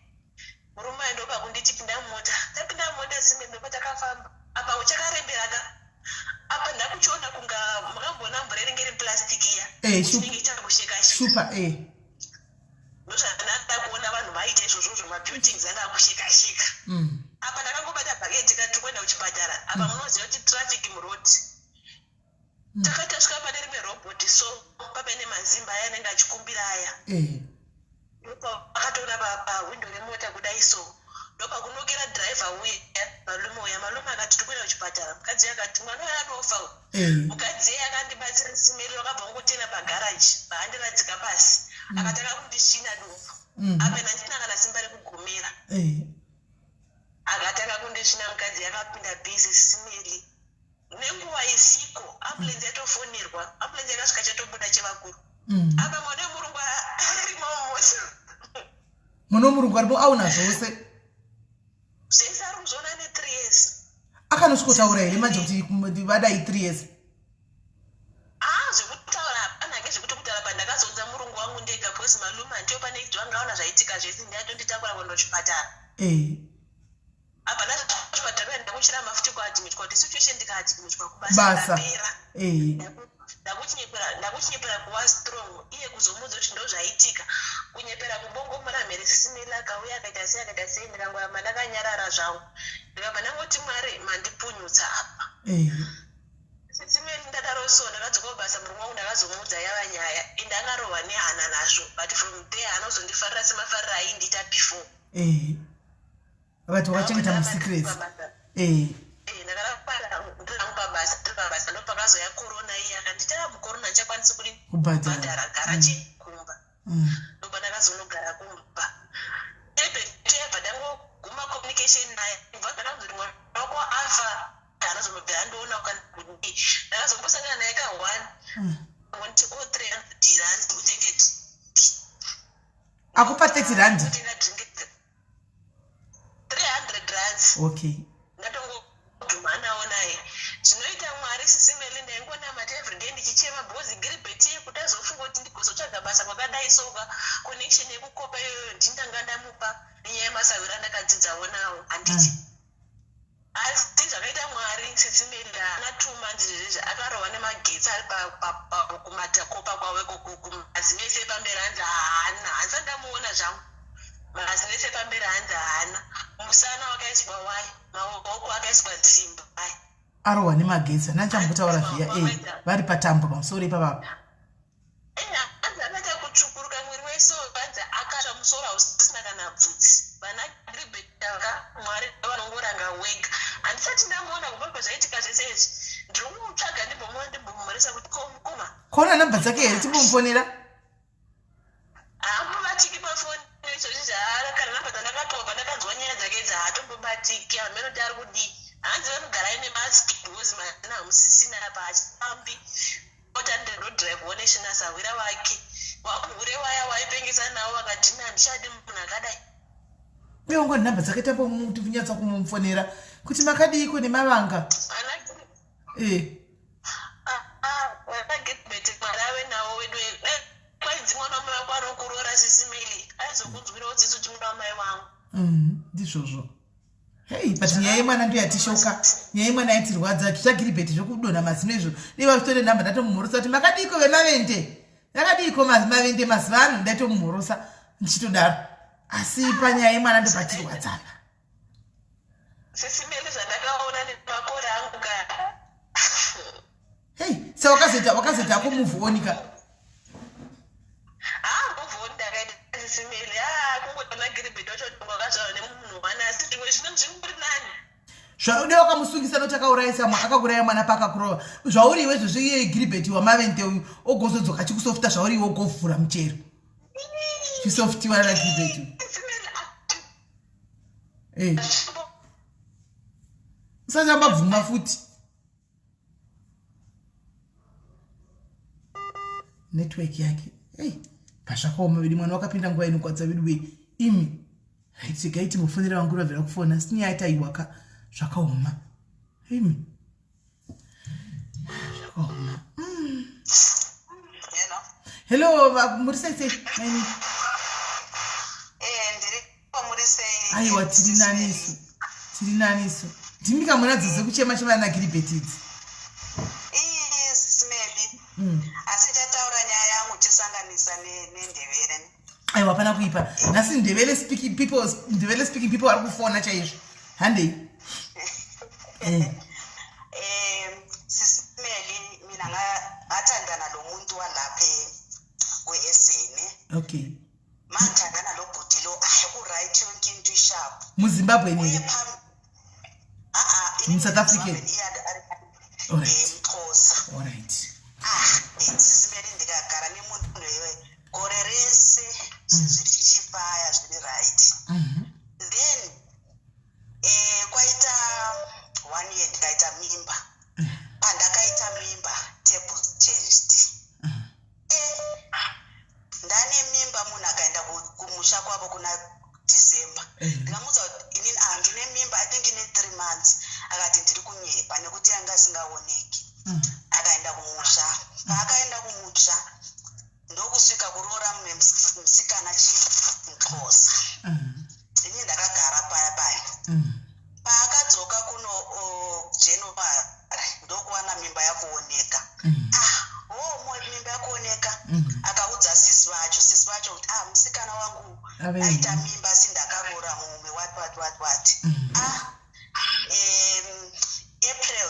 ayo ndopakunditi pinda mumota. Tapinda mumota sime, ndopatakafamba, apa chakarembera ka, apa ndakuchiona kunga makamboona mvura inenge iri plastic iya, chinenge chakusheka. Shupa e. Ndozvandada kuona vanhu vaita izvozvozvo, mabuildings anga akusheka sheka. Apa ndakangobata bhaketi kati kuenda kuchipatara. Apa munoziva kuti traffic muroad. Takati tasvika pane rimwe robot, so papaine mazimba aya anenge achikumbira aya, akatoona pahwindo remota kudai, so ndopakunokera dhiraivha uya, malume uya. Malume akati tikuenda kuchipatara. Mukadzi akati mwana uyo anofa. Mukadzi iye akandibatsira, Simeli, wakabva ngotena pagaraji, vaandiradzika pasi, akatanga kundisvina dumbu. Apa handina kana simba rekugomera. Akatanga kundisvina, mukadzi akapinda busy, Simeli. Nenguva isiko, ambulenzi yatofonerwa, ambulenzi yakasvika chatobuda chevakuru. Apa mwana wemurungu arimo mumota. Mwana wemurungu arimo, aona zvose? Zvese ari kuzviona, ne3 years. Akanosvikotaura here manje kuti vadai 3 years? Ah, zvekutaura hapana ke, zvekuti kutaura pandakazoudza murungu wangu ndega, because malume handiyo pane vangaona zvaitika zvese, ndiatonditakura kuenda kuchipatara. Apa ndachipatara ndakuchiramba futi kuadmitwa, kuti situation ndikaadmitwa kubasa basa ndapera. Ndakuchinyepera kuva strong, iye kuzomuudza kuti ndo zvaitika, kunyepera kubongomora mhere. Sisimeli, akauya akaita sei, akaita sei, ndikangoramba ndakanyarara zvangu, ndikabva ndangoti, Mwari mandipunyutsa apa. Sisimeli, ndadaro so ndakadzoka kubasa, murume wangu ndakazomuudza yava nyaya, ende akarohwa nehana nazvo, but from there anozondifarira semafariro aindiita before. Vakati wakachengeta masecrets. Ndakaramba ndirangu pabasa, ndiri pabasa ndopakazoya corona iya, akanditi, a mucorona handichakwanisi kuri kubhadhara. Kubhadhara, gara chikumba. Ndopa ndakazonogara kumba ebetebva ndangoguma communication naye kubva ndakanzoti mwana wako afa, anozonobvira andoona kana kudii. Ndakazombosangana naye ka1, nditi o R300 utenge. Akupa R30? Utenga drink, R300. Ndatongodhumanawo naye, zvinoita Mwari, Sisimeli. Ndaingonamata everyday ndichichema, because giribheti yekuti azofunga kuti ndigozotsvaga basa kwakadai soka, connection yekukopa iyoyo ndindanga ndamupa nenyaya yemasawiro andakadzidzawo nawo, handiti? Asi zvakaita Mwari, Sisimeli, haana 2 months zvezvezvi akarohwa nemagetsi ari kumatakopa kwavo ikoko. Mazino ese epamberi hanzi haana, handisati ndamuona zvangu. Mazino ese epamberi hanzi haana, musana wakaiswa waya, maoko akaiswa simba aya. Arohwa nemagetsi, handina chambotaura zviya e vari patambo pamusoro ipapapa. Hanzi akaita kutsvukuruka mwiri wese, hanzi akatsva, musoro hausisina kana bvudzi. Vana gribetaka, Mwari vanongoranga wega. Handisati ndamuona kubva pazvaitika zvese izvi. Ndiri kumutsvaga, ndimbomuona, ndimbomumhoresa kuti ko mukoma. Kona namba dzake here, timbomufonera? Haambobatiki pafoni izvozvi zvaara, kana namba dzandakatobva ndakanzwa nyaya dzake idzi haatombobatiki, hameno kuti ari kudii. Hanzi vanogara ine mask because mazina hamusisina apa hachifambi. Ota ndinodrive neshina sahwira wake wahure waya waipengesa navo vakati ini handichadi munhu akadai. Uye wangu nhamba dzakaita pomuti kunyatsa kumufonera kuti makadiiko nemavanga. Eh. Ah, Gilbert Mwari ave nawo wedu. Kwainzi mwana wamai wako anokuroora sisi Meli aizokunzwirawo tsitsi kuti mwana wamai vangu. Ndizvozvo. Hei, but nyaya yemwana ndo yatishoka. Nyaya yemwana yaitirwadza. ZvaGilbert zvekudonha mazino izvo. Dai vazvitore nhamba ndatomumhorosa kuti makadiiko vemavende. Yakadiiko mavende mazuva ano ndaitomumhorosa ndichitodaro. Asi panyaya yemwana ndopatirwadza apa. Sisi Meli zvandakaona nemakore angu ka. Hei, sa wakazoita wakazoita ako move on ka. Ah, move on ndakaita sisi Meli. Ah, kungoona Gilbert wacho wakazvarwa nemunhu one asi zvimwe zvino zvingori nani. Zvaude wakamusungisa nokuti akaurayisa akauraya mwana paakakurova. Zvauri iwe izvozvo iye Gilbert wamavende uyu ogozodzoka achikusofta zvauri iwe ogovhura muchero. Chisoftiwa na Gilbert. Sisi Meli, Eh. Usati ambabvuma futi. Network yake. Hey, pazvakaoma vedu mwana wakapinda nguva inokwadza vedu we imi. Right, regai timufonera vangu vabvira kufona. Asi nyaya taiwaka zvakaoma. Imi. Zvakaoma. Hello. Hello, muri sei sei? Maini. Eh, ndiri muri sei? Aiwa tiri nani isu. Tiri nani isu. Ndimi kamuna dzose kuchema chema na Gilbert idzi. Ii sisi Meli. Asi ndichataura nyaya yangu tisanganisa neNdebele. Aiwa hapana kuipa. Nhasi Ndebele speaking people, Ndebele speaking people vari kufona chaizvo. Handei. Eh. Eh, sisi Meli mina ngathandana lo muntu walapha kweSN. Okay. Mangithandana lo bhuti lo, ayi ku right yonke into isharp. MuZimbabwe Uye nini? phambi a-a Mu South African. Alright. Mxhosa. Alright. Ah, sisi Meli ndikagara nemunhu iwe gore rese zvinhu zviri zvichifaya zviri right. Then kwaita one year ndikaita mimba. Pandakaita mimba tables changed. Ndane mimba munhu akaenda kumusha kwavo kuna December. Ndikamuudza kuti inini ah, ndine mimba I think ine 3 months. Akati ndiri kunyepa nekuti yanga isingaoneki. Akaenda kumusha. Paakaenda kumusha ndokusvika kuroora mumwe musikana chimuxhosa. Ini ndakagara paya paya. Paakadzoka kuno January ndokuwana mimba yakuoneka. Ah, oh, mimba yakuoneka. Akaudza sisi vacho, sisi vacho kuti ah, musikana wangu Ave aita mimba. mimba asi ndakaroora mumwe what what what what. Ah, April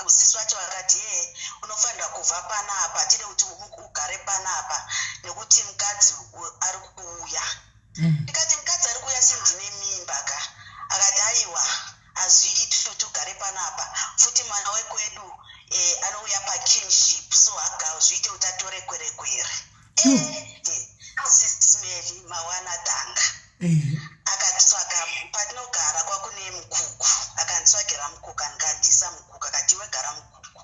sisi vacho vakati ye unofanira kubva panapa tide kuti ugare panapa nekuti mukadzi ari kuuya. Ndikati mukadzi ari kuuya sindine mimba ka. Akati aiwa hazviiti kuti ugare panapa futi mwana wekwedu anouya pakinship so hazviite kuti atore kwerekwere. Sisi Meli mawana tanga. Akatitsvaga patinogara kwakune mukuku akanditsvagira mukuku akandisa mukuku akati iwe gara mukuku.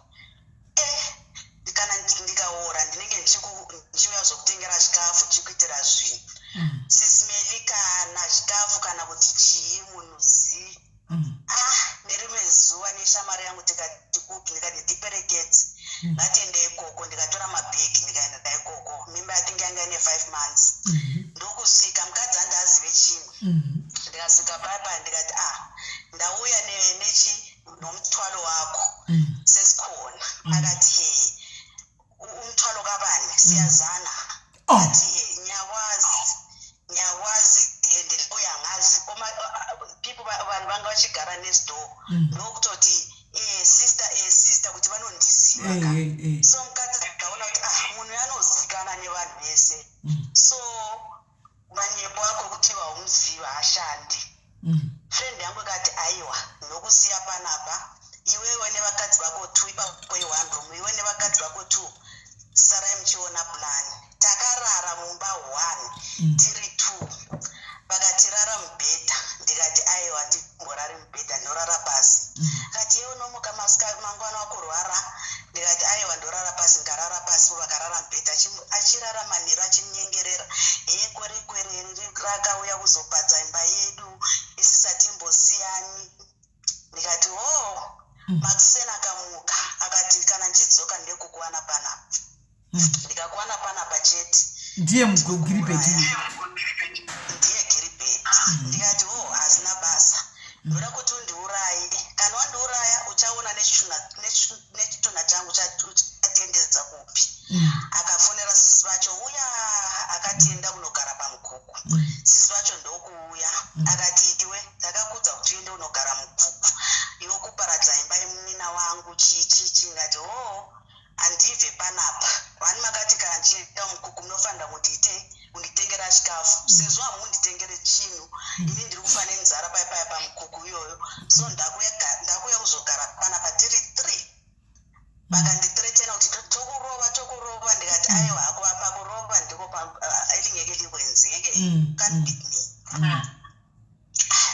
Kana ndikaora ndinenge ndichiuya zvokutengera chikafu ndichikuitira zvinhu. Sisi Meli kana chikafu kana kuti chii munhu zii. Ah, nerimwe zuva neshamwari yangu tikati kupi ndikati ndiperekedze. Ngatiende ikoko ndikatora mabhegi ndikaenda ikoko. Mimba yatinge yanga ine 5 months. Ndokusvika mukadzi andazive chinhu. Ndikasvika paya paya ndikati ah, ndauya nechi nomthwalo wakho. Sesikhona. Akati he umthwalo kabani siyazana. Oh. Athi he ngiyakwazi ngiyakwazi and uyangazi people vanhu vanga vachigara next door ndokutoti sister sister kuti vanondiziva ka. So mukadzi akaona kuti ah munhu anozikanwa nevanhu vese. So manyepo ako ekuti vaumuziva hashandi. Friend yangu ikati aiwa ndokusiya panapa iwewe nevakadzi vako two ipapo i-one room iwe nevakadzi vako two sarai muchiona plan. Takarara mumba one tiri two vakatirara mubhedha ndikati aiwa ndimborari mubhedha ndorara pasi. Makuseni akamuka akati, "Kana ndichidzoka ndekukuwana panapa. Ndikakuwana panapa chete." Ndiye mugiribheti? Ndiye Giribheti. Ndikati, "O, hazina basa, ndoda kuti undiuraye. Kana wandiuraya uchaona nechitunha changu chatendedza kupi." Akafonera sisi vacho uya, akatienda kunogara pamukuku. Sisi vacho ndokuuya, akati, "Iwe, ndakakudza kuti uende unogara mukuku, iwe kuparadza imba yemunina wangu, chii chii chii." Ngati, "Oo, handibve panapa. Vani makati kana ndichienda mukuku munofanira kundiite kunditengera chikafu. Sezvo hamunditengere chinhu, ini ndiri kufa nenzara pai paya pamukuku iyoyo. So ndakuya kuzogara panapa tiri three." Vakandithreatena kuti, "Tokurova, tokurova." Ndikati, "Aiwa, pakurova ndiko elingeke likwenze ngeke." Can't beat me.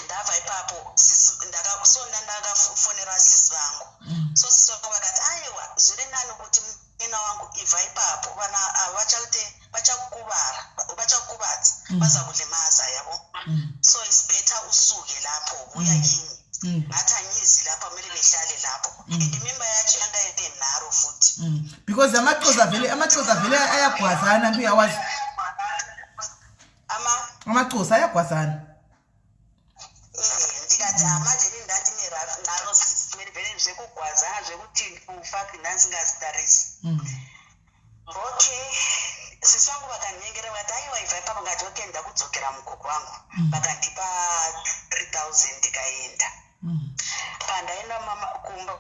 Ndabva ipapo, so ndakafonera sisi vangu. So sisi vangu vakati, "Aiwa, zviri nani kuti munina wangu ibva ipapo, vana ava vachaite vachakuvara, vachakuvadza, bazakulimaza yabo. So it's better usuke lapho, buya kimi." Ngathi, "Angizi lapho, kumele behlale lapho." And imimba yacho yanga ine nharo futi. Because amaxhosa vele ayagwazana, nto uyawazi. Ama Amaxhosa ayagwazana. Ndikati, "Ah, manje ini ndandine nharo vele zvekugwazana, zvekuti kufa ndandisingazitarisi." Okay, sisi vangu vakandinyengerera, vakati, "Aiwa, ibva ipapo." Ngati, "Okay, ndakudzokera mukuku wangu." Vakandipa 3000, ndikaenda. Pandaenda kumba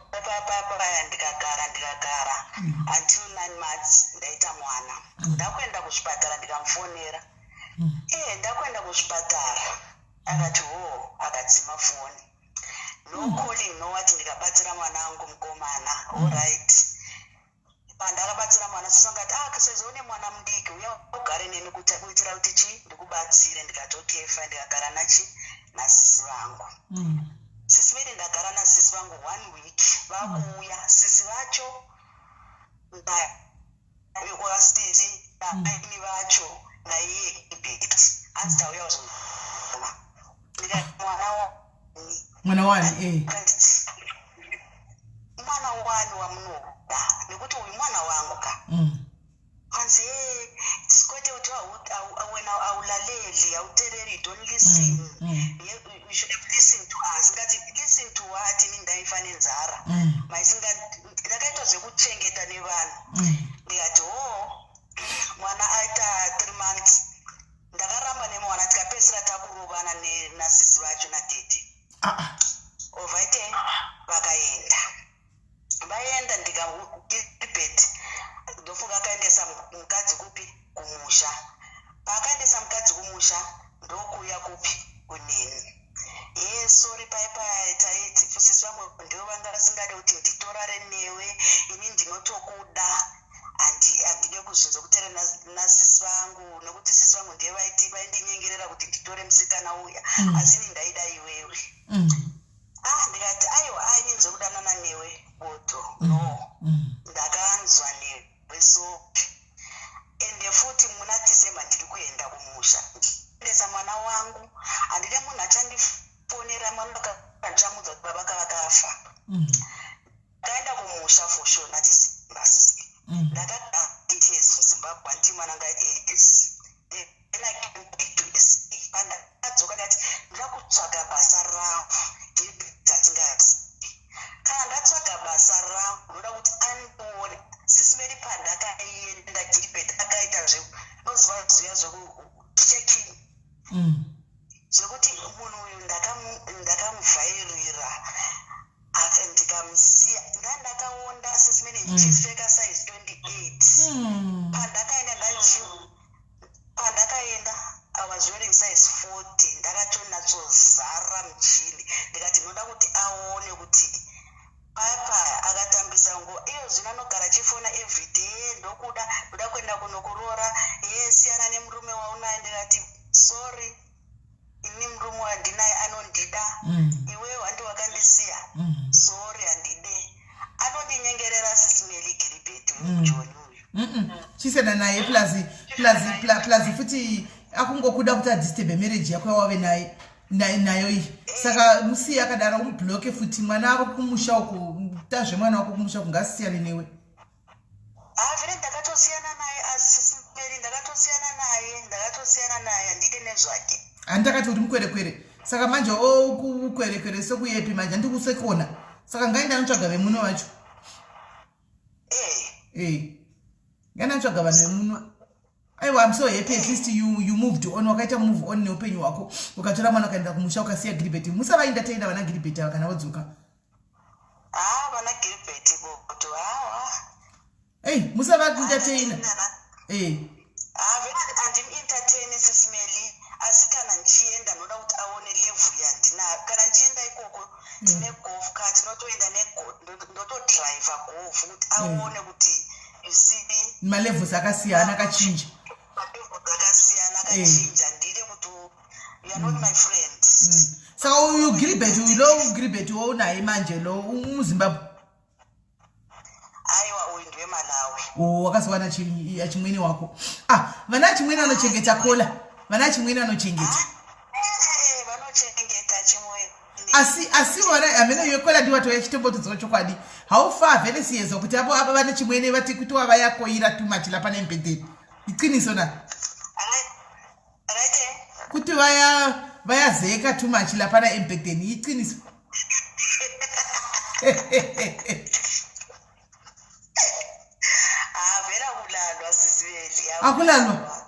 paya, ndikagara, ndikagara until 9 months, ndaita mwana. Ndakuenda kuzvipatara, ndikamufonera, "Ndakuenda kuzvipatara." Akati, "Ho." Akadzima foni, no calling, no what. Ndikabatsira mwana wangu mukomana. Alright, pandakabatsira mwana, sisangati, "Ah, sezvo une mwana mudiki, uya ugare neni kuitira kuti chi ndikubatsire." Ndikati, "Okay, fine." Ndikagara nachi nasisi vangu. Sisi vene, ndagara nasisi vangu one week, vakuuya sisi vacho, wasisi naini vacho naiye Gibheti, hanzi, "Tauya kuzona." Ndikati, "Mwana wani?" Mwana wani? "Mwana wani wamunoda? Nekuti uyu mwana wangu ka." Hanzi, "E, kwete, kuti wena awulaleli, awutereri, you don't listen. You should have listened to us." Ngati, "Listen to what? Ini ndaifa nenzara." Maisinga ndakaitwa zvekuchengeta nevanhu. Ndikati, "Ho." Mwana aita 3 months, ndakaramba nemwana, tikapedzisira takurovana nasisi vacho natete. Ah, ah. Ovaite vakaenda, vaenda, ndikagilbert ndofunga akaendesa mukadzi kupi? Kumusha. Paakaendesa mukadzi kumusha, ndokuuya kupi? Kuneni. "Ye, sorry, paipai taiti sisi vangu ndivo vanga vasingade kuti nditorare newe. Ini ndinotokuda, handide kuzvinzwa kutere nasisi vangu, nekuti sisi vangu ndiye vaiti vaindinyengerera kuti nditore musikana uya, asi ini ndaida iwewe." Ah, ndikati, "Aiwa, ai, ini nzvekudanana newe boto, no." Ndakanzwa newe, so ende futi muna December ndiri kuenda kumusha, ndendesa mwana wangu. Handide munhu achandifonera mwana akandichamudza kuti baba kavakafa. Ndakaenda kumusha for sure na December. Ndakagara 8 years muZimbabwe until mwana anga 8 years. Then I came back to SA. Pandakadzoka ndati ndida kutsvaga basa rangu. Ndidzatingazi kana ndatsvaga basa rangu, ndoda kuti andione. Sisi veri, pandakaenda, Gilbert akaita zvenoziva zviya zvekuchecking, zvekuti munhu uyu ndakamuvhairira, ndikamusiya. Ndandakaonda, sisi mene, ndichipfeka size 28. Pandakaenda pandakaenda I was wearing size 40. Ndakatonyatsozara mujean. Ndikati ndinoda kuti aone kuti papa akatambisa nguva. Iyo zvino anogara achifona everyday, "Ndokuda, ndoda kuenda kunokuroora." "Ye, siyana nemurume waunaye." Ndikati, "Sorry, ini murume wandinaye anondida. Iwe wandi wakandisiya. Sorry, handide." Anondinyengerera, sisimeli, Giribheti mujoni uyu. Chisiyana naye. Plus futi akungokuda kuti adisturbe marriage yako yawave naye. Nayo iyi, saka musiye akadaro, umubloke futi mwana wako kumusha uku, tazve mwana wako kumusha uku ngasiyane newe. Ah, vele ndakatosiyana naye, asi Mary, ndakatosiyana naye, ndakatosiyana naye, handidi nezvake. Handakati kuti mukwerekwere, saka manje okukwerekwere sekuyepi manje? Handikusekona, saka ngaenda anotsvaga vemuno vacho. Eh. Ngaenda anotsvaga vanhu vemuno. Aiwa, I'm so happy, at least you moved on, wakaita move on neupenyu hwako, ukatora mwana ukaenda kumusha, ukasiya Gilbert. Musavaentertaina vana Gilbert ava kana vodzoka. Ha, vana Gilbert boto, hawa. Ei, musavaentertaina e. Ha, vele handimuentertaini, Sis Melly, asi kana ndichienda ndoda kuti aone level yandinayo. Kana ndichienda ikoko tine golf car, tinotoenda, ndotodhiraivha golf kuti aone kuti, you see, Malevels akasiyana, akachinja. Malevels akasiyana, akachinja. Ndide kuti you are not my friend. Saka uyu Gilbert uyu, lo Gilbert wounaye manje lo muZimbabwe? Aiwa, uyu ndewemalawi. O, wakazowana achimwene wako. Ah, vana achimwene vanochengeta kola, vana achimwene vanochengeta. Vanochengeta chimwene. Asi vana hamene yekola ndiwatouya chitombotodzwa chokwadi. Haufa vhele siyezwa kuti apo apa vane chimwene vati kuti wavayakoira too much lapana embhedheni, iqiniso na? Right. Kuti vayazeka too much lapana embhedheni, iqiniso? Ah, vele akulalwa, Sis Melly. Akulalwa?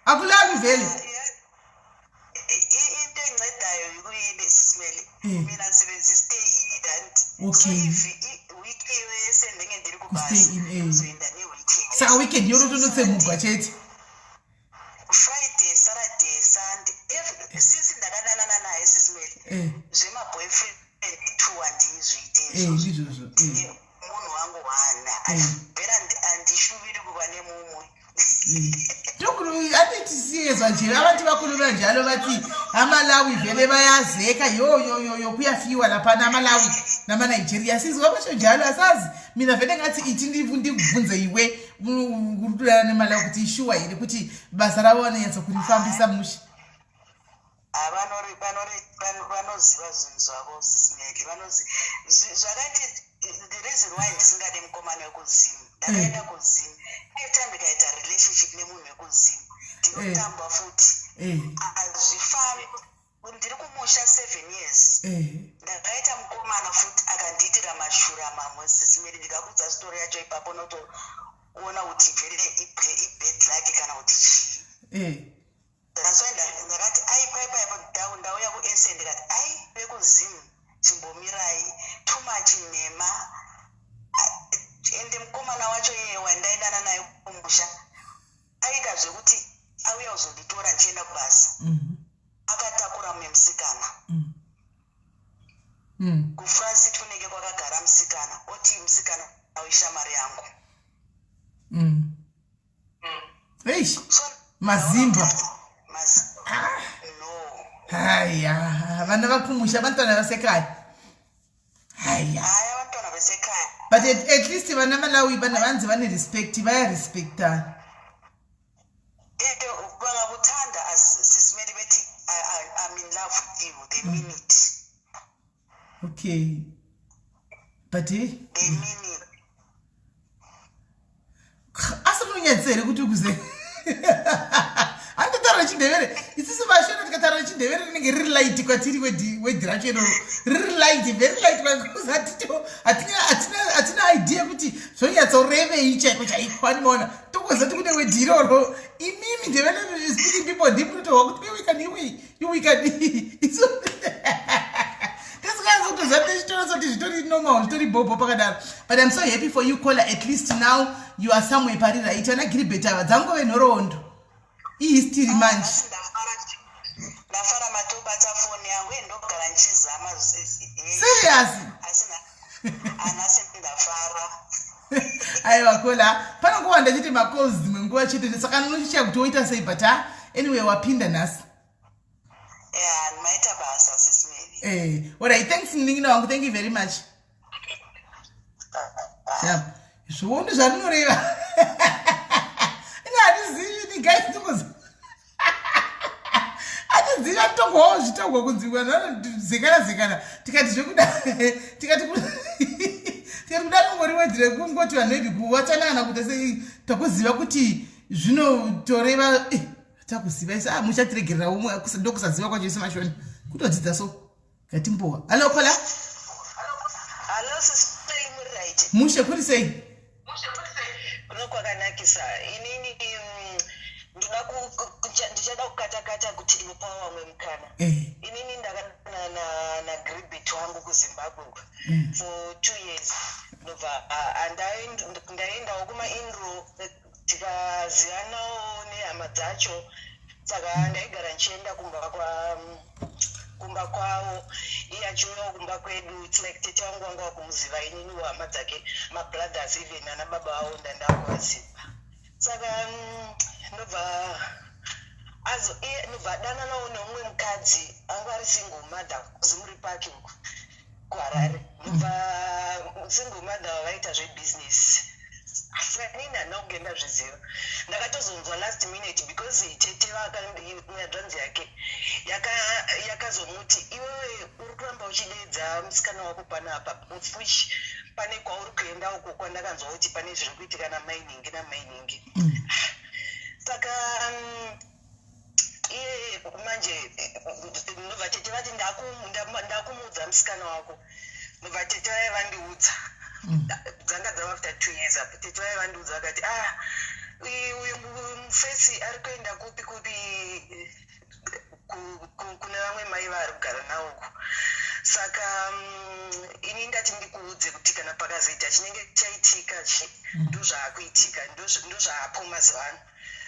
Akulalwi vele? Into encedayo yikuyini, Sis Melly? Mina ngisebenzisa i-stay in and so if week yese ndinge ndiri Ku-stay in, eh. kubasa, ndozoenda neweekend. Saka weekend yototonotsemugwa chete. Friday, Saturday, Sunday. Since ndakadanana naye, Sis Melly, zvemaboyfriend two handizviite. Izvozvo. Ndizvozvo. Ndine munhu wangu wana. Vhera handishuviri kuva nemumwe. Andithi nje abantu bakhuluma njalo, bathi amalawi vele bayazeka, yo yo yo yo, kuyafiwa laphana amalawi namaNigeria. Sizwa basho njalo, asazi. Mina vele ngathi ithi ndikubvunze iwe uri nemalawi kuti ishuwa here kuti basa ravo vanonyatsa kurifambisa mushe? Vanoziva zvinhu zvavo, Sis Melly. Zvakati the reason why ndisingade mukomana wekuZimu, ndakaenda kuZimu, anytime ndikaita relationship nemunhu wekuZimu, ndinotamba futi. Hazvifambi. Ndiri kumusha 7 years. Ndakaita mukomana futi, akandiitira mashura mamwe, Sis Melly. Ndikakudza story yacho ipapo, notoona kuti vere ibad luck kana kuti chii. That's why ndakati ai, paipaipo ndauya kuSA, ndikati ai, vekuZimu chimbomirai, too much nhema. Ende mukomana wacho iyeye wandaidana naye kumusha aita zvekuti auya kuzonditora ndichienda kubasa, akatakura mumwe musikana. Kufront seat kunenge kwakagara musikana, oti musikana aishamari yangu. Eish, mazimba. No. Haya, vana vakumusha, abantwana basekhaya, haya. Haya, abantwana besekhaya. But at least vana Malawi vana vanzi vane respect, vayarespektana. Bangakuthanda, Sis Melly, bethi I'm in love with you, they mean it. Okay, but They mean it. Asi rinonyadzisa here kuti kuze handotaura chindevere? Isusu vashona tikataura chindevere rinenge riri light kwatiri, word racho iroro riri light, very light, because hatina idea kuti zvonyatsorevei chaiko chaiko. Animaona tokoziva kuti kune word iroro. Imimi Ndevere speaking people ndimunotohwa kuti iwikani iwi iwikani. Isu tisingazotoziva, tichitora kuti zvitori normal, zvitori bhobho pakadaro. But I'm so happy for you, Caller. At least now you are somewhere pari right. Ana Gilbert ava dzangove nhoroondo, ihistory manje. Nhasi ndafara matobata foni yangu, ndogara ndichizama. Serious? Asi anhasi ndafara. Aiwa Kola, panonguva ndachiti macalls dzimwe nguva chete, saka nochichaya kuti woita sei, but ha, anyway, wapinda nhasi. Ya, maita basa, Sis Melly. Alright, thanks munin'ina wangu, thank you very much. Yeah. Zvondo zvarinoreva ine handizivi ni guys, ndikozi handizivi. Dzichatongwawo zvitongwa kunzi vanhu vanozekana zekana. Tikati zvekuda, tikati kuda kungoriwedzere kungoti vanhu maybe kuwachana kana kuita sei, takuziva kuti zvinotoreva takuziva isi. Ah, muchatiregerera umwe ndokusaziva kwacho isi mashoni kutodzidza. So ngatimbowa. Hallo caller. Hallo sisei, muri right? Mushe, kuri sei? Kuno kwakanakisa. Inini ndoda ndichada kukatakata kuti ndipawo vamwe mukana. Inini ndakadana naGribet wangu kuZimbabwe for 2 years. Ndobva ndaendawo kumainlaw, tikazivanawo nehama dzacho. Saka ndaigara ndichienda kumba kwavo, iye achiuyawo kumba kwedu. It's like tete vangu vanga vakumuziva, ininiwo hama dzake, mabrothers, even ana baba vavo ndandakuvaziva. Saka ndobva azo iye ndobva adananawo neumwe mukadzi anga ari single mother kuZimuri Park uku kuHarare. Ndobva single mother vaita zvebusiness. Saka inini handina kunge ndazviziva, ndakatozonzwa last minute because tete hanzvadzi yake yakazomuti, "Iwewe uri kuramba uchidedza musikana wako panapa, which pane kwauri kuenda uko kwandakanzwa kuti pane zviri kuitika namainingi namainingi." Saka iye manje ndobva tete vati, "Ndakumuudza musikana wako." Ndobva tete vaiva vandiudza, dzanga dzava after 2 years apo. Tete vaiva vandiudza vakati, "Ah, uyu mufesi ari kuenda kupi kupi kune vamwe mai vaari kugara navo uku. Saka ini ndati ndikuudze kuti kana pakazoita chinenge chaitika chi, ndozvaakuitika, ndozvaapo mazuva ano."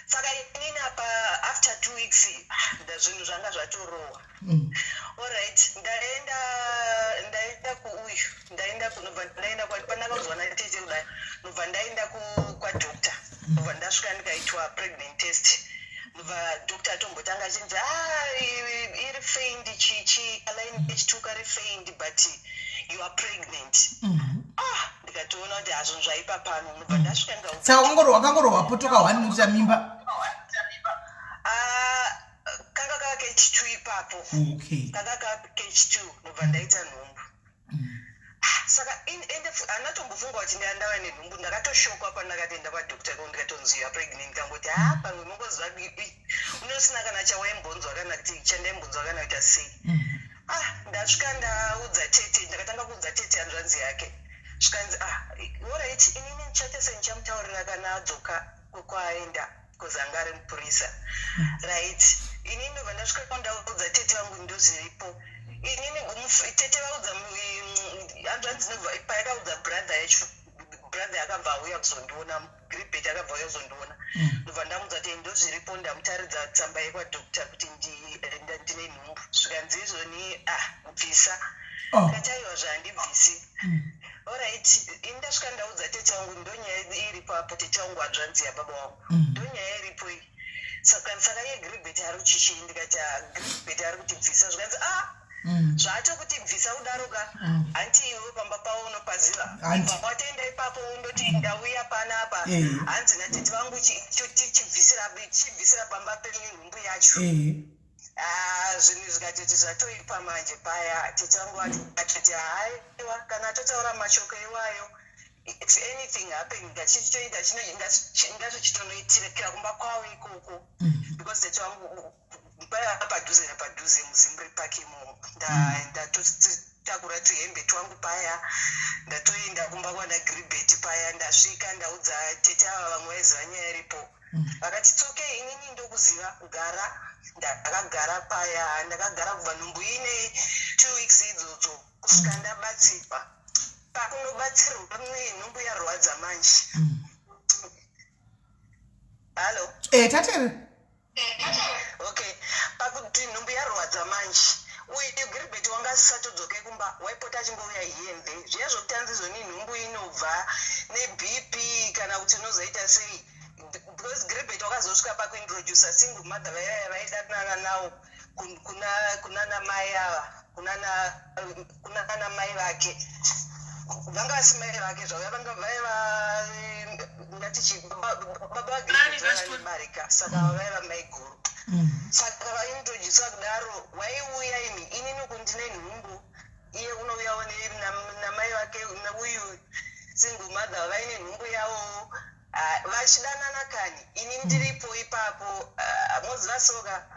Saka inini apa after 2 weeks, ah, zvinhu zvanga zvatorohwa. Alright, ndaenda kuuyu, ndaenda kunobva ndaenda pandakaudzwa natete kudai, ndobva ndaenda kwadoctor. Ndobva ndasvika ndikaitwa pregnant test. Ndobva doctor atombotanga achinzi, "Ah, iri faint, chichi line H2 kari faint, but you are pregnant." Ah, ndikatoona kuti hazvinhu zvaipa pano. Ndobva ndasvika ndikaudza Saka wakangorohwa potoka one nekuita mimba? Ah, kanga kava kechi2 ipapo. Kanga kava kechi2. Ndobva ndaita nhumbu. Saka ende handina tombofunga kuti ndava nenhumbu. Ndakatoshokwa pandakatoenda kwadoctor ko ndikatonzi, "You are pregnant." Ndikangoti, "Ha, pamwe mongoziva unosina kana chawaimbonzwa kana kuti chandaimbonzwa kana kuita sei." Ah, ndasvika ndaudza tete, ndakatanga kuudza tete hanzvanzi yake. Zvikanzi, "Ah, alright, inini ndichaita sendichamutaurira kana adzoka kwaaenda," because anga ari mupurisa, right? Inini ndobva ndasvika ndaudza tete vangu, ndozviripo. Inini tete vaudza hanzvanzi, inobva payakaudza brother yacho, brother akabva auya kuzondiona, Gribet akabva auya kuzondiona. Ndobva ndamudza kuti ndozviripo, ndamutaridza tsamba yekwadoctor kuti ndine nhumbu. Zvikanzi izvoni, "Ah, bvisa." Ndikati, "Aiwa, zvandibvisi." Alright, ini ndasvika ndaudza tete vangu, ndonyaya iripo apo. Tete vangu hanzvanzi yababa vangu. Ndonyaya iripo iyi. Saka iye Gribet ari kuchichii? Ndikati, "Ah, Gribet ari kutibvisa." Zvikanzi, "Ah, zvacho kuti bvisa kudaroka, hanti iwe pamba pavo unopaziva?" Hanti. Bva watoenda ipapo undoti, "Ndauya panapa." Hanzi natete vangu, "Chibvisira pamba penyu nhumbu yacho." Ah, zvinhu zvikatoti zvatoipa manje paya. Tete vangu vatoti, "Haiwa, kana totaura mashoko iwayo, if anything happen, ngachitoita ngazvichitonoitikira kumba kwavo ikoko," because tete vangu paiva padhuze napadhuze muZimre Park imomo. Ndatotakura tuhembe twangu paya, ndatoenda kumba kwana Gribet paya. Ndasvika ndaudza tete ava, vamwe vaiziva nyaya iripo. Vakati, "Tsoke, inini ndokuziva, gara." Ndakagara paya, ndakagara kubva nhumbu ine 2 weeks idzodzo kusvika ndabatsirwa. Pakunobatsirwa nhumbu yarwadza manje. Hallo? Tatere. Okay, pakuti nhumbu yarwadza manje, uyu Gilbert wanga asisatodzoke kumba, waipota achingouya here and there. Zviya zvokutanzi zvoni nhumbu inobva neBP kana kuti unozoita sei, because Gilbert wakazosvika pakuintroduca single mother vaiva vaidanana nawo kunana mai ava, kunana mai vake. Vanga vasi mai vake zvavo, vanga vaiva ngatichi baba vaGilbert vaiva nebarika, saka vaiva mai guru. Saka vaintroducewa kudaro, waiuya imi, inini uku ndine nhumbu, iye unouyawo namai vake, neuyu single mother vaine nhumbu yavowo. Ah, vachidanana kani, ini ndiripo ipapo. Ah, moziva soka.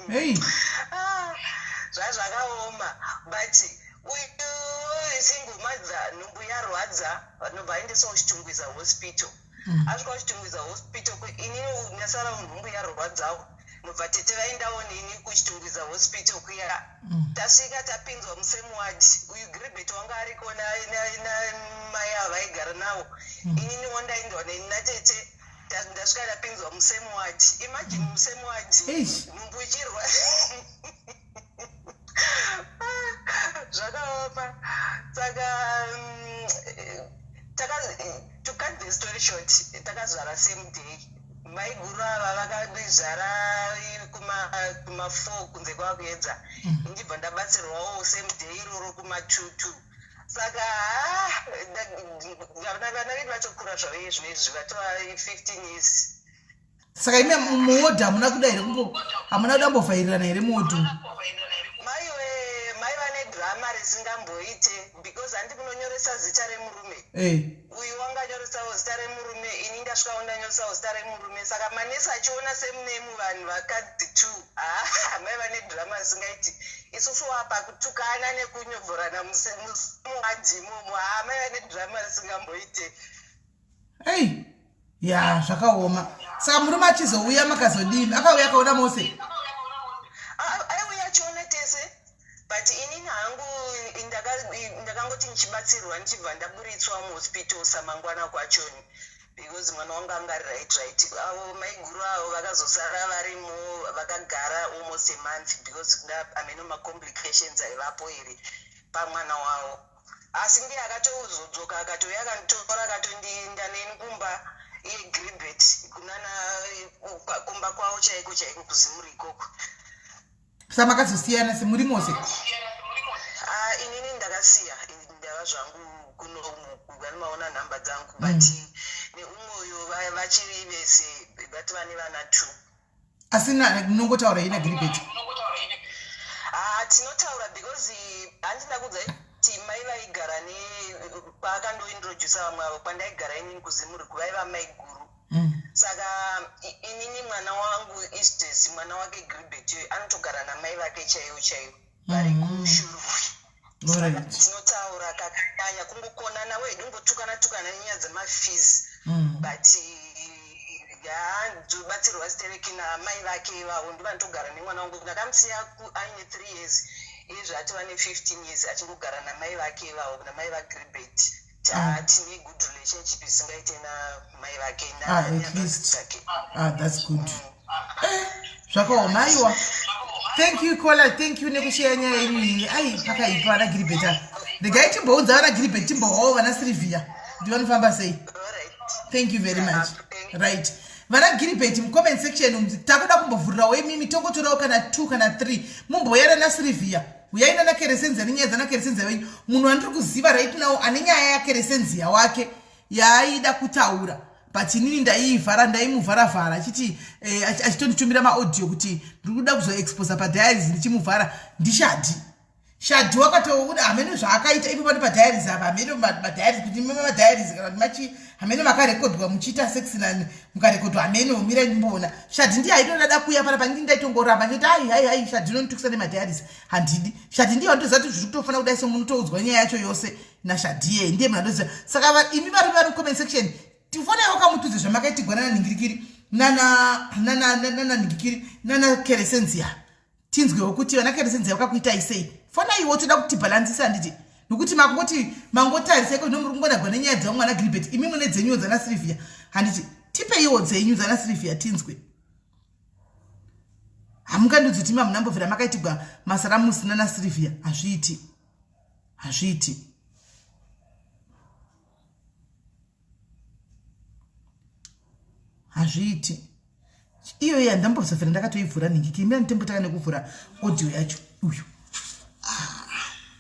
Hei. Ah, zvazvakaoma, but uyu single mother nhumbu yarwadza, vanobva aendeswa kuChitungwiza Hospital. Asvika kuChitungwiza Hospital, inini ndasara, nhumbu yarwadzawo, nobva tete vaendawo neni kuChitungwiza Hospital kuya. Tasvika, tapinzwa musame ward, uyu Gilbert wanga ariko namai ava vaigara navo. Inini wandaendwa neni natete. Ndasvika, ndapinzwa musame ward. Imagine, musame ward. Eish. Nhumbu ichirwa, zvakaoma. Saka to cut the story short, takazvara same day. Maiguru ava vakazvara kuma 4 kunze kwakuedza, indibva ndabatsirwawo same day iroro kuma 2 2. Saka ah, vana vedu vatokura zvavo izvo, vatova 15 years. Saka imi muward hamuna kuda here kumbo, hamuna kuda kumbovhairirana here muward? Maiwe, maiva nedrama risingamboite, because handi kunonyoresa zita remurume. Uyu wanganyoresawo zita remurume, ini ndasvikawo ndanyoresawo zita remurume. Saka manesi achiona semunemu vanhu vakadzi two, haa, maiva nedrama risingaiti. Isusu apa kutukana nekunyobvorana muward imomo. Haa, maiva nedrama risingamboite. Ei, ya, zvakaoma. Saka murume achizouya makazodini? Akauya akaona mose? Aiuya achiona tese, but inini hangu ndakangoti ndichibatsirwa, ndichibva ndaburitswa muhospital samangwana kwachoni, because mwana wangu anga ari right. Avo maiguru avo vakazosara varimo, vakagara almost a month, because kuda ameno macomplications aivapo iri pamwana wavo. Asi ndiye akatozodzoka, akatouya akanditora, akatondiinda neni kumba, iye Gilbert, kunana kumba kwavo chaiko chaiko kuZimuri ikoko. Saka makazosiyana semuri mose? Ah, inini ndakasiya, ndava zvangu kuno, vanomaona nhamba dzangu, but neumwe uyo vachiri vese, but vane vana two. Asi munongotaura ina Gilbert? Ah, tinotaura, because handina kudza kuti mai vaigara ne paakandointrodusa vamwe avo kwandaigara inini kuZimuri, vaiva maiguru. Saka inini mwana wangu Istes, mwana wake Gilbert iyoyo anotogara namai vake chaivo chaivo vari kuShurugwi. Tinotaura kakanyanya, kungokonana wedu, kungotukana tukana nenyaya dzemafees, but yabatsirwa stereki namai vake ivavo. Ndivanotogara nemwana wangu. Ndakamusiya aine 3 years, iyezvo atova ne15 years achingogara namai vake ivavo, namai vaGilbert. Tine good relationship isingaite namai vake. Ah, at least. Ah, that's good. Eh, zvakaoma. Aiwa, thank you caller, thank you nekusheya nyaya yenyu iyi. Ai, pakaipa. Vana Gilbert ava, regai timboudza vana Gilbert, timbowawo vana Silvia kuti vanofamba sei. Thank you very much. Right, vana Gilbert, mucomment section umu takuda kumbovhurirawo imimi, tongotorawo kana 2 kana 3, mumboyana naSilvia. Uyai nana Keresenzi ane nyaya dzana Keresenzi venyu. Munhu wandiri kuziva right now ane nyaya yaKeresenzia wake yaaida kutaura, but inini ndaiivhara, ndaimuvharavhara, achiti achitonditumira maaudio kuti ndiri kuda kuzoexposa padiaries, ndichimuvhara. Ndishadhi Shadhi wakatouda hameno zvaakaita ipo pano padiaries apa, hameno madiaries kuti madiaries kana kuti machi, hameno makarekodwa muchiita sex nani, mukarekodwa, hameno. Mirai ndimboona. Shadhi ndiye aitoda kuuya pana pandini, ndaitongoramba nditi ai hai hai, Shadhi inonditukisa nemadiaries, handidi. Shadhi ndiye wandoziva kuti zviri kutofanira kudai, so munotoudzwa nyaya yacho yose naShadhi. Yeye ndiye munhu andoziva. Saka imi varume vari mucomment section, tifonaiwo kamutudze zvamakaitigwa nana Ningirikiri, nana Ningirikiri, nana Keresenzia, tinzwewo kuti vana Keresenzia vakakuitai sei. Fonaiwo, toda kuti bhalansisa, handiti? Nokuti makungoti mangotarisai no, muri kungonagwa nenyaya dzavo mwana Gilbert. Imi mune dzenyuwo dzana Silvia, handiti? Tipeiwo dzenyu dzana Silvia tinzwe. Hamungandudzi kuti imi hamunambobvira makaitigwa masaramusi nana Silvia. Hazviiti, hazviiti. Hazviiti. Iyo iya ndambozofera ndakatoivhura ningiki imira nditembotaka nekuvhura audio yacho. Uyu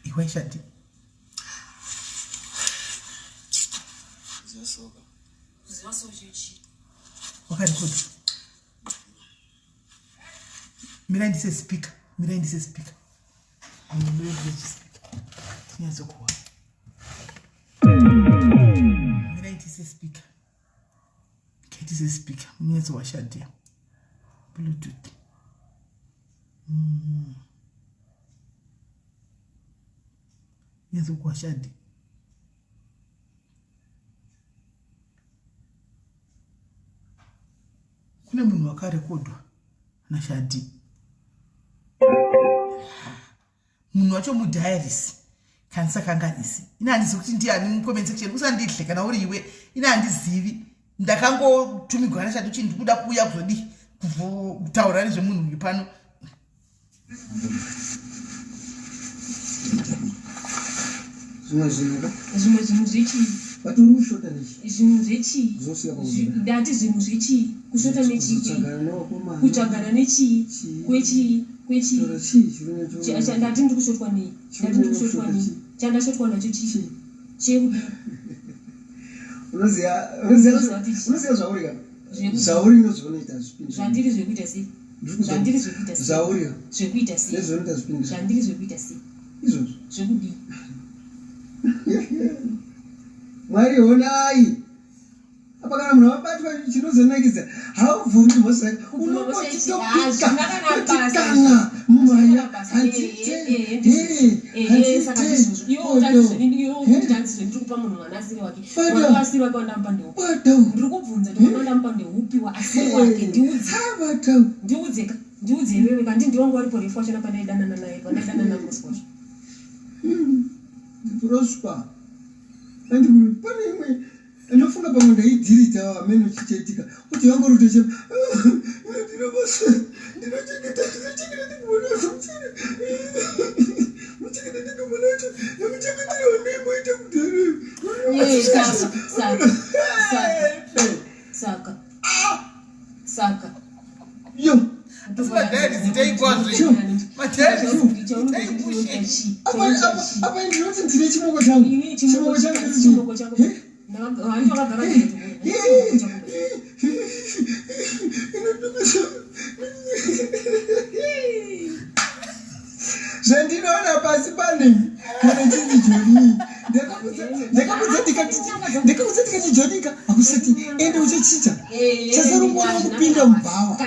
iwe Shadi. Zivaso chichi. Wakarekodha. Mirai ndise speaker, mirai ndise speaker. Mirai ndise speaker. Tinyatsokuona. Mirai ndise speaker. Ketise speaker. Munyatso washadia. Bluetooth. Nyatso kuwashadi. Kune munhu wakarekodwa naShadi. Munhu wacho mudiaries kandisakanganisi. Ini handizivi kuti ndiani mucomment section usandidle kana uri iwe. Ini handizivi. Ndakangotumigwa naShadi kuti ndikuda kuuya kuzodii kutaura nezvemunhu uyu pano. Zvimwe zvinhu ka? Zvimwe zvinhu zvechii? But uri kushota nechii? Zvinhu zvechii? Zvosiya pakuzoda. Ndati zvinhu zvechii? Kushota nechii? Kutsvagana nevakomana. Kutsvagana nechii? Chii? Kwechii? Kwechii? Taura chii chiri necho? Ndati ndiri kushotwa nei? Ndati ndiri kushotwa nei? Chandashotwa nacho chii? Chii? Chekudii? Unoziva unoziva unoziva zvauri ka? Zvauri ndozvaunoita zvipinda. Zvandiri zvekuita sei? Zvandiri zvekuita sei? Zvauri zvekuita sei? Nezvaunoita zvipinda. Zvandiri zvekuita sei? Izvozvo. Zvekudii? Mwari honai. Apa kana munhu abatwa chinozonakidza haubvumi mhosva yake unongochitopika kuti kana mumaya handiite ndiri kubvunza kuti mwana wandamupa ndeupi waasiri wake ndiudze ndiudze ka ndiudze iwewe kandi ndiwe wanga uripo refu wachona pandaidanana naye pandaidanana naprosper wacho Prosper and pane imwe Ndofunga pamwe ndaidhirita ameno chichaitika kuti vanga rutochema ndinobasa ndinochengeta ndinochengeta ndikubonacho muchene muchengeta ndikubonacho nemuchengetero wandaimboita kudhara saka saka saka saka yo Asi madhairis itaikwazve. Madhairis itaikushe. Apa ndinoti ndine chimoko changu. Chimoko changu chimoko changu. Zvandinoona pasi pane kana chinzi Joni. Ndakakudza ndikati ndakakudza ndikati Jonika hakusati ende uchachicha chasarungwa wakupinda mubhawa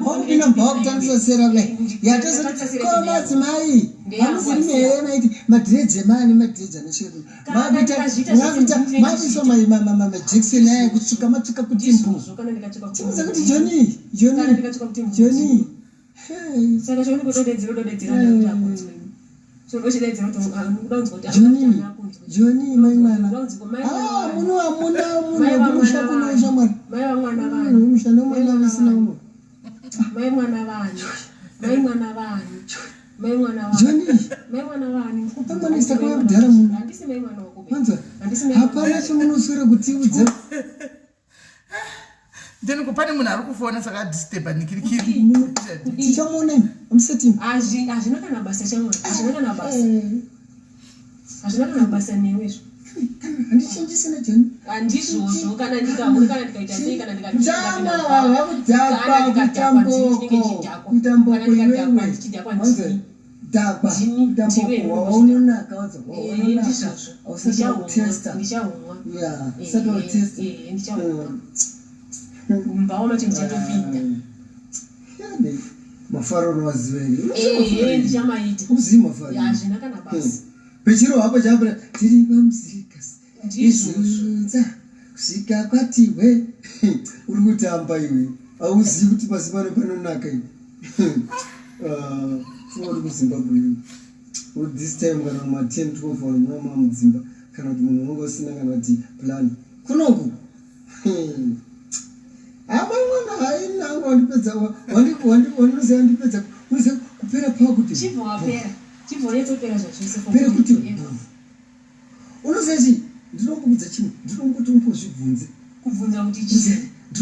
wakupinda mubhawa kutambisa sera kudai yatosati ko madzimai hamuzi here maiti madhiredzi emani madhiredzi anosvika makuita makuiswa majekiseni aya kutsvuka matsvuka kuti mbu chimudza kuti Joni Joni Joni Saka chaunongodededzera udodedzera ndakuti akunzwe. Chinochidedzera kuti unoda kunzwa kuti Joni Joni mai mwana ah muno hamuna munhu wekumusha kuno shamwari mai vamwana vani kumusha nomwana usina uno mai mwana vani mai mwana vani mai mwana vani Joni mai mwana vani pamwana isakauya kudhara muno handisi mai mwana wako wanzwa hapana chamunoswera kutiudza then ko pane munhu ari kufona saka adisturba nikirikiri tichamuona imi amusati hazvina kana basa chamwari hazvina kana basa hazvina kana basa newe izvo handichinjisi najani handizvozvo kana ndikahure kana ndikaita sei kana ndikachama vakudhakwa kuita mboko kuita mboko iwewe dhakwa kuita mboko waunonaka wanza waunonaka hausati wautesta ya usati wautesta mumba macho ndichatopinda mafaro unowaziva here ndichamaita uzivi mafaro hazvina kana basa pechiro hapo chapera tiri pamusika izunza kusvika kwati hwe uri kutamba iwe hauzivi kuti pasi pano panonaka iwe ah, funga uri kuzimbabwe iwe this time kana ma 10 12 vanhu muna mamudzimba kana kuti munhu unonge usina kana kuti plan kunoku hama mwana hainangu wandipedza wandinoziva wandipedza unoziva kupera pakuti pera kuti unoziva chii ndinombokudza chimwe ndinomboti umbozvibvunze kubvunza kuti chii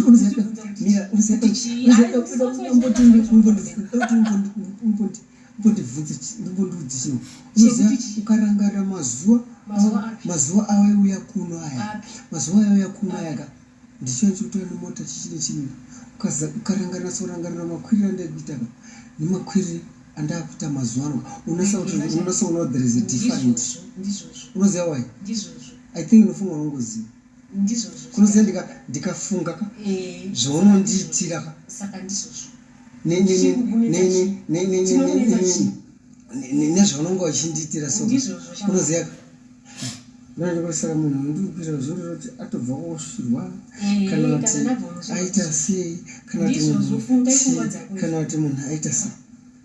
umbondibvunze umbondiudze chimwe unoziva ukarangarira mazuva mazuva awaiuya kuno aya mazuva awaiuya kuno aya ka ndicho ndichikutora nemota chichi nechimwe ukarangarira sorangarira makwirira ndaikuita ka Nemakwirire andakuita mazuva ano unasa kuti unasa kuona there is a different. Unoziva why? I think unofunga unongoziva. Kunoziva ndika ndikafunga ka eh, zvaunondiitira ka. Saka ndizvozvo. Ne ne ne ne ne ne ne nezvaunonga uchindiitira so. Unoziva ka Saka munhu wandiri kuita zvoreva kuti atobva kosvirwa eh, kana kuti aita sei kana kuti munhu kana kuti munhu aita sei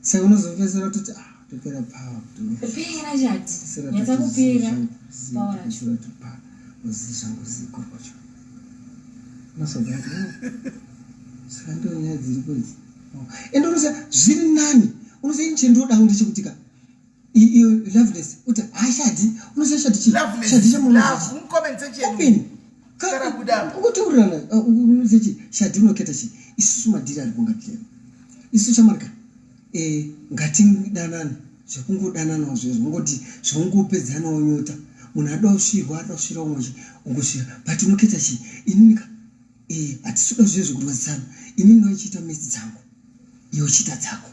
saka unozopedzisira kutoti ah topera power kupera chati nyatsa kupera power racho zvangu ziko kwacho unosobva kuti oh, saka ndo nyaya dziripo idzi oh. ende unoziva zviri nani unoziva ini chendoda ndechekuti ka iyo loveless uti hashadi unoziva shadi chii shadi chemunopen ukutaurirana unoziva chii shadi unoketa chii isusu madhiri ari kungatira isu chamarika eh, ngatidanane zvekungodananawo zve zvongoti zvongopedzanawo nyota munhu ada kusvirwa ada kusvira umwe chi ungosvira but unoketa chii inini ka eh, hatisi kuda zviye zvekurwadzisana inini noichiita mesi dzangu iwe uchiita dzako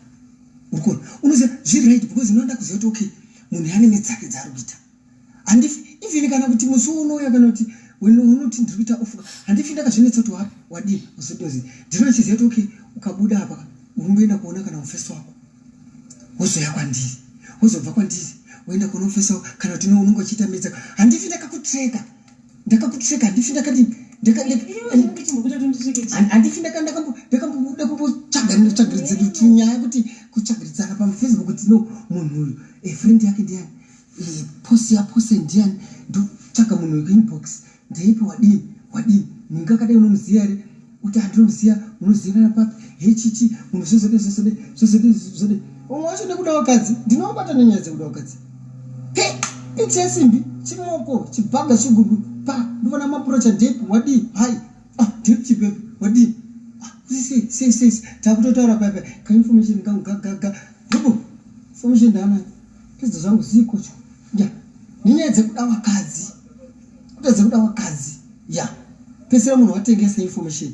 urikuona unoziva zviri right because unoda kuziva kuti okay munhu ane mesi dzake dzaari kuita handifi even kana kuti musi unouya kana kuti unoti ndiri kuita ofuka handifi ndakazvinetsa kuti wapi wadii uzodozi ndinochiziva kuti okay ukabuda apa urumboenda kuona kana mufesi wako wozoya kwandiri wozobva kwandiri woenda kuona mufesi wako kana kuti unonge uchiita mesi dzako handifi ndakakutreka ndakakutreka handifi ndakadii handifi ndakamboda kumbotsvagiridzana kuti nyaya kuti kutsvagiridzana pafacebook kuti no munhu uyu eh, friend yake ndiyani eh, post yapose ndiyani ndotsvaga munhu uyu kuinbox ndeipi wadii wadii ninga akadai unomuziva here kuti handinomuziva munozivana papi hechichi munhu zvozode zvozode zvozode zvozode umwe wacho nekuda vakadzi ndinovabata nenyaya dzekuda vakadzi pe picha yesimbi chimoko chibhaga chigudu pa ndovona mapurocha ndepi wadii hai ah ndepi chipepe wadii ah sei sei sei takutotaura paipa kainformation kangu gagaga rubo information ndaanayo pedza zvangu zikocho ya nenyaya dzekuda vakadzi kuda dzekuda vakadzi ya pesera munhu watengesa information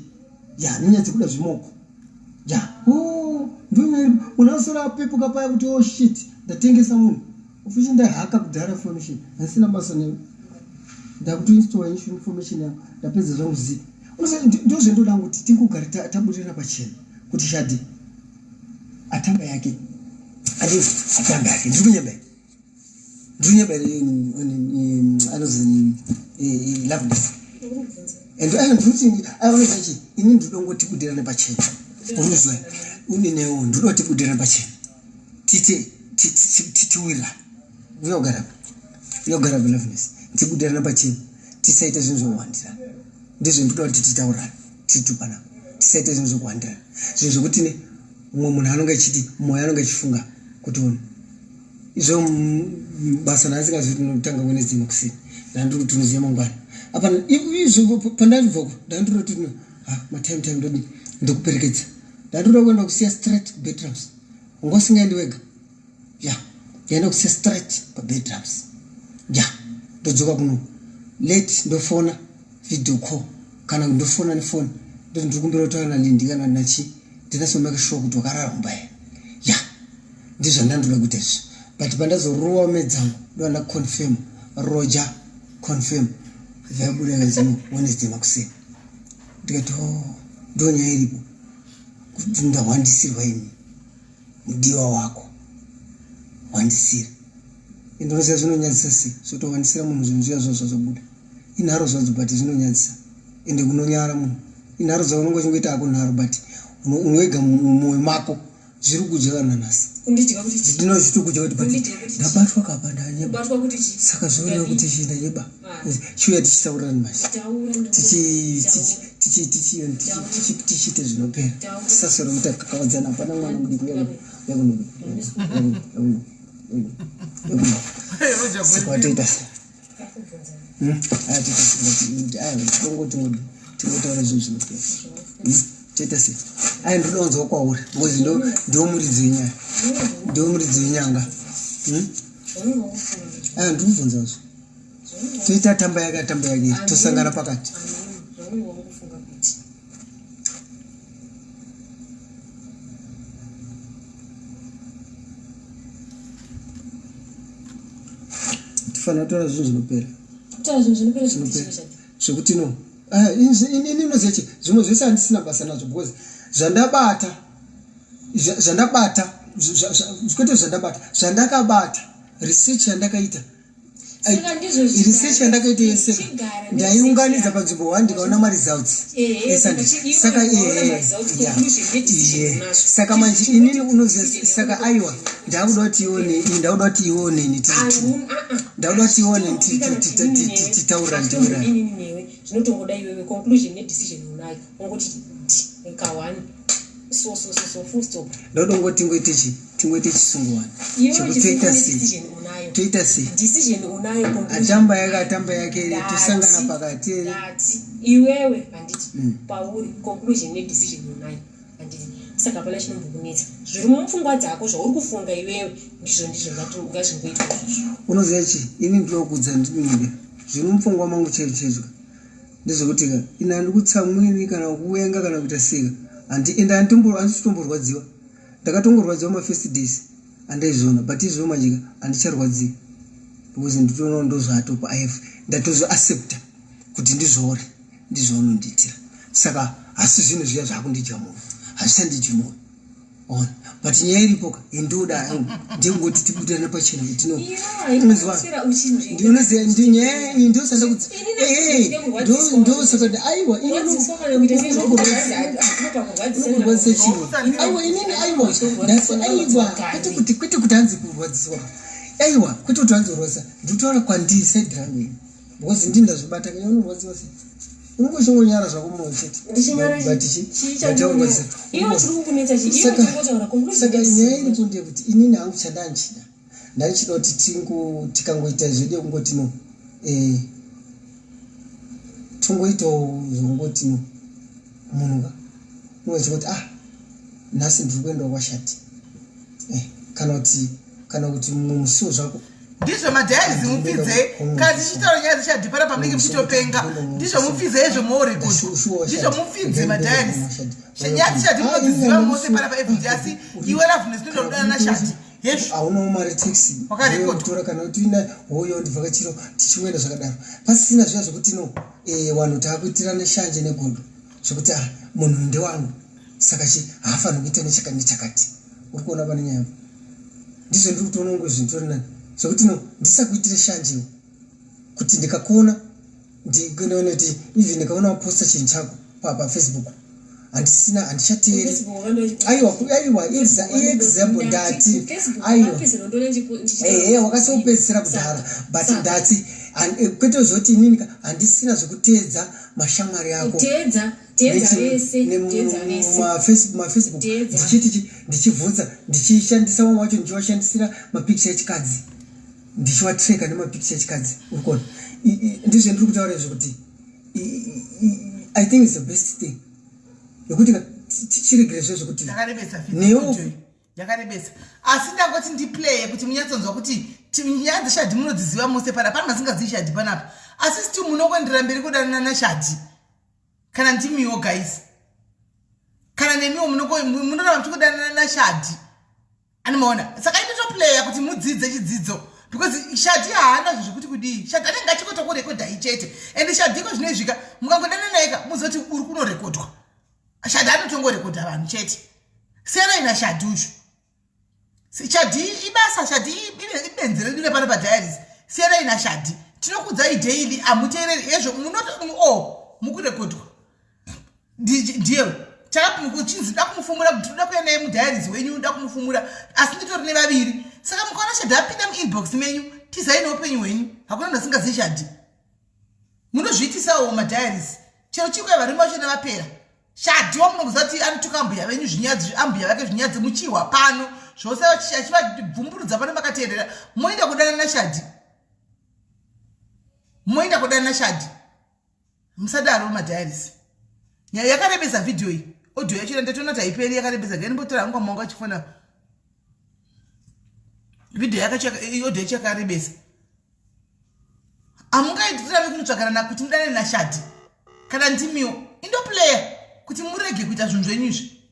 ya nenyaya dzekuda zvimoko ya oh, ndonyaya munhu anosora apepuka paya kuti oh shit ndatengesa munhu ofishi ndahaka kudhara information handisina basa newe ndakutoinstoa information yangu ndapedza zvangu zi ndozvendoda kuti tingogare tabudirana pachena kuti shadi atamba yake ati atamba yake ndiri kunyeba ndiri kunyeba anozi loveness and ayo ndikuti ayo chi ini ndinongoti budirane pachena uruzwa uninewo ndinoti budirane pachena tite titiwira uyogara uyogara loveness tibudirane pachena tisaite zvinhu zvekuwandirana ndizvo ndinoda kuti titaurane tiri panapa tisaite zvinhu zvekuwandirana zvinhu zvekuti ne umwe munhu anonge achiti mwoyo anonge achifunga kuti unhu izvo basa ndaasingazivi kuti ndinotanga wednesday makuseni ndandiri kuti unoziva mangwana apa izvo pandandibvako ndandiri kuti ah, matime time ndodii ndokuperekedza ndandinoda kuenda kusiya straight kubetrams unga usingaendi wega ya ndaenda kusiya straight pabetrams ya ndodzoka kuno late ndofona video call kana ndofona nefoni ndoti ndiri kumbira kutaura nalindi kana nachi ndinasomake sure kuti wakarara kumba here ya ndizvo ndandoda kuita izvi but pandazorowa medzangu ndovanda confirm roger confirm vabuda kanzino wednesday makuseni ndikati o oh, ndonyaya iripo kuti ndahwandisirwa ini mudiwa wako wandisira ende unoziva zvinonyadzisa sei zvotowandisira munhu zvinhu zviya zvo zvazobuda inharo zvadzo but zvinonyadzisa ende kunonyara munhu inharo dzavo unonge uchingoita hako nharo but unowega mumwoyo mako zviri kudya kana nhasi ndinozvitokudya kuti but ndabatwa kapa ndanyeba saka zvoreva kuti chii ndanyeba chiuya tichitaurirani manje tichiite zvinopera tisaswera kuita kakavadzana hapana mwana mudiki yakunokwatoita se tingotaura zvinhu zvinopera toita sei aya ndoda kunzwa kwauri because ndiwo muridzi wenyaya ndiwo muridzi wenyanga aya ndiri kubvunza zvo toita tamba yake atamba yake tosangana pakati Tifanira kutaura zvinhu zvinopera. Kutaura zvinhu zvinopera zvinopera. Zvekuti no. Ah, ini unoziva chi zvimwe zvese handisina basa nazvo because zvandabata zvandabata kwete zvandabata zvandakabata research yandakaita research yandakaita yese ndaiunganidza panzvimbo one ndikaona maresults saka saka manje inini unoziva saka aiwa ndakuda kuti ione ndakuda kuti iwe oneni tiri two ndakuda kuti iwe oneni titaurira nditaurira zvinotongoda iwewe conclusion nedecision unayo ongoti ka one so so so so full stop ndoda kungoti tingoite chi tingoite chisungu wani chekuti toita sei toita sei decision unayo atamba yake atamba yake here tosangana pakati here iwewe handiti mm. pauri conclusion nedecision unayo handiti saka hapana chinombokunetsa zviri mupfungwa dzako zvauri kufunga iwewe ndizvo ndizvo ngazvingoitwa izvozvo unoziva chi ini ndinokuudza ndinenge zviri mupfungwa mangu chaizvo chaizvo ndezvekuti ka ini handikutsamwiri kana kuvenga kana kuita seka handi ende handisitomborwadziwa ndakatongorwadziwa mafirst days andaizviona but izvo manje ka handicharwadziwi because nditoona ndozvaatopo if ndatozoaccepta kuti ndizvoore ndizvaunondiitira saka hasi zvinhu zviya zvakundidya moyo hazvichandidyi moyo ona but nyaya iripo ka indoda hangu ndekungoti tibudirane pachena kuti no unonzwa ndinoziva ndi nyaya iyi ndosanda kuti ehe ndosaka kuti aiwa unokurwadzisa chii aiwa inini aiwa ndasi aiwa kwete kuti kwete kuti hanzi kurwadziswa aiwa kwete kuti hanzi kurwadzisa ndikutaura kwandiri side rangu ini because ndini ndazvibata kanya unorwadziwa sei unenge uchingonyara zvako moyo chete saka nyaya iripo ndeyekuti inini hangu chandanchida ndanchida kuti tingo tikangoita zvedu yekungoti no eh, tongoitawo zvekungoti no munhu ka unenge ah nhasi ndiri kuendawo kwashati eh, kana kuti kana kuti mumwe musiwo zvako ndizvo madhairizi mupfidze kana tichitaura nyaya dzeshadhi pana pamunenge muchitopenga ndizvo mupfidze ezvo moorekodwa ndizvo mupfidze madhairizi nyaya dzeshadhi munodziziva mose pana paevhidi asi iwe ravhunesi ndinoda kudana nashadhi hezvo haunawo mari taxi wakarekodwa kana kuti ina hoyo ndivhakachiro tichiwenda zvakadaro pasina zviya zvekuti no eh, vanhu taakuitirana shanje negodo zvekuti ah, munhu ndewangu saka chi haafaniri kuita nechakati nechakati uri kuona pane nyaya ndizvo ndiri kutoona kunge zvinhu tori nani zvekuti no ndisakuitire shanjewo kuti ndikakuona ndinoona kuti even ndikaona waposta chinhu chako pafacebook handisina handichateeri aiwa aiwa example ndati aiwa ehe wakasopedzisira kudhara but ndati eh, kwete zvoti inini handisina zvekuteedza mashamwari ako mafacebook ndichiti ndichibvunza ndichishandisa vamwe vacho ndichiwashandisira mapikicha echikadzi ndichiwatreka nemapikicha echikadzi uri kuona ndizvo ndiri kutaura izvo kuti i think is the best thing yekuti tichiregere zve zvekuti newo yakarebesa asi ndangoti ndiplaye kuti munyatsonzwa kuti nyaya dzeshadhi munodziziva mose pana pane masingazivi shadhi panapa asi still munongoenderera mberi kudanana nashadhi kana ndimiwo guys kana nemiwo munoramba muchikudanana nashadhi animaona saka inotoplaya kuti mudzidze chidzidzo because shadhi haana zvo zvekuti kudii shadhi anenge achikotokurekodhai chete and shadhi iko zvinoizvika mukangodana naye ka muzoti uri kunorekodwa shadhi anotongorekodha vanhu chete siyanai nashadhi uyu shadhi ibasa shadhi ibenzi redu repano padiaries siyanai nashadhi tinokudzai daily hamuteereri hezvo munoto o oh, mukurekodwa ndiye takakuchinzi da kumufumura kuti toda kuya naye mudiaries wenyu da kumufumura asi nditori nevaviri saka mukaona shadhi apinda muinbox menyu tizai neupenyu hwenyu hakuna munhu asingazivi shadhi munozviitisawo madiaries chero chikuya varume vachona vapera shadhi wamunokuziva kuti anotuka ambuya venyu zvinyadzi ambuya vake zvinyadzi muchihwa pano zvose achivabvumburudza pano makateerera moenda kudana nashadhi moenda kudana nashadhi musadaro madiaries nyaya yakarebesa vhidhiyo iyi audio yacho ndatoona kuti haiperi yakarebesa gani mbotora hangu maoko achifona vhidhiyo yakacho audio yacho yakarebesa hamungaitiravi kunotsvakarana kuti mudane nashadhi kana ndimiwo indoplayer kuti murege kuita zvinhu zvenyu izvi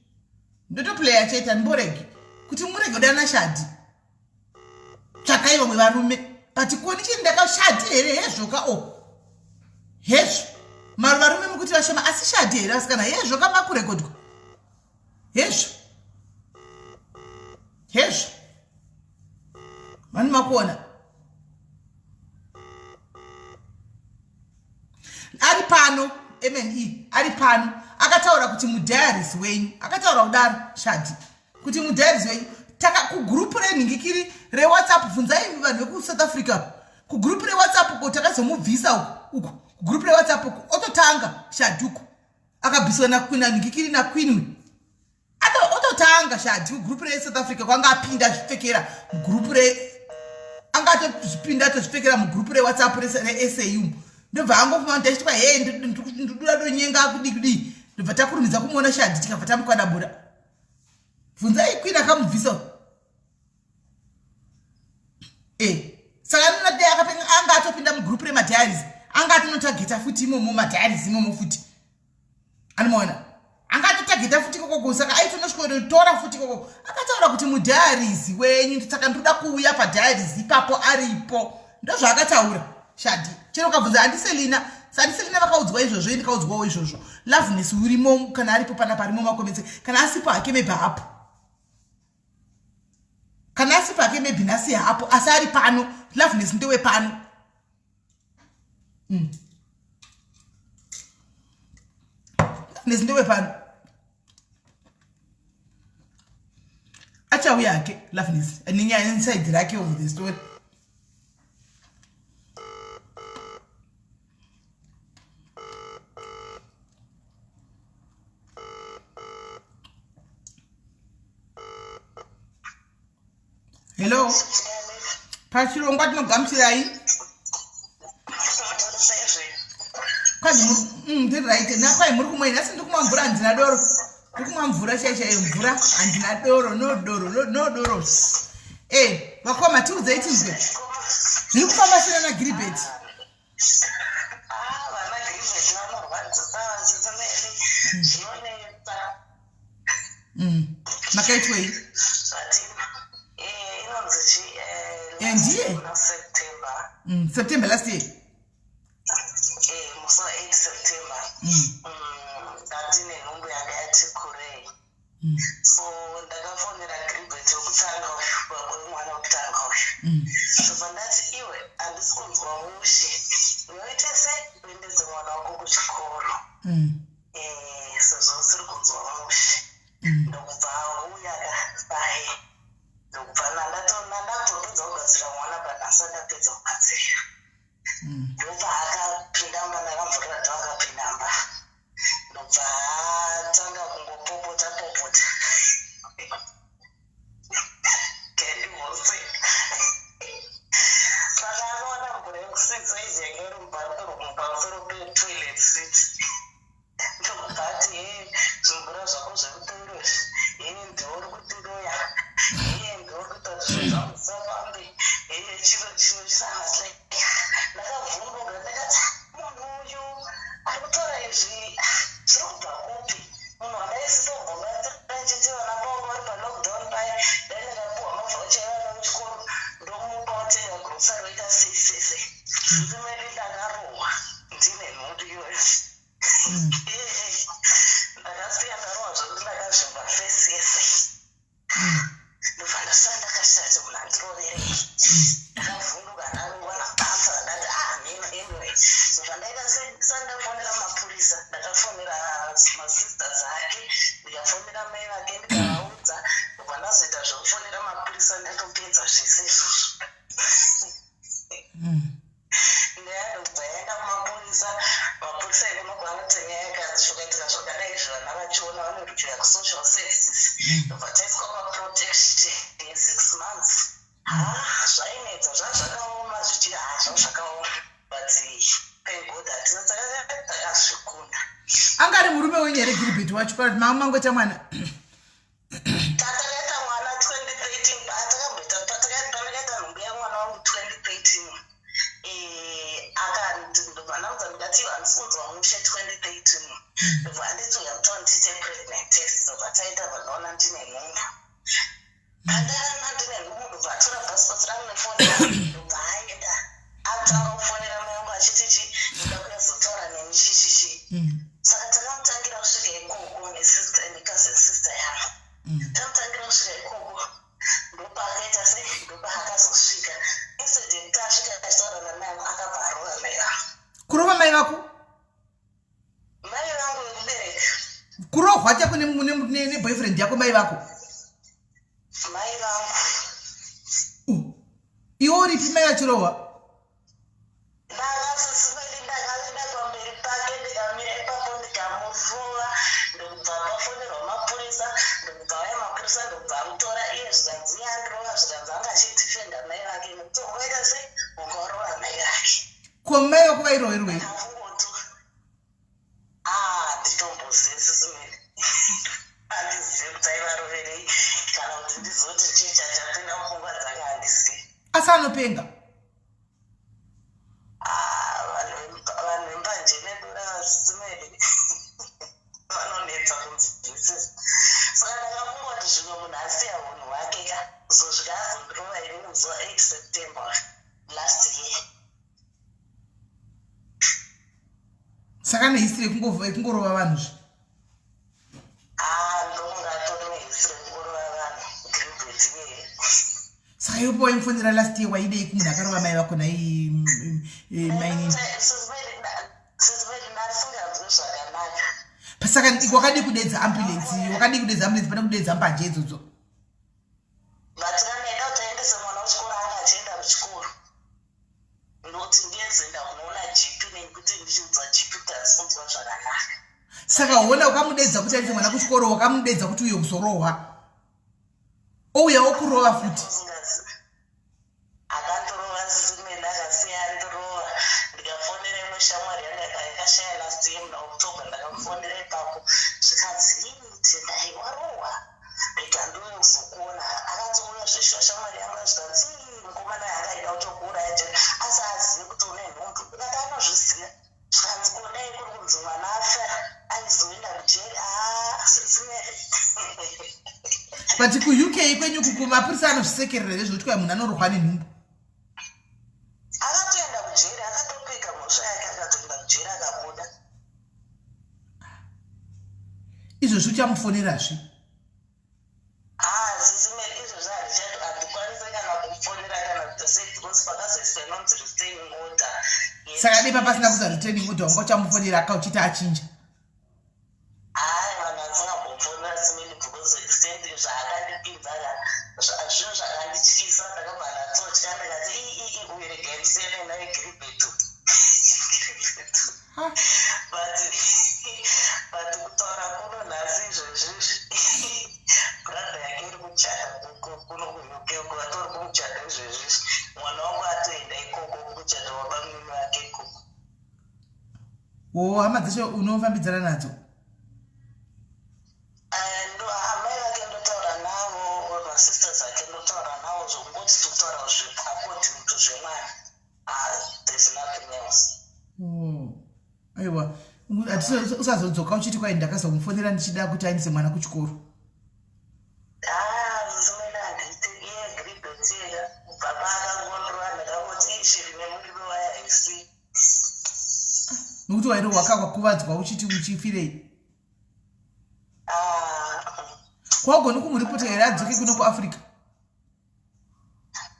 ndotoplayer chete handimboregi kuti murege kudana nashadhi tsvakai vamwe varume But koni chii ndakashadi here hezvoka o oh. Hezvo mari varume mukuti vashoma asi shadi here asikana hezvoka makurekodwa hezvo hezvo vani makuona ari pano mne ari pano akataura kuti mudiaries wenyu akataura kudaro shadi kuti mudiaries wenyu taka kugroup renhingikiri rewhatsapp bvunzai vanhu vekusouth africa kugroup rewhatsapp ko takazomubvisa uku uku kugroup rewhatsapp uku ototanga shadi uku akabviswa nanhingikiri naqueenwe ototanga shadi kugroup resouth africa kwanga apinda azvipfekera mugroup re anga atozvipinda atozvipfekera mugroup rewhatsapp resau ndobva angofuma ndachitwa he ndikuda donyenga kudii kudii ndobva takurumidza kumuona shadi tikabva tamukwadabura bvunzai queen akamubvisa e saka anonadei anga atopinda mugroup remadiaries anga atonotageta futi imomo madiaries imomo futi anomaona anga atotageta futi ikokoko saka aitonosvikotora futi ikokoko akataura kuti mudiaries wenyu saka ndoda kuuya padiaries ipapo aripo ndozvaakataura shadi chero ukabvunza andiselina sandiselina vakaudzwa izvozvo indikaudzwawo izvozvo loveness urimo kana aripo panapa arimo makometse kana asipo hake maybe hapo kana asipo hake maybe nhasi hapo asi ari pano loveness ndewe pano mm. Loveness ndewe pano achauya hake loveness nenyaya inside rake of the story hello pachirongwa tinogamuchirai kwanzi mm, ndiri right nakwai muri kumwei nhasi ndiri kumwa mvura handina doro ndiri kumwa mvura chai chaiyo mvura handina doro no doro no doro e eh, vakoma tiudzei tinzwe zviri kufamba sena nagiribeti Ah, vana Gilbert vanorwadzisa vachitsameri zvinonetsa. Makaitwei? But eh, inonzi chi eh, Eh, ndiye. muna September. September last year. Eh, musi wa 8 September. Ndandine nhumbu yanga yati kurei. So ndakafonera Gilbert wekutanga uyu, baba wemwana wekutanga uyu. Ndobva ndati iwe handisi kunzwa mushe. Unoite sei uendese mwana wako kuchikoro? Eh, sezvo usiri kunzwa mushe. Ndokubva auya ka paye. Ndokubva ndandatopedza kugadzirira mwana but asati ndapedza kugadzirira. Ndobva akapinda mumba ndakamuvhurira door akapinda mumba. Ndobva atanga kungopopota popota. Kendivose. Saka akaona mvura yekusitsa iji yanga iri mubathroom pamusoro petoilet seat. Ndokubva ati hee zvimvura zvako zvekutoro izvi hee ndiwe uri kutiroya hee ndiwe uri kuita kuti zvinhu zvangu zvisafambe hee chiro chino chisavasle ndakavhunduka ndakati munhu uyu ari kutaura izvi zviri kubva kupi munhu wandaisitombongatsira ndichiti vana pangu vari palockdown paya dai ndakapuwa mavhaucha evana vechikoro ndomupa otenga grocery oita sei sei sei zvisimeri ndakarohwa ndine nhumbu iyoyo ndakasiya ndarohwa zvekuti ndakazvimba fesi yese ndobva ndasara ndakashati munhu andiroverei ndakavhunduka ndarohwa nabasa ndati ah mheno anyway so zvandaita sandafonera mapurisa ndakafonera masisters ake ndikafonera mai vake ndikavaudza ndobva ndazoita zvekufonera mapurisa ndatopedza zvese izvozvo Nyaya ndokubva yaenda kumapurisa. Mapurisa ekuno vanoti nyaya yakanzi zvakaitika zvakadai izvi vana vachiona vanoripira kusocial services. Ndobva taiswa paprotection yesix months. Haa zvainetsa zvanga zvakaoma zvichi haa zvanga zvakaoma but thank God hatina takazvikunda. Anga ari murume wenyu here Gilbert wacho kana kuti mangoita mwana? Tatakaita mwana 2013 patakamboita pandakaita nhumbu yemwana wangu 2013 eh, akandobva ndamuudza ndikati iwe handisi kunzwa mushe 2013 ndobva anditi uya mutown tiite pregnant test ndobva taita bva ndaona ndine nhumbu pandaona ndine nhumbu ndobva atora passport rangu nefoni yangu ndobva aenda. vako? Mai vangu vekubereka. Kurohwa chako neboyfriend yako mai vako? Mai vangu. Iwe uripi mai vachirohwa? Ndakasisiveli ndakaenda pamberi pake ndikamira ipapo ndikamurova ndokubva pafonerwa mapurisa ndokubva auya mapurisa ndokubva amutora iye zvikanzi iye andirova zvikanzi anga achidefenda mai vake nekuti ungaita sei ungarova mai vake. Ko mai vako vairoverwei? Ah, handitombozivi sisi Mary. Handizivi kuti aivaroverei kana kuti ndizoti chii chachapinda mupfungwa dzake handizivi. Asi anopenga. Ah, vanhu vanhu vembanje nedora sisi Mary vanonetsa kunzwisisa. Saka ndakafunga kuti zvimwe munhu asiya hunhu hwake ka kuzosvika azondirova ini musi wa 8 September last year. Saka ane history yekungorova vanhu zve? Ah, ndokunga atori nehistory yekungorova vanhu Gilbert iyeye. Saka iwe pawaimufonera last year waidei kumunhu akarova mai vako nhai mainini? Ndasinganzwi zvakanaka. Saka wakadii kudeedza ambulance? Wakadii kudeedza ambulance pane kudeedza mbanje idzodzo? But kana ndaida kuti aendese mwana kuchikoro anga achienda kuchikoro. Ndoti ndiyezoenda kunoona GP nekuti ndichiudza GP kuti handisi kunzwa zvakanaka. Saka hona ukamudedza kuti aise mwana kuchikoro wakamudedza kuti uye kuzorohwa. Ouya okurova futi. Akandirova sisi Meli akasiya andirova ndikafonera imwe shamwari yangu yakashaya last year muna October ndakamufonera ipapo zvikanzi Tendai warohwa rega ndiuye kuzokuona akatouya zveshuwa shamwari yangu zvikanzi mukomana yanga aida kutokuuraya je asi azive kuti une nhumbu ndikati anozviziva zvikanzi ko dai kuri kunzi mwana afa aizoenda kujeri aa sisimere but kuuk kwenyu kuku mapurisa anozvisekerera here zvekuti kwai munhu anorohwa nenhumbu akatoenda kujeri akatopika mhosva yake akatoenda kujeri akabuda izvozvi uchamufonerazve Ah, sisi Mary, izvozvi handikwanise kana kumufonera kana kuita sei because pakazoiswa inonzi restraining order. Saka dei papasina kuisa restraining order wanga uchamufonera aka uchiti achinja. Hayi vanhu handingambofonera sisi Mary because extent zvaakandipinza ka zvinhu zvakandityisa ndakabva ndatotya ndikati ii ii ii uyu regai ndisiyane naye Gilbert. Gilbert. But but kutaura kuno nhasi izvezvizvi brother yake iri kuchata kuno kuUK uko vatori kumuchata izvezvizvi mwana wangu atoenda ikoko kuchata wabamunini vake ikoko. Wo hama dzacho unofambidzana nadzo? Eh, ndo amai vake ndotaura navo masisters ake ndotaura navo zvokungoti tikutaura according to zvemwana. Ah, there's nothing else. Oh. Aiwa, usazodzoka uchiti kwai ndakazomufonera ndichida kuti aendese mwana kuchikoro. Ah, zimene handiti iye Gilbert ega kubva paakangondrova ndakangoti ishiri nemuriwo wayo haisi. Nokuti wairi wakakuvadzwa uchiti uchifirei? Ah. Kwagoni kumuripota here adzoke kuno kuAfrica?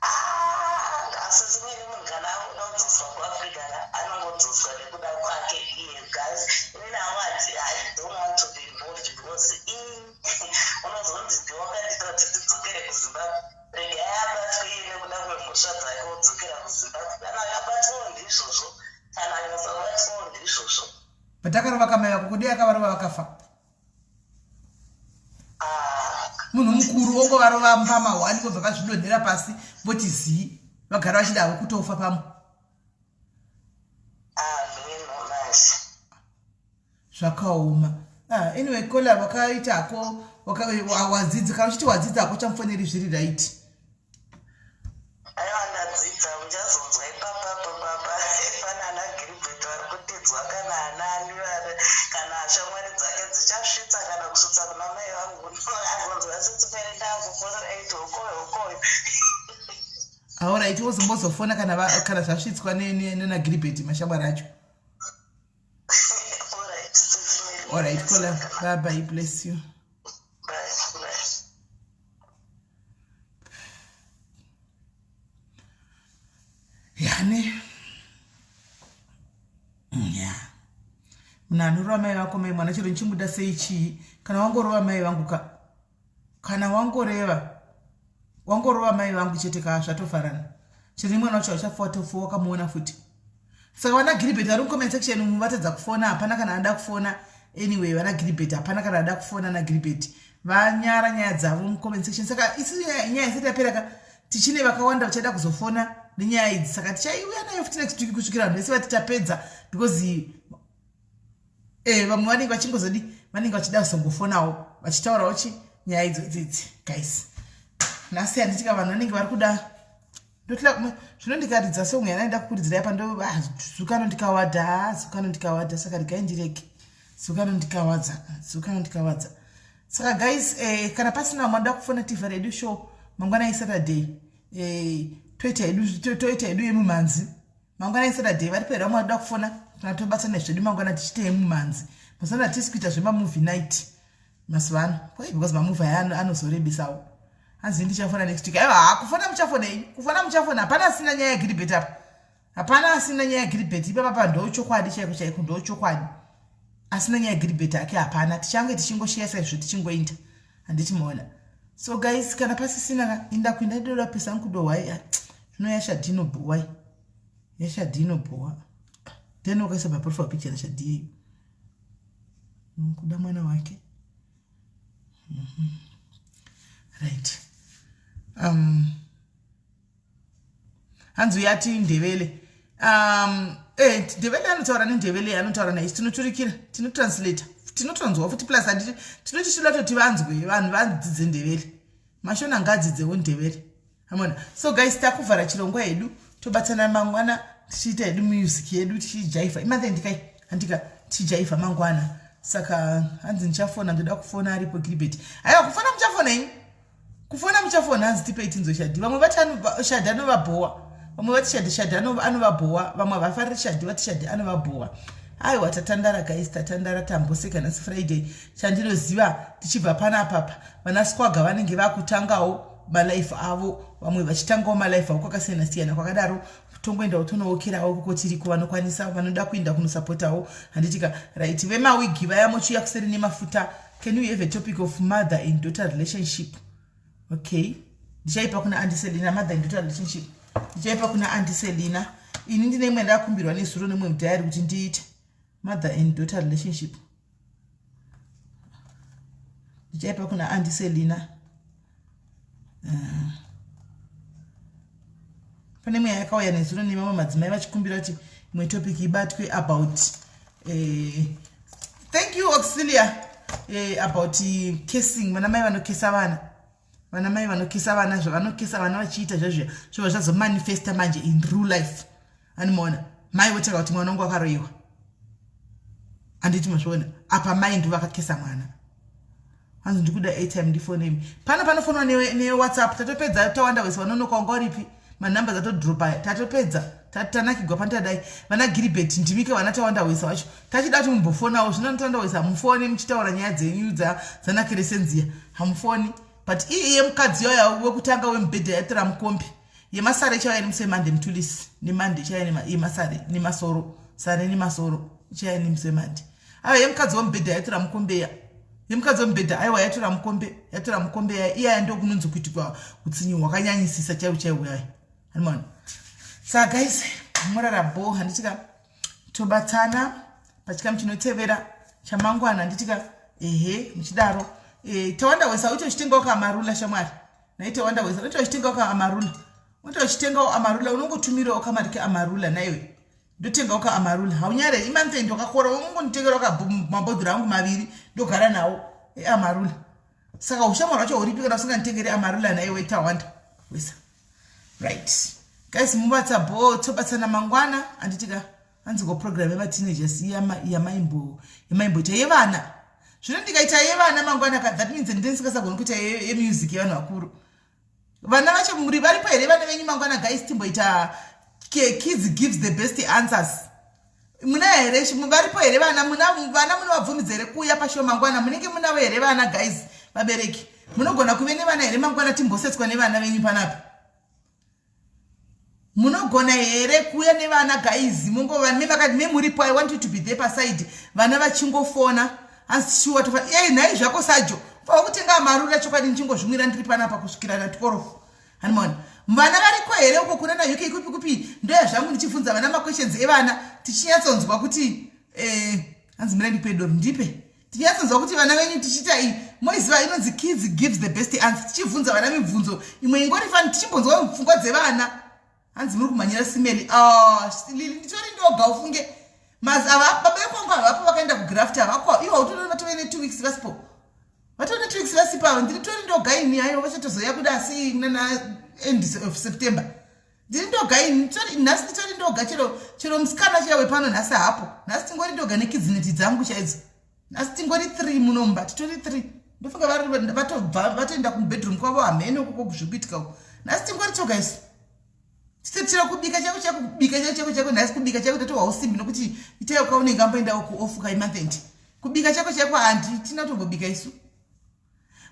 Ah, asi dzimweni munhu kana akuda kudzoswa kuafrica ka anongodzoswa nekuda kwake iye guys inini hangu handi i don't want to be involved because unozonzi ndiwe wakandiita kuti ndidzokere kuzimbabwe regai abatwe iye nekuda kwemhosva dzake odzokera kuzimbabwe kana akabatwawo ndizvozvo kana akasabatwawo ndizvozvo But akarova kamai vako kudei akavarova vakafa. Munhu mukuru ongovarova mbama hwani vobva vazvidonhera pasi voti zii vagara vachida havo kutofa pamwe. Zvakaoma. Ah, anyway kola wakaita hako wadzidza kana uchiti wadzidza hako chamufoneri zviri right. Aiwa ndadzidza muchazonzwa ipapa papa pana ana Gilbert vari kutidzwa kana anaani vari kana shamwari dzake dzichasvitsa kana kusvitsa kuna mai vangu azonzwa sitsipere ndakufonera aiti hokoyo hokoyo. Aoraiti wozombozofona kana kana zvasvitswa nana Gilbert mashamwari acho. Alright, Sisi Mary. Alright, kola. Bye bye, bless you. Bye, bye. Yani. Ya. Munhu anorova mai vako mai mwana chero ndichimuda sei chii? Kana wangorova mai vangu ka kana wangoreva wangorova mai vangu chete ka zvatofarana. Chero nemwana wacho hauchafa watofa wakamuona futi. Saka vana Gilbert vari mucomment section umu vatadza kufona hapana kana ada kufona. Anyway vana Gilbert hapana kana ada kufona na Gilbert. Vanyara nyaya dzavo mucomment section. Saka isu nyaya isati yapera ka tichine vakawanda vachada kuzofona nenyaya idzi saka tichaiuya nayo futi next week kusvikira vanhu vese vati tapedza because eh, vamwe vanenge vachingozodi vanenge vachida kuzongofonawo vachitaurawo chi nyaya idzodzi idzi guys nhasi handitika vanhu vanenge vari kuda ndotila zvino ndikaridza song yanaenda kukuridzira yapa ndo ah, zukano ndikawadha ah, zukano ndikawadha saka regai ndirege zukano ndikawadza zukano ndikawadza saka guys eh, kana pasina vamwe vanoda kufona tivhara hedu show mangwana isaturday eh, toita hedu toita hedu yemumhanzi mangwana isaturday varipo here vamwe vanoda kufona kana tobatsana zvedu mangwana tichiite yemumhanzi mazuva ano hatisi kuita zvemamovie night mazuva ano why because mamovie aya anozorebesawo hanzi ndichafona next week aiwa ha kufona muchafona inyu kufona muchafona hapana asina nyaya yegiribet apa hapana asina nyaya yegiribet ipapa pa ndo chokwadi chaiko chaiko ndo chokwadi asina nyaya yegiribet ake hapana tichange tichingosheya saizvo tichingoinda handiti maona so guys kana pasisina ka inda kuinda ndoda pesa nkudohwai ah, zvino yashadhino bhowai yashadhino bhowa then wakaisa paprofile picture nashadhiyeyo kuda mwana wake Right. Um, hanzi uya ati ndevele um, eh, ndevele anotaura nendevele anotaura naisi tinoturikira tinotranslata tinotonzwa futi plus handiti tinoti tinoda toti vanzwe vanhu vadzidze ndevele mashona ngadzidzewo ndevele amona so guys takuvhara chirongwa hedu tobatsana mangwana tichiita hedu music yedu tichijaifa imathe ndikai handika tichijaivha mangwana saka hanzi ndichafona ndoda kufona aripo gilbert aiwa kufona muchafona ini kufona muchafona hanzi tipei tinzwe shadhi vamwe vati shadhi anovabhowa vamwe vati shadhi shadhi anovabhowa vamwe havafariri shadhi vati shadhi anovabhowa aiwa tatandara guys tatandara tamboseka nhasi friday chandinoziva tichibva panapapa vana squaga vanenge vakutangawo malife avo vamwe vachitangawo malife avo kwakasiyana siyana kwakadaro tongoendawo tonookerawo koko tiriko vanokwanisa vanoda kuenda kunosapotawo handitika right vemawigi vaya mochiuya kuseri nemafuta can you have a topic of mother and daughter relationship okay ndichaipa kuna andiselina mother and daughter relationship ndichaipa kuna andiselina ini ndine imwe ndakumbirwa nezuro nemumwe mudhayari kuti ndiite mother and daughter relationship ndichaipa kuna andi selina uh, pane mweya yakauya nezuro nemamwe madzimai vachikumbira kuti imwe topic ibatwe about uh, thank you auxilia uh, about casing vana mai vanokesa vana vana mai vanokesa vana zvavanokesa vana vachiita zvezviya zvobva zvazomanifesta manje in real life animaona mai votaura kuti mwana wangu akaroiwa handiti mazviona apa mai ndo vakakesa mwana hanzi ndikuda airtime ndifonemi pano panofonwa newhatsapp tatopedza tawanda wese vanonoka wanga uripi manumber dzatodropa tatopedza tanakigwa panotadai vana giribet ndimike vana tawanda wese vacho tachida kuti mumbofonawo zvino tawanda wese hamufoni muchitaura nyaya dzenyu dzanakeresenziya hamufoni but iye mukadzi yoya wekutanga wemubhedha yatora mukombi yemasare ichauya nemusi wemande mutulisi nemande ichauya yemasare nemasoro sare nemasoro ichauya nemusi wemande aiwa yemukadzi wemubhedha yatora mukombe ya yemukadzi wemubhedha aiwa yatora mukombe yatora mukombe ya iyaya ndokunonzi kuitikwa utsinyi hwakanyanyisisa chaiwo chaiwo yaya animona saka guys murara bho handitika tobatsana pachikamu chinotevera chamangwana handitika ehe muchidaro e, tawanda wesa uite uchitengawo kamarula shamwari nhai tawanda wesa unoita uchitengawo kaamarula unoita uchitengawo amarula unongotumirawo kamari keamarula naiwe ndotengawo kaamarula haunyare imanthei ndokakora unongonditengerawo kamabhodhoro angu maviri ndogara nawo eamarula saka ushamwari wacho uripi kana usinganditengeri amarula naiwe tawanda wesa right guys mubatsa bho tobatsana mangwana anditika hanzi ko program yemateenagers yamaimboita yevana zvino ndikaita yevana mangwana ka that means ndindisingasagoni kuita yemusic yevanhu vakuru vana vacho muri varipo here vana venyu mangwana guys timboita kids gives the best answers muna here varipo here vana vana munovabvumidza here kuuya pashow mangwana munenge munavo here vana guys vabereki munogona kuve nevana here mangwana timbosetswa nevana venyu panapa Munogona here kuuya nevana guys mungova memakati memuripo I want you to be there paside vana vachingofona hanzi shuwa tofa ei nhai zvako sajo fava kutenga amarura chokwadi ndichingozvimwira ndiri panapa kusvikira na 12 hanimona vana variko here uko kuna na UK kupi kupi ndoya zvangu ndichibvunza vana maquestions evana tichinyatsonzwa kuti eh, hanzi mira ndipe doro ndipe tinyatsonzwa kuti vana venyu tichiita iyi moiziva inonzi kids gives the best answer tichibvunza vana mibvunzo imwe ingori fani tichimbonzwa pfungwa dzevana hanzi muri kumhanyira simeli ah, lili nditori ndoga ufunge mazi ava baba vekwangu havapo vakaenda kugraft havako iwo utoona vatove ne two weeks vasipo vatove ne two weeks vasipo avo ndiri tori ndoga ini aiwa vachatozoya kuda asi nana end of september ndiri ndoga ini nhasi nditori ndoga chero chero musikana chaiwe pano nhasi hapo nhasi tingori ndoga nekidzineti dzangu chaidzo nhasi tingori three munomba titori three ndofunga vatobva vatoenda kumubedroom kwavo hamene ukoko zviri kuitika uko nhasi tingori toga isu titotira kubika chako chako kubika chako chako chako nhasi kubika chako tatohwa usimbi nokuti itayo kaunenge amboendawo kuofu kaimonth end kubika chako chako handi tina tombobika isu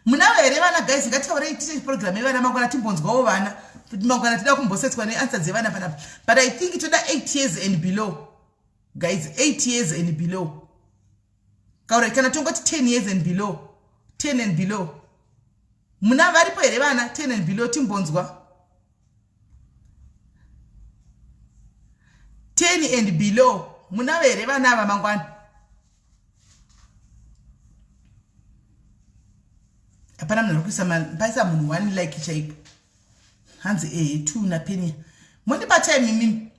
Munavo here vana guys ngatitaurei tiite program yevana mangwana timbonzwawo vana mangwana tida kumbosetswa neanswer dzevana panapa but i think toda 8 years and below guys 8 years and below kaura kana tongoti 10 years and below 10 and below muna varipo here vana 10 and below timbonzwa 10 and below munavo here vana ava mangwana hapana munhu ari kuisa paisa munhu one like chaipo hanzi ehe two napenia mondipa time imimi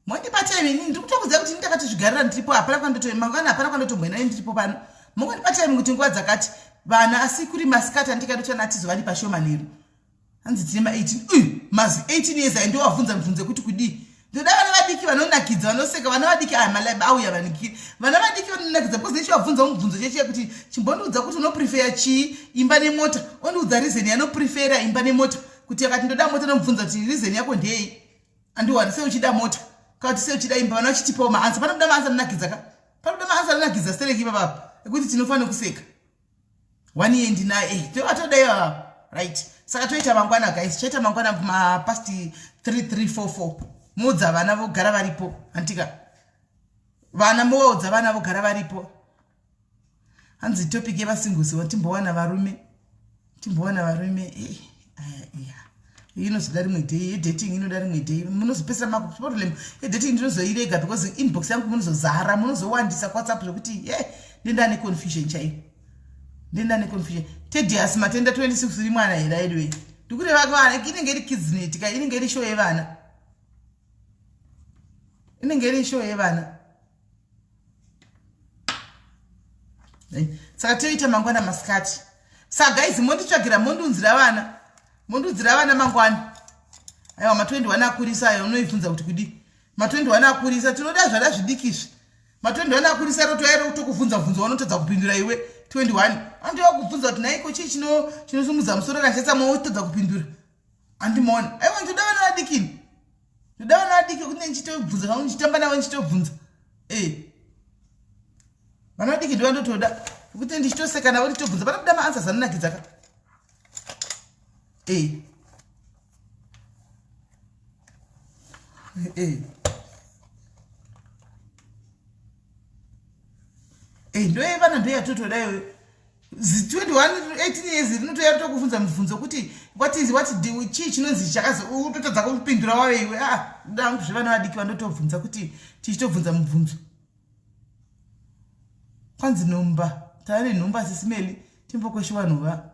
mondipa time imimi ndiri kutokuziva kuti ndakatozvigarira ndiripo hapana kwandoto mangwana hapana kwandotomboenda ndiripo pano mongondipa time kuti nguva dzakati vana asi kuri masikati andikadotana atizovadi pashoma nheru hanzi tine ma 18 uyu mazi 18 years ayo ndowavhunza mibvunzo yekuti kudii ndoda vana vadiki vanonakidza vanoseka vana vadiki aya malab auya vanikiri vana vadiki vanonakidza because ndichivabvunza mubvunzo chechiya kuti chimbondiudza kuti unoprefera chii imba nemota ondiudza reason yanoprefera imba nemota kuti akati ndoda mota nomubvunza kuti reason yako ndeyei andiwani sei uchida mota kana kuti sei uchida imba vana vachitipawo maansa panobuda maansa anonakidza ka panobuda maansa anonakidza stereki ipapapa ekuti tinofanira kuseka one year ndinaye eh, tovatodai ivava right saka toita mangwana guys toita mangwana mapast 3344 muudza vana vogara varipo hantika vana movaudza vana vogara varipo hanzi topic yevasinguzi timbowana varume timbowana varume eh, yeah inozoda rimwe day yedating inoda rimwe day munozopesera maproblem yedating ndinozoirega because inbox yangu munozozara munozowandisa kuwhatsapp zvekuti ye ndenda neconfusion chaiyo ndenda neconfusion tedias matenda 26 uri mwana here anyway ndikureva vana inenge iri kidsnet ka inenge iri show yevana inenge iri show yevana saka toita mangwana masikati saka guys monditsvagira mondiunzira vana mondiunzira vana mangwana aiwa ma21 akurisa ayo unoibvunza kuti kudii ma21 akurisa tinoda zvada zvidiki izvi ma21 akurisa rotoairo kutokubvunza bvunza wanotadza kupindura iwe 21 andiwa kubvunza kuti naiko chii chinosumudza musoro kana chatsamwa wotadza kupindura andimona aiwa ndinoda vana vadikini ndoda vana vadiki kuti ndichitobvunza vangu ndichitamba navo ndichitobvunza e eh. vana vadiki ndovandotoda kuti ndichitoseka navo ndichitobvunza panobuda maanswers anonakidza ka e e e ndoyevana ndoyatotoda iyoyo 21 18 years rinotouya rotokuvhunza mibvunzo kuti what is what chii chinonzi chakazo utotadza kupindura wave iwe a ah, dangu zvevana vadiki vandotobvunza kuti tichitobvunza mubvunzo kwanzi nhomba tava nenhomba sisimeli timbokweshiwa nhova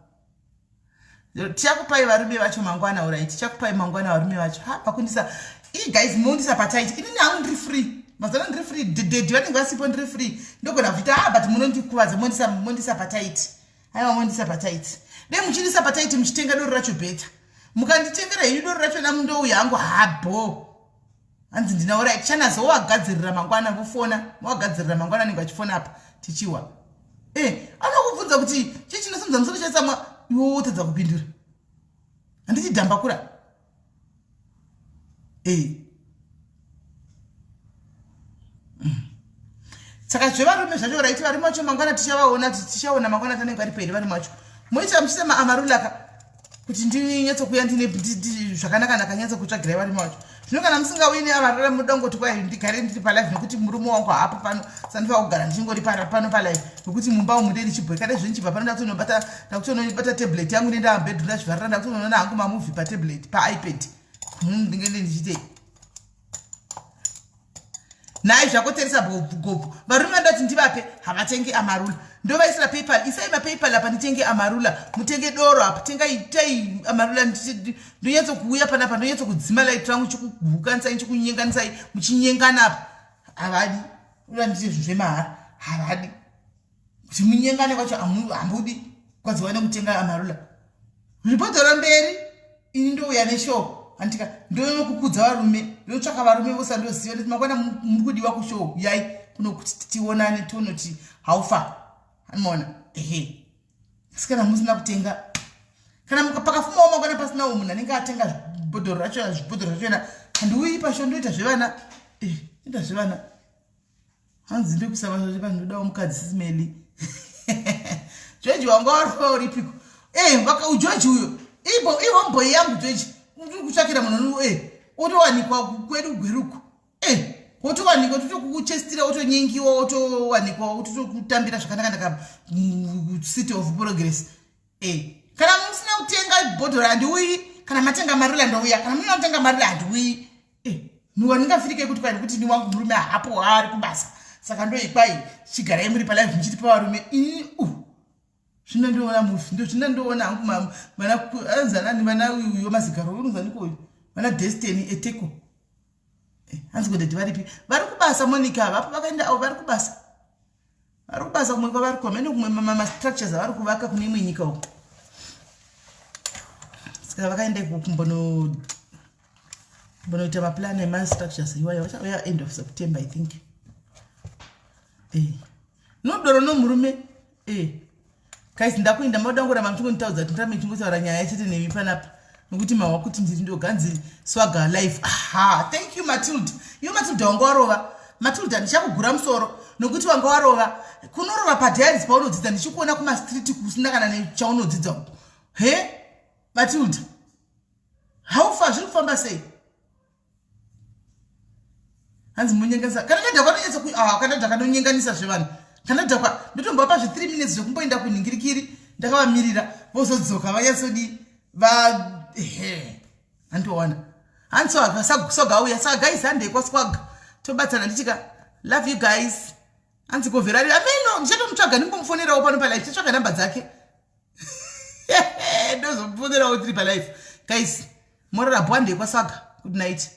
tichakupai varume vacho mangwana orit tichakupai mangwana varume vacho ha pakundisa ii guys munondisa pataiti inini hangu ndiri free mazana ndiri free dedi vanenge vasipo ndiri free ndogona kuita ah but munondikuvadza mondisa mondisa pataiti aiwa mondisa pataiti dei muchindisa pataiti muchitenga doro racho beta mukanditengera henyu doro racho namundouya hangu habho hanzi ndina orit chanazo wagadzirira mangwana vofona wagadzirira mangwana anenge vachifona apa tichiwa e eh, anokubvunza kuti chii chinosimudza musoro chaitsamwa iwe wotadza kupindura handiti dhambakura e eh. mm. saka zvevarume zvacho raiti varume vacho mangwana tichavaona tichaona mangwana tanenge varipo here varume vacho moita muchiita maamarulaka kuti ndinyatsokuya ndine zvakanaka ndakanyatsokutsvagirai varume vacho Zvino kana musingauyi neamarula munoda kungoti kwai ndigare ndiri palive nekuti murume wangu haapo pano, sandifa kugara ndichingori pano palive nekuti mumba umu ndee ndichibhoika. Dai zvenichibva pano ndakutonobata, ndakutonobata tablet yangu nenda bedroom ndazvivharira, ndakutonoona hangu mamovie patablet, paipad. Ndinge ndichitei Nhai zvako Teresa Gobvu, varume vandati ndivape havatengi amarula, ndovaisira PayPal. Isai maPayPal apa nditenge amarula, mutenge doro apa, tengai tai amarula. Ndonyatsokuuya panapa, ndonyatsokudzima light rangu, chikugukanisai, chikunyenganisai, muchinyengana apa. Havadi uda ndite zvinhu zvemahara, havadi kuti munyengane kwacho, hamudi kwadziwa nekutenga amarula. Ribhodhoro mberi, ini ndouya neshow handika, ndonokukudza varume, ndotsvaka varume vose andoziva nditi mangwana muri kudiwa kushow, yai kunokuti tionane, tionoti haufa anomaona. Ehe, asi kana musina kutenga, kana pakafumawo mangwana pasinawo munhu anenge atenga bhodhoro racho, zvibhodhoro zvachona, handiuyi pashow, ndoita zvevana, ndoita zvevana. Hanzi ndokuisa basa chepa, ndodawo mukadzi simeli. George wanga warova uripiko? George uyo ibo ihomeboy yangu. George, uri kutsvakira munhu, otowanikwa kwedu Gweruku, wotowanikwa, totokuchestira, wotonyengiwa, wotowanikwa, wototokutambira zvakanaka City of Progress. Kana musina kutenga bhodhoro handiuyi. Kana matenga marula ndouya, kana musina kutenga marula handiuyi. Nuwa ndingafirike kuti kwai kuti ni wangu murume hapo, ari kubasa, saka ndoikwai chigarai muri palive muchitipa varume. Ini zvino ndoona movie, ndo zvino ndoona hangu vana anzanani, vana uyo mazigaro unozaniko uyu, vana Destiny Eteko. Hanzi kudaddy varipi? Vari kubasa. Monica vapo, vakaenda avo, vari kubasa, vari kubasa kumwe kwavari kwamene kumwe mastructures avari kuvaka kune imwe nyika uko. Saka vakaenda iko kumbonoita maplan emastructures iwayo. Vachauya end of September, I think. Nodoro nomurume. Guys, ndakuenda. Mauda ngoramba muchingonitaudza kuti ndirambe ndichingotaura nyaya chete nemi panapa nokuti mahwa kuti ndiri ndoganzi Swaga Life. Aha, thank you, Matilda. Iwe Matilda, wanga warova. Matilda, ndichakugura musoro nokuti wanga warova. Kunorova padiaries paunodzidza, ndichikuona kumastreet kusina kana nechaunodzidza uko. He Matilda, haufa zviri kufamba sei? Hanzi munyenganisa kana ndadhakwa, ndonyatsa ah, kana dhaka ndonyenganisa zvevanhu. Kana dhakwa ndotombovapa zve 3 minutes zvekumboenda kunhingirikiri, ndakavamirira vozodzoka vanyatsodi va he handiwana. Hanzi Swaga auya. Saka guys, handei kwaSwaga tobatsana. Ndichika love you guys. Hanzi koverari ameno, ndichatomutsvaga ndimbomufonerawo pano palive, tichatsvaga namba dzake, ndozomufonerawo tiri palive. Guys, morara bwande kwaSwaga. Good night.